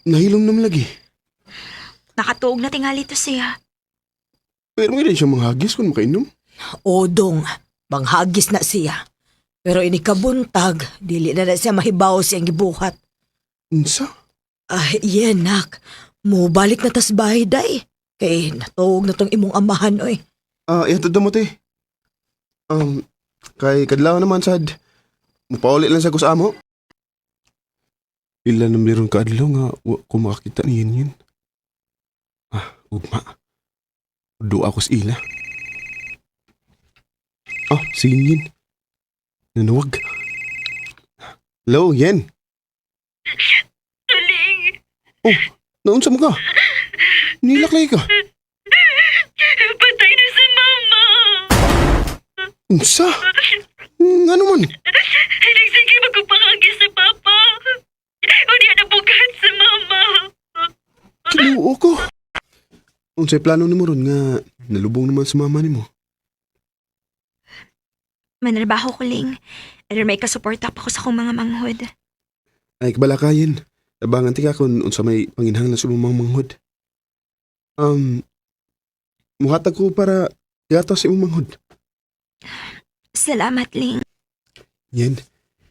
Nahilom naman lagi. Nakatuog na tingali to siya. Pero nga din siya manghagis kung makainom. Odong, manghagis na siya. Pero ini kabuntag, dili na na siya mahibaw siyang gibuhat. Unsa? Ay, yeah, nak. Mubalik na tas bahay, day. Kay natuog na tong imong amahan, oy. Ah, ihatod na mo, te. Kay kadlaw naman sad. Mupauli lang sa ko sa amo. Pila na meron kaadlaw nga wa ko makakita ni Yin Yin. Ah, ugma. Duha ko sa ila. Ah, si Yin Yin. Nanawag. Hello, Yen. Tuling! Oh, naunsa mo ka? Nilaklay ka. Patay na si Mama! Unsa? Ngano man? Nagsige magpapakagi si Papa! Unya na bugat si Mama! Kinuo ko. Unsay plano nimo ron nga nalubong naman sa mama nimo? Manrabaho ko, Ling. Aron may kasuporta pa ko sa akong mga manghod. Ay kabalakayin. Tabangan ti ka kung unsa may panginhanglan sa imong mga manghod. Um, muhatag ko para gatas sa imong manghod. Salamat, Ling. Yan.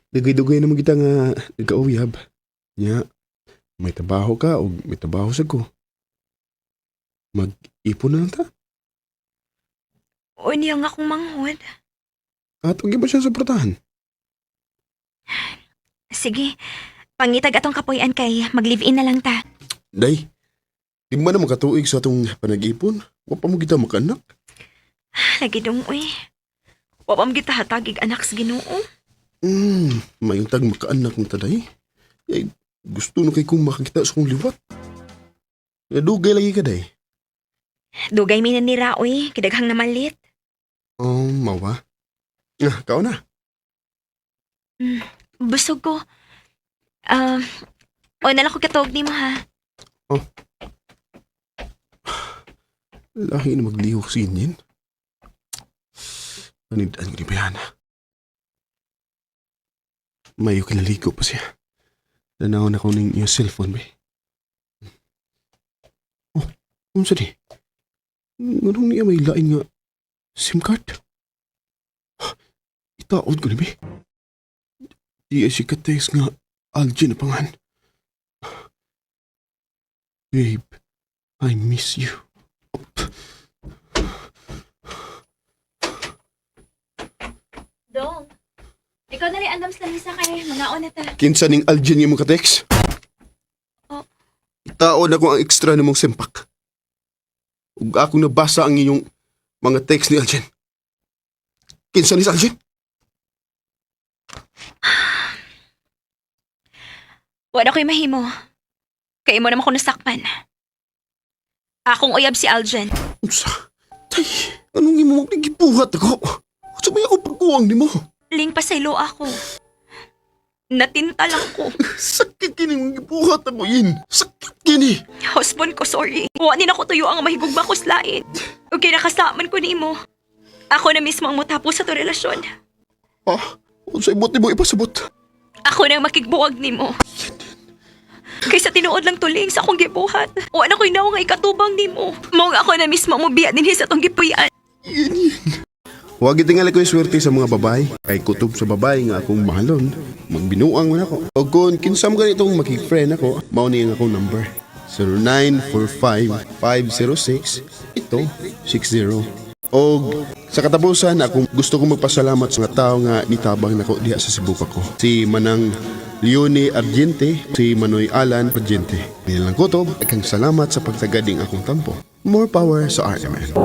Dugay-dugay naman kita nga nagkauyab. Nya, may trabaho ka o may trabaho sa ko. Mag-ipon na lang ta. Unya nga akong manghod. At huwag ba siya suportahan? Sige, pangitag atong kapuy-an kay mag-live-in na lang ta. Day, di ba na makatuig sa atong panag-ipon? Wa pa mo kita makaanak. Lagi dong, uy. Wapam kita hatagig anak sa Ginoo. Mayong tag makaanak ng taday. Ay, gusto na kay kong makakita sa kong liwat. Dugay lagi ka, day. Dugay mi na nira, uy. Kidaghang namalit. Oh, mawa. Ah, kao na. Busog ko. Ah, o na lang ko katog ni mo, ha? Lahi na maglihok si Inyin. Panidaan ko ni Bayana. Mayo kinaligo pa siya. Tanaw na ko ng iyong cellphone, be. Oh, unsa di? Nganong niya may lain nga SIM card? Itaod ko ni be. Di ay si ka-text nga Algin na pangan. Babe, I miss you. Dong, ikaw na rin andam sa lamisa kay mga na ta. Kinsa ning Algin nga imong ka-text? Oh. Itaon ako ang extra namong sempak. Ug akong nabasa ang inyong mga text ni Algin. Kinsa ni sa Algin? Wala ko'y mahimo. Kay mo naman ko nasakpan. Akong uyab si Aljen. Unsa? Tay, anong imong nagibuhat ako? Unsa may ako pagkuwang nimo? Ling pasaylo ako. Natinta lang ko. Sakit kini mong gibuhat ako yin. Sakit kini. Husband ko, sorry. Wa ni nako tuyo ang mahigugma ko sa lain. Okay, nakasaman ko nimo. Ako na mismo ang mutapos sa to relasyon. Ah, unsa ibot nimo ipasabot? Ako nang makigbuwag nimo. Kaysa tinuod lang tuling sa akong gibuhat. Wa na ko'y naong nga ikatubang nimo. Mao nga ako na mismo ang mobiya dinhi sa atong gipuy-an. Huwag itingali ko yung swerte sa mga babae. Kay kutob sa babae nga akong mahalon, magbinuang man ako. O kung kinsam ganitong makig-friend ako, mao ni ang akong number. 0945-506 ito 60. Og sa katapusan, ako gusto kong magpasalamat sa mga tao nga nitabang nako diha sa Cebu pa ko. Si Manang Leone Argente, si Manoy Alan Argente. Nilang kutob, akang salamat sa pagtagading akong tampo. More power sa RMN.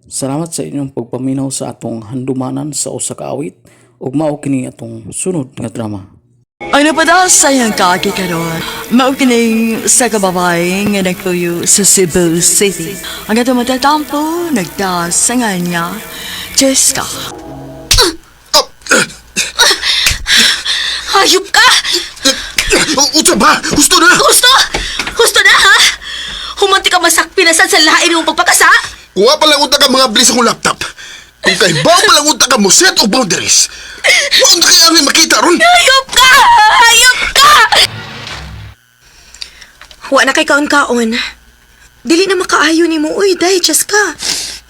Salamat sa inyong pagpaminaw sa atong handumanan sa usa ka awit ug mao kini atong sunod nga drama. Ang napada sa iyang kaagi karon, mao kining sa kababay nga nagpuyo sa Cebu City. Ang atong matatampo, nagdasangan nga, Jessica. Hayop ka! Unsa ba? Gusto na! Gusto! Gusto na, ha? Humanti ka masakpinasan sa lain mong pagpakasa? Kuha pa lang unta ka mga bilis akong laptop. Kung kay ba pa lang unta ka mo set og boundaries. Wa unta kay ami makita ron. Hayop ka! Hayop ka! Wa na kay kaon-kaon. Dili na makaayo nimo uy, day, Cheska.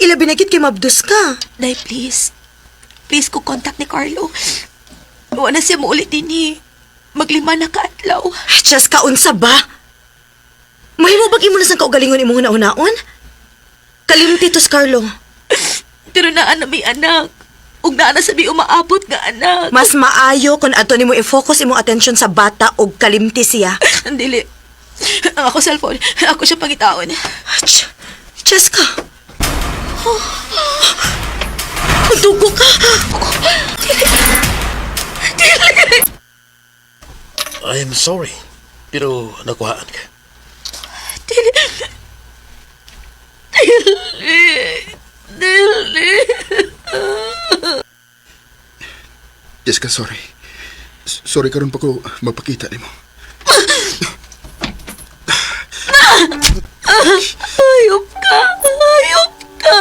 Ilabi na gid kay mabdus ka. Day, please. Please ko contact ni Carlo. Wala na siya muulit din eh. Maglima na kaadlaw. Cheska, unsa ba? Mahimo bag imo na sang kaugalingon imong hunahunaon? Kalimti to si Carlo. Pero naa na may anak. Ug naa na sabi umaabot nga anak. Mas maayo kung ato nimo i-focus imong atensyon sa bata og kalimti siya. Dili. Ang ako cellphone. Ako siya pangitaon. Cheska. Oh. Dugo ka. Dili. I am sorry, pero nakuhaan ka. Dili. Dili. Dili. Jessica, sorry. Sorry karon pa ko magpakita nimo. Ayop ka. Ayop ka.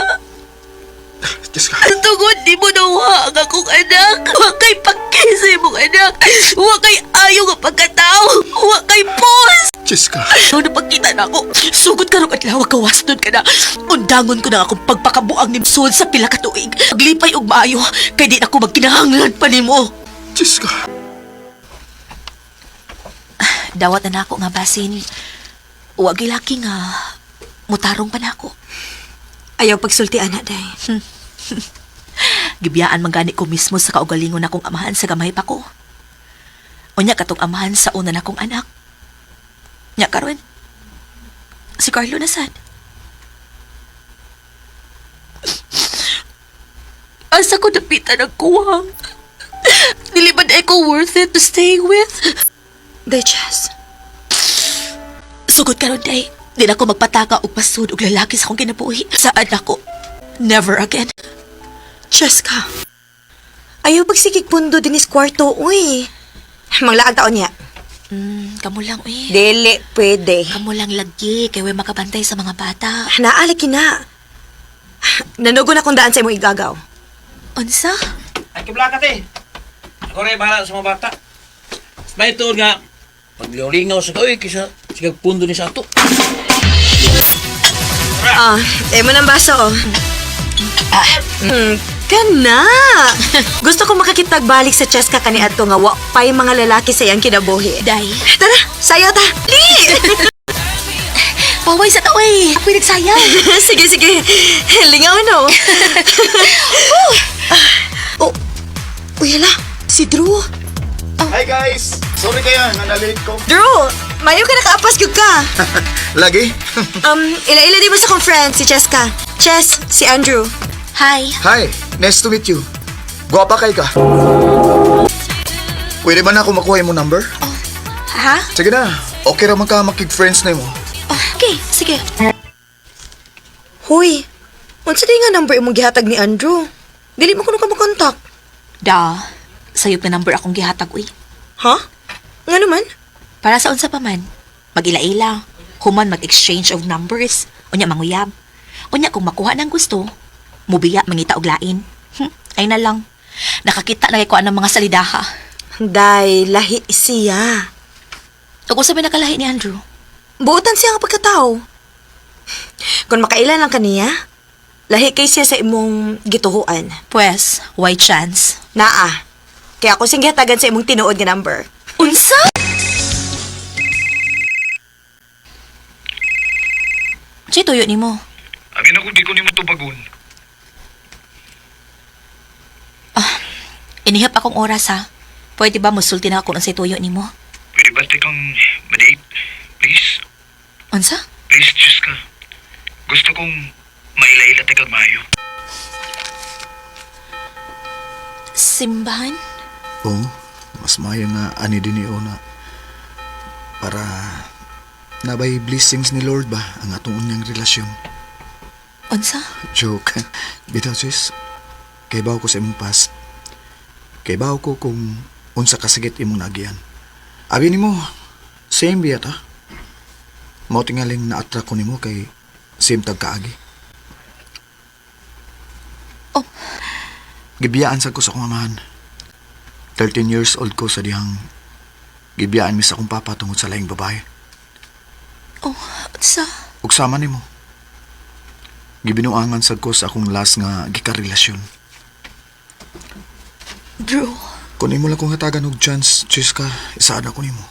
Jessica. Tungod di mo nawa ang akong anak. Wa kay pagkisa imong anak. Wa kay ayaw nga pagkatao. Wa kay pos. Jessica. Ano napagkita na ako? Sugod ka ron adlaw, kawasnon ka na. Undangon ko na akong pagpakabuang nimsod sa pila ka tuig. Paglipay og maayo, kay di na ako magkinahanglan pa nimo. Jessica. Dawat na nako nga basin. Wa gilaki nga mutarong pa nako. Ayaw pagsulti ana, day. Gibiyaan man gani ko mismo sa kaugalingon akong amahan sa gamay pa ko. Unya katong amahan sa una nakong anak. Nya karon. Si Carlo na sad. Asa ko dapitan ang kuwang? Dili ba na ko worth it to stay with? Day, Chess. Sugod karon day. Di na ko magpataka og pasud og lalaki sa akong kinabuhi. Saan ako? Never again. Cheska. Ayaw pagsigig pundo dinis kwarto, uy. Manglaag taon niya. Kamo lang, uy. Dili, pwede. Kamo lang lagi, kay way makabantay sa mga bata. Naalaki na. Nanugon akong daan sa imong igagaw. Unsa? Ay, kibla ka, te. Ako rin, bahala sa mga bata. May tuon nga, paglingaw sa kaoy, kisa sigag pundo ni sa ato. Ah, emo ng baso, oh. Kana! Gusto ko makakitagbalik sa Cheska kaniadto nga wa pa'y mga lalaki sa iyang kinabuhi. Day. Tara, sayo ta! Li! Paway sa tao eh. Ako'y nagsayaw. Sige, sige. Lingaw no. Oh. Uy, hala. Si Drew. Hi guys! Sorry kayo, nga nalate ko. Drew, mayo ka nakaapas gyud ka. Lagi? Ila-ila di mo sa kong friend, si Cheska. Chess, si Andrew. Hi. Hi, nice to meet you. Guwapa kay ka. Pwede ba na ako makuha yung number? Ha? Sige na, okay ra man ka makig-friends na mo. Okay, sige. Huy, unsa di nga number imong gihatag ni Andrew? Dili mo kuno ka makontak. Da, sayop na number akong gihatag, uy. Ha? Nga naman? Para sa unsa pa man, mag-ila-ila, human mag-exchange of numbers, unya manguyab. Unya kung makuha ng gusto, mubiya mangita og lain. Ay na lang. Nakakita na kay ko ang mga salidaha. Day, lahi siya. Ug unsa may nakalahi ni Andrew? Buotan siya nga pagkatao. Kung makailan lang kaniya, lahi kay siya sa imong gituhuan. Pues, why chance? Naa. Kaya ako siyang gihatagan sa imong tinuod nga number. Unsa? Unsay tuyo nimo? Amin ako, di ko nimo tubagon. Inihap akong oras ha. Pwede ba musulti na ako unsay tuyo nimo? Pwede ba kang madate? Please? Unsa? Please, Jessica. Gusto kong maila-ila tayo mayo. Simbahan? Oo, mas maayo nga ani din ni na para nabay blessings ni Lord ba ang atong unyang relasyon. Unsa? Joke. Bitaw sis, kay bawo ko sa imong past. Kay bawo ko kung unsa kasakit imong nagian. Abi nimo, same biya ta. Mao tingaling na-attract ko nimo kay same tag kaagi. Oh. Gibiyaan sa ko sa akong amahan. 13 years old ko sa dihang gibiyaan mi sa akong papa tungod sa laing babae. Oh, unsa? Ug sama nimo. Gibinuangan sad ko sa akong last nga gikarelasyon. Drew, Kung imo lang kong hatagan og chance, Cheska, isaad ako nimo.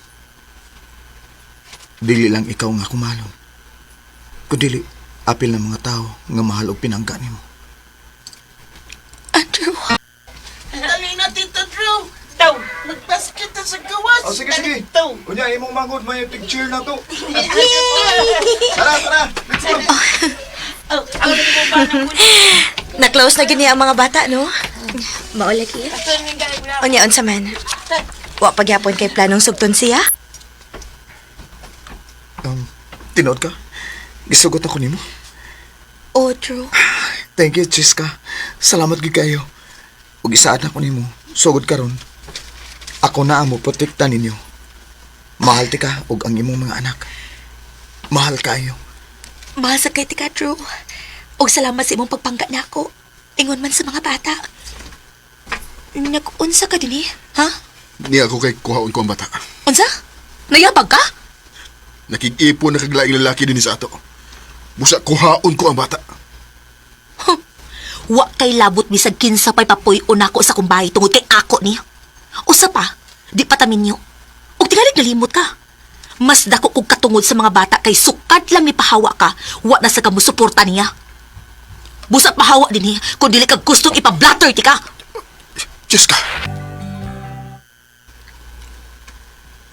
Dili lang ikaw nga kumalon. Kundili, apil ng mga tao nga mahal og pinangga nimo. Andrew. Dali na, Tito Drew. Daw, magbasket na sa gawas. Oh, sige, sige. Daw. Unya, imong mangod, may picture na to. Tara, tara. Let's go. Na-close na gini ang mga bata, no? Mao lagi. Unya, unsa man? Wa pagyapon kay planong sugton siya? Tinuod ka? Gisugot ako nimo. Oh, Drew. Thank you, Cheska. Salamat gyud kayo. Ug isaad na ko nimo. Sugod karon. Ako na ang moprotekta ninyo. Mahal ti ka ug ang imong mga anak. Mahal kayo. Mahal sa kay tika, Drew. Og salamat sa imong pagpangga nako. Ingon man sa mga bata. Nag-unsa ka dinhi? Ha? Niya ako kay kuhaon ko ang bata. Unsa? Nayabag ka? Nakig-ipon na kaglaing lalaki din sa ato. Busa kuhaon ko ang bata. Wa kay labot bisag kinsa pa'y papuy-on nako sa kumbay tungod kay ako ni. Usa pa, di pa ta minyo. Og tingali nalimot ka. Mas dako kog katungod sa mga bata kay sukad lang ni pahawa ka, wa na sa ka musuporta niya. Busa pahawa dinhi kung dili ka gustong ipablatter ti ka. Jessica.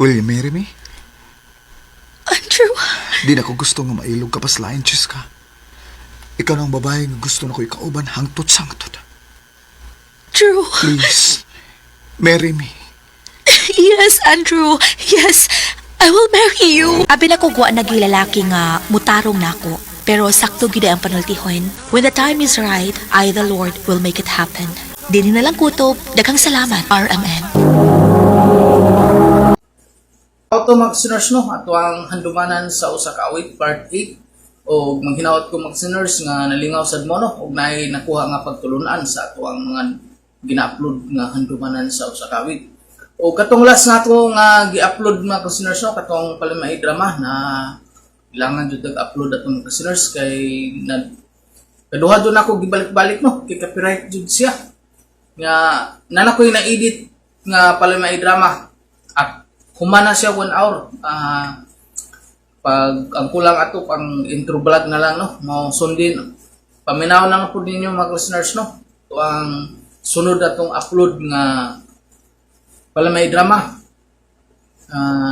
Will you marry me? Andrew. Di na ko gusto nga mailog ka paslain, Cheska. Ikaw na ang babae nga gusto na ko ikauban hangtod sa hangtod. Drew. Please, marry me. Yes, Andrew. Yes, I will marry you. Abi na ko guwa nagilalaki nga mutarong nako. Pero sakto gid ang panultihon. When the time is right, I the Lord will make it happen. Dinhi na lang kutob. Daghang salamat, RMN. Auto mga sinners, no, ato ang handumanan sa usa ka awit part 8 o manghinaot ko mga sinners nga nalingaw sad mo, no, ug naay nakuha nga pagtulunan sa ato ang mga gina-upload nga handumanan sa usa ka awit. O katong last nato nga gi-upload, mga sinners, no, katong palimay drama na kailangan jud upload atong mga sinners kay na kaduha jud nako gibalik-balik, no, kay copyright jud siya nga nana ko'y na-edit nga palimay drama at humana siya 1 hour. Pag ang kulang ato pang intro vlog na lang, no, mo sundin paminaw na lang po ninyo, mga listeners, no, ito ang sunod atong upload nga palamay drama.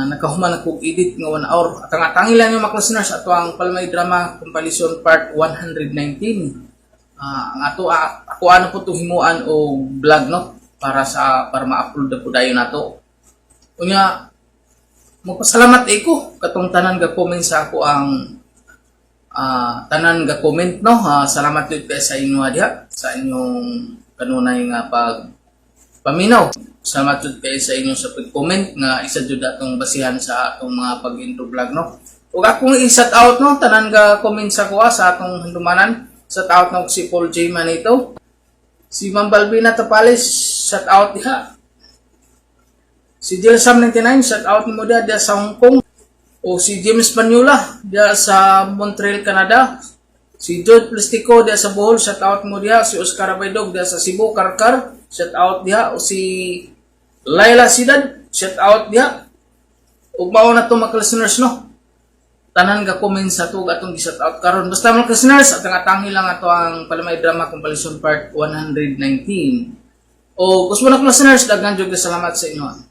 Nakahuman ako edit nga 1 hour at ang atangi lang yung mga listeners ato ang palamay drama compilation part 119. Ang ato ako ano po itong himuan o vlog, no, para ma-upload na po dayon nato. Unya magpasalamat eh ko katong tanan ga comment sa ako ang tanan ga comment, no. Salamat jud kay sa inyo diha sa inyong kanunay nga pag paminaw. Salamat jud kay sa inyo sa pag-comment nga isa jud atong basihan sa atong mga pag-intro vlog, no. Ug akong i-shout out, no, tanan ga comment sa kuha sa atong handumanan. Shout out no si Paul J Manito, si Ma'am Balbina Tapales, shout out diha. Si Sam 99, shout out mo diha, diha sa Hong Kong. O si James Panula diha sa Montreal, Canada. Si George Plastico diha sa Bohol, shout out mo diha. Si Oscar Abaydog diha sa Cebu, Karkar, shout out diha. O si Laila Sidad, shout out diha. Ug mao na to, mga listeners, no. Tanan ga comment sa tug atong gi-shout out karon. Basta, mga listeners, at ang atangi lang ato ang Palamay Drama Compilation Part 119. O gusto mo na, listeners, daghan jud salamat sa inyo.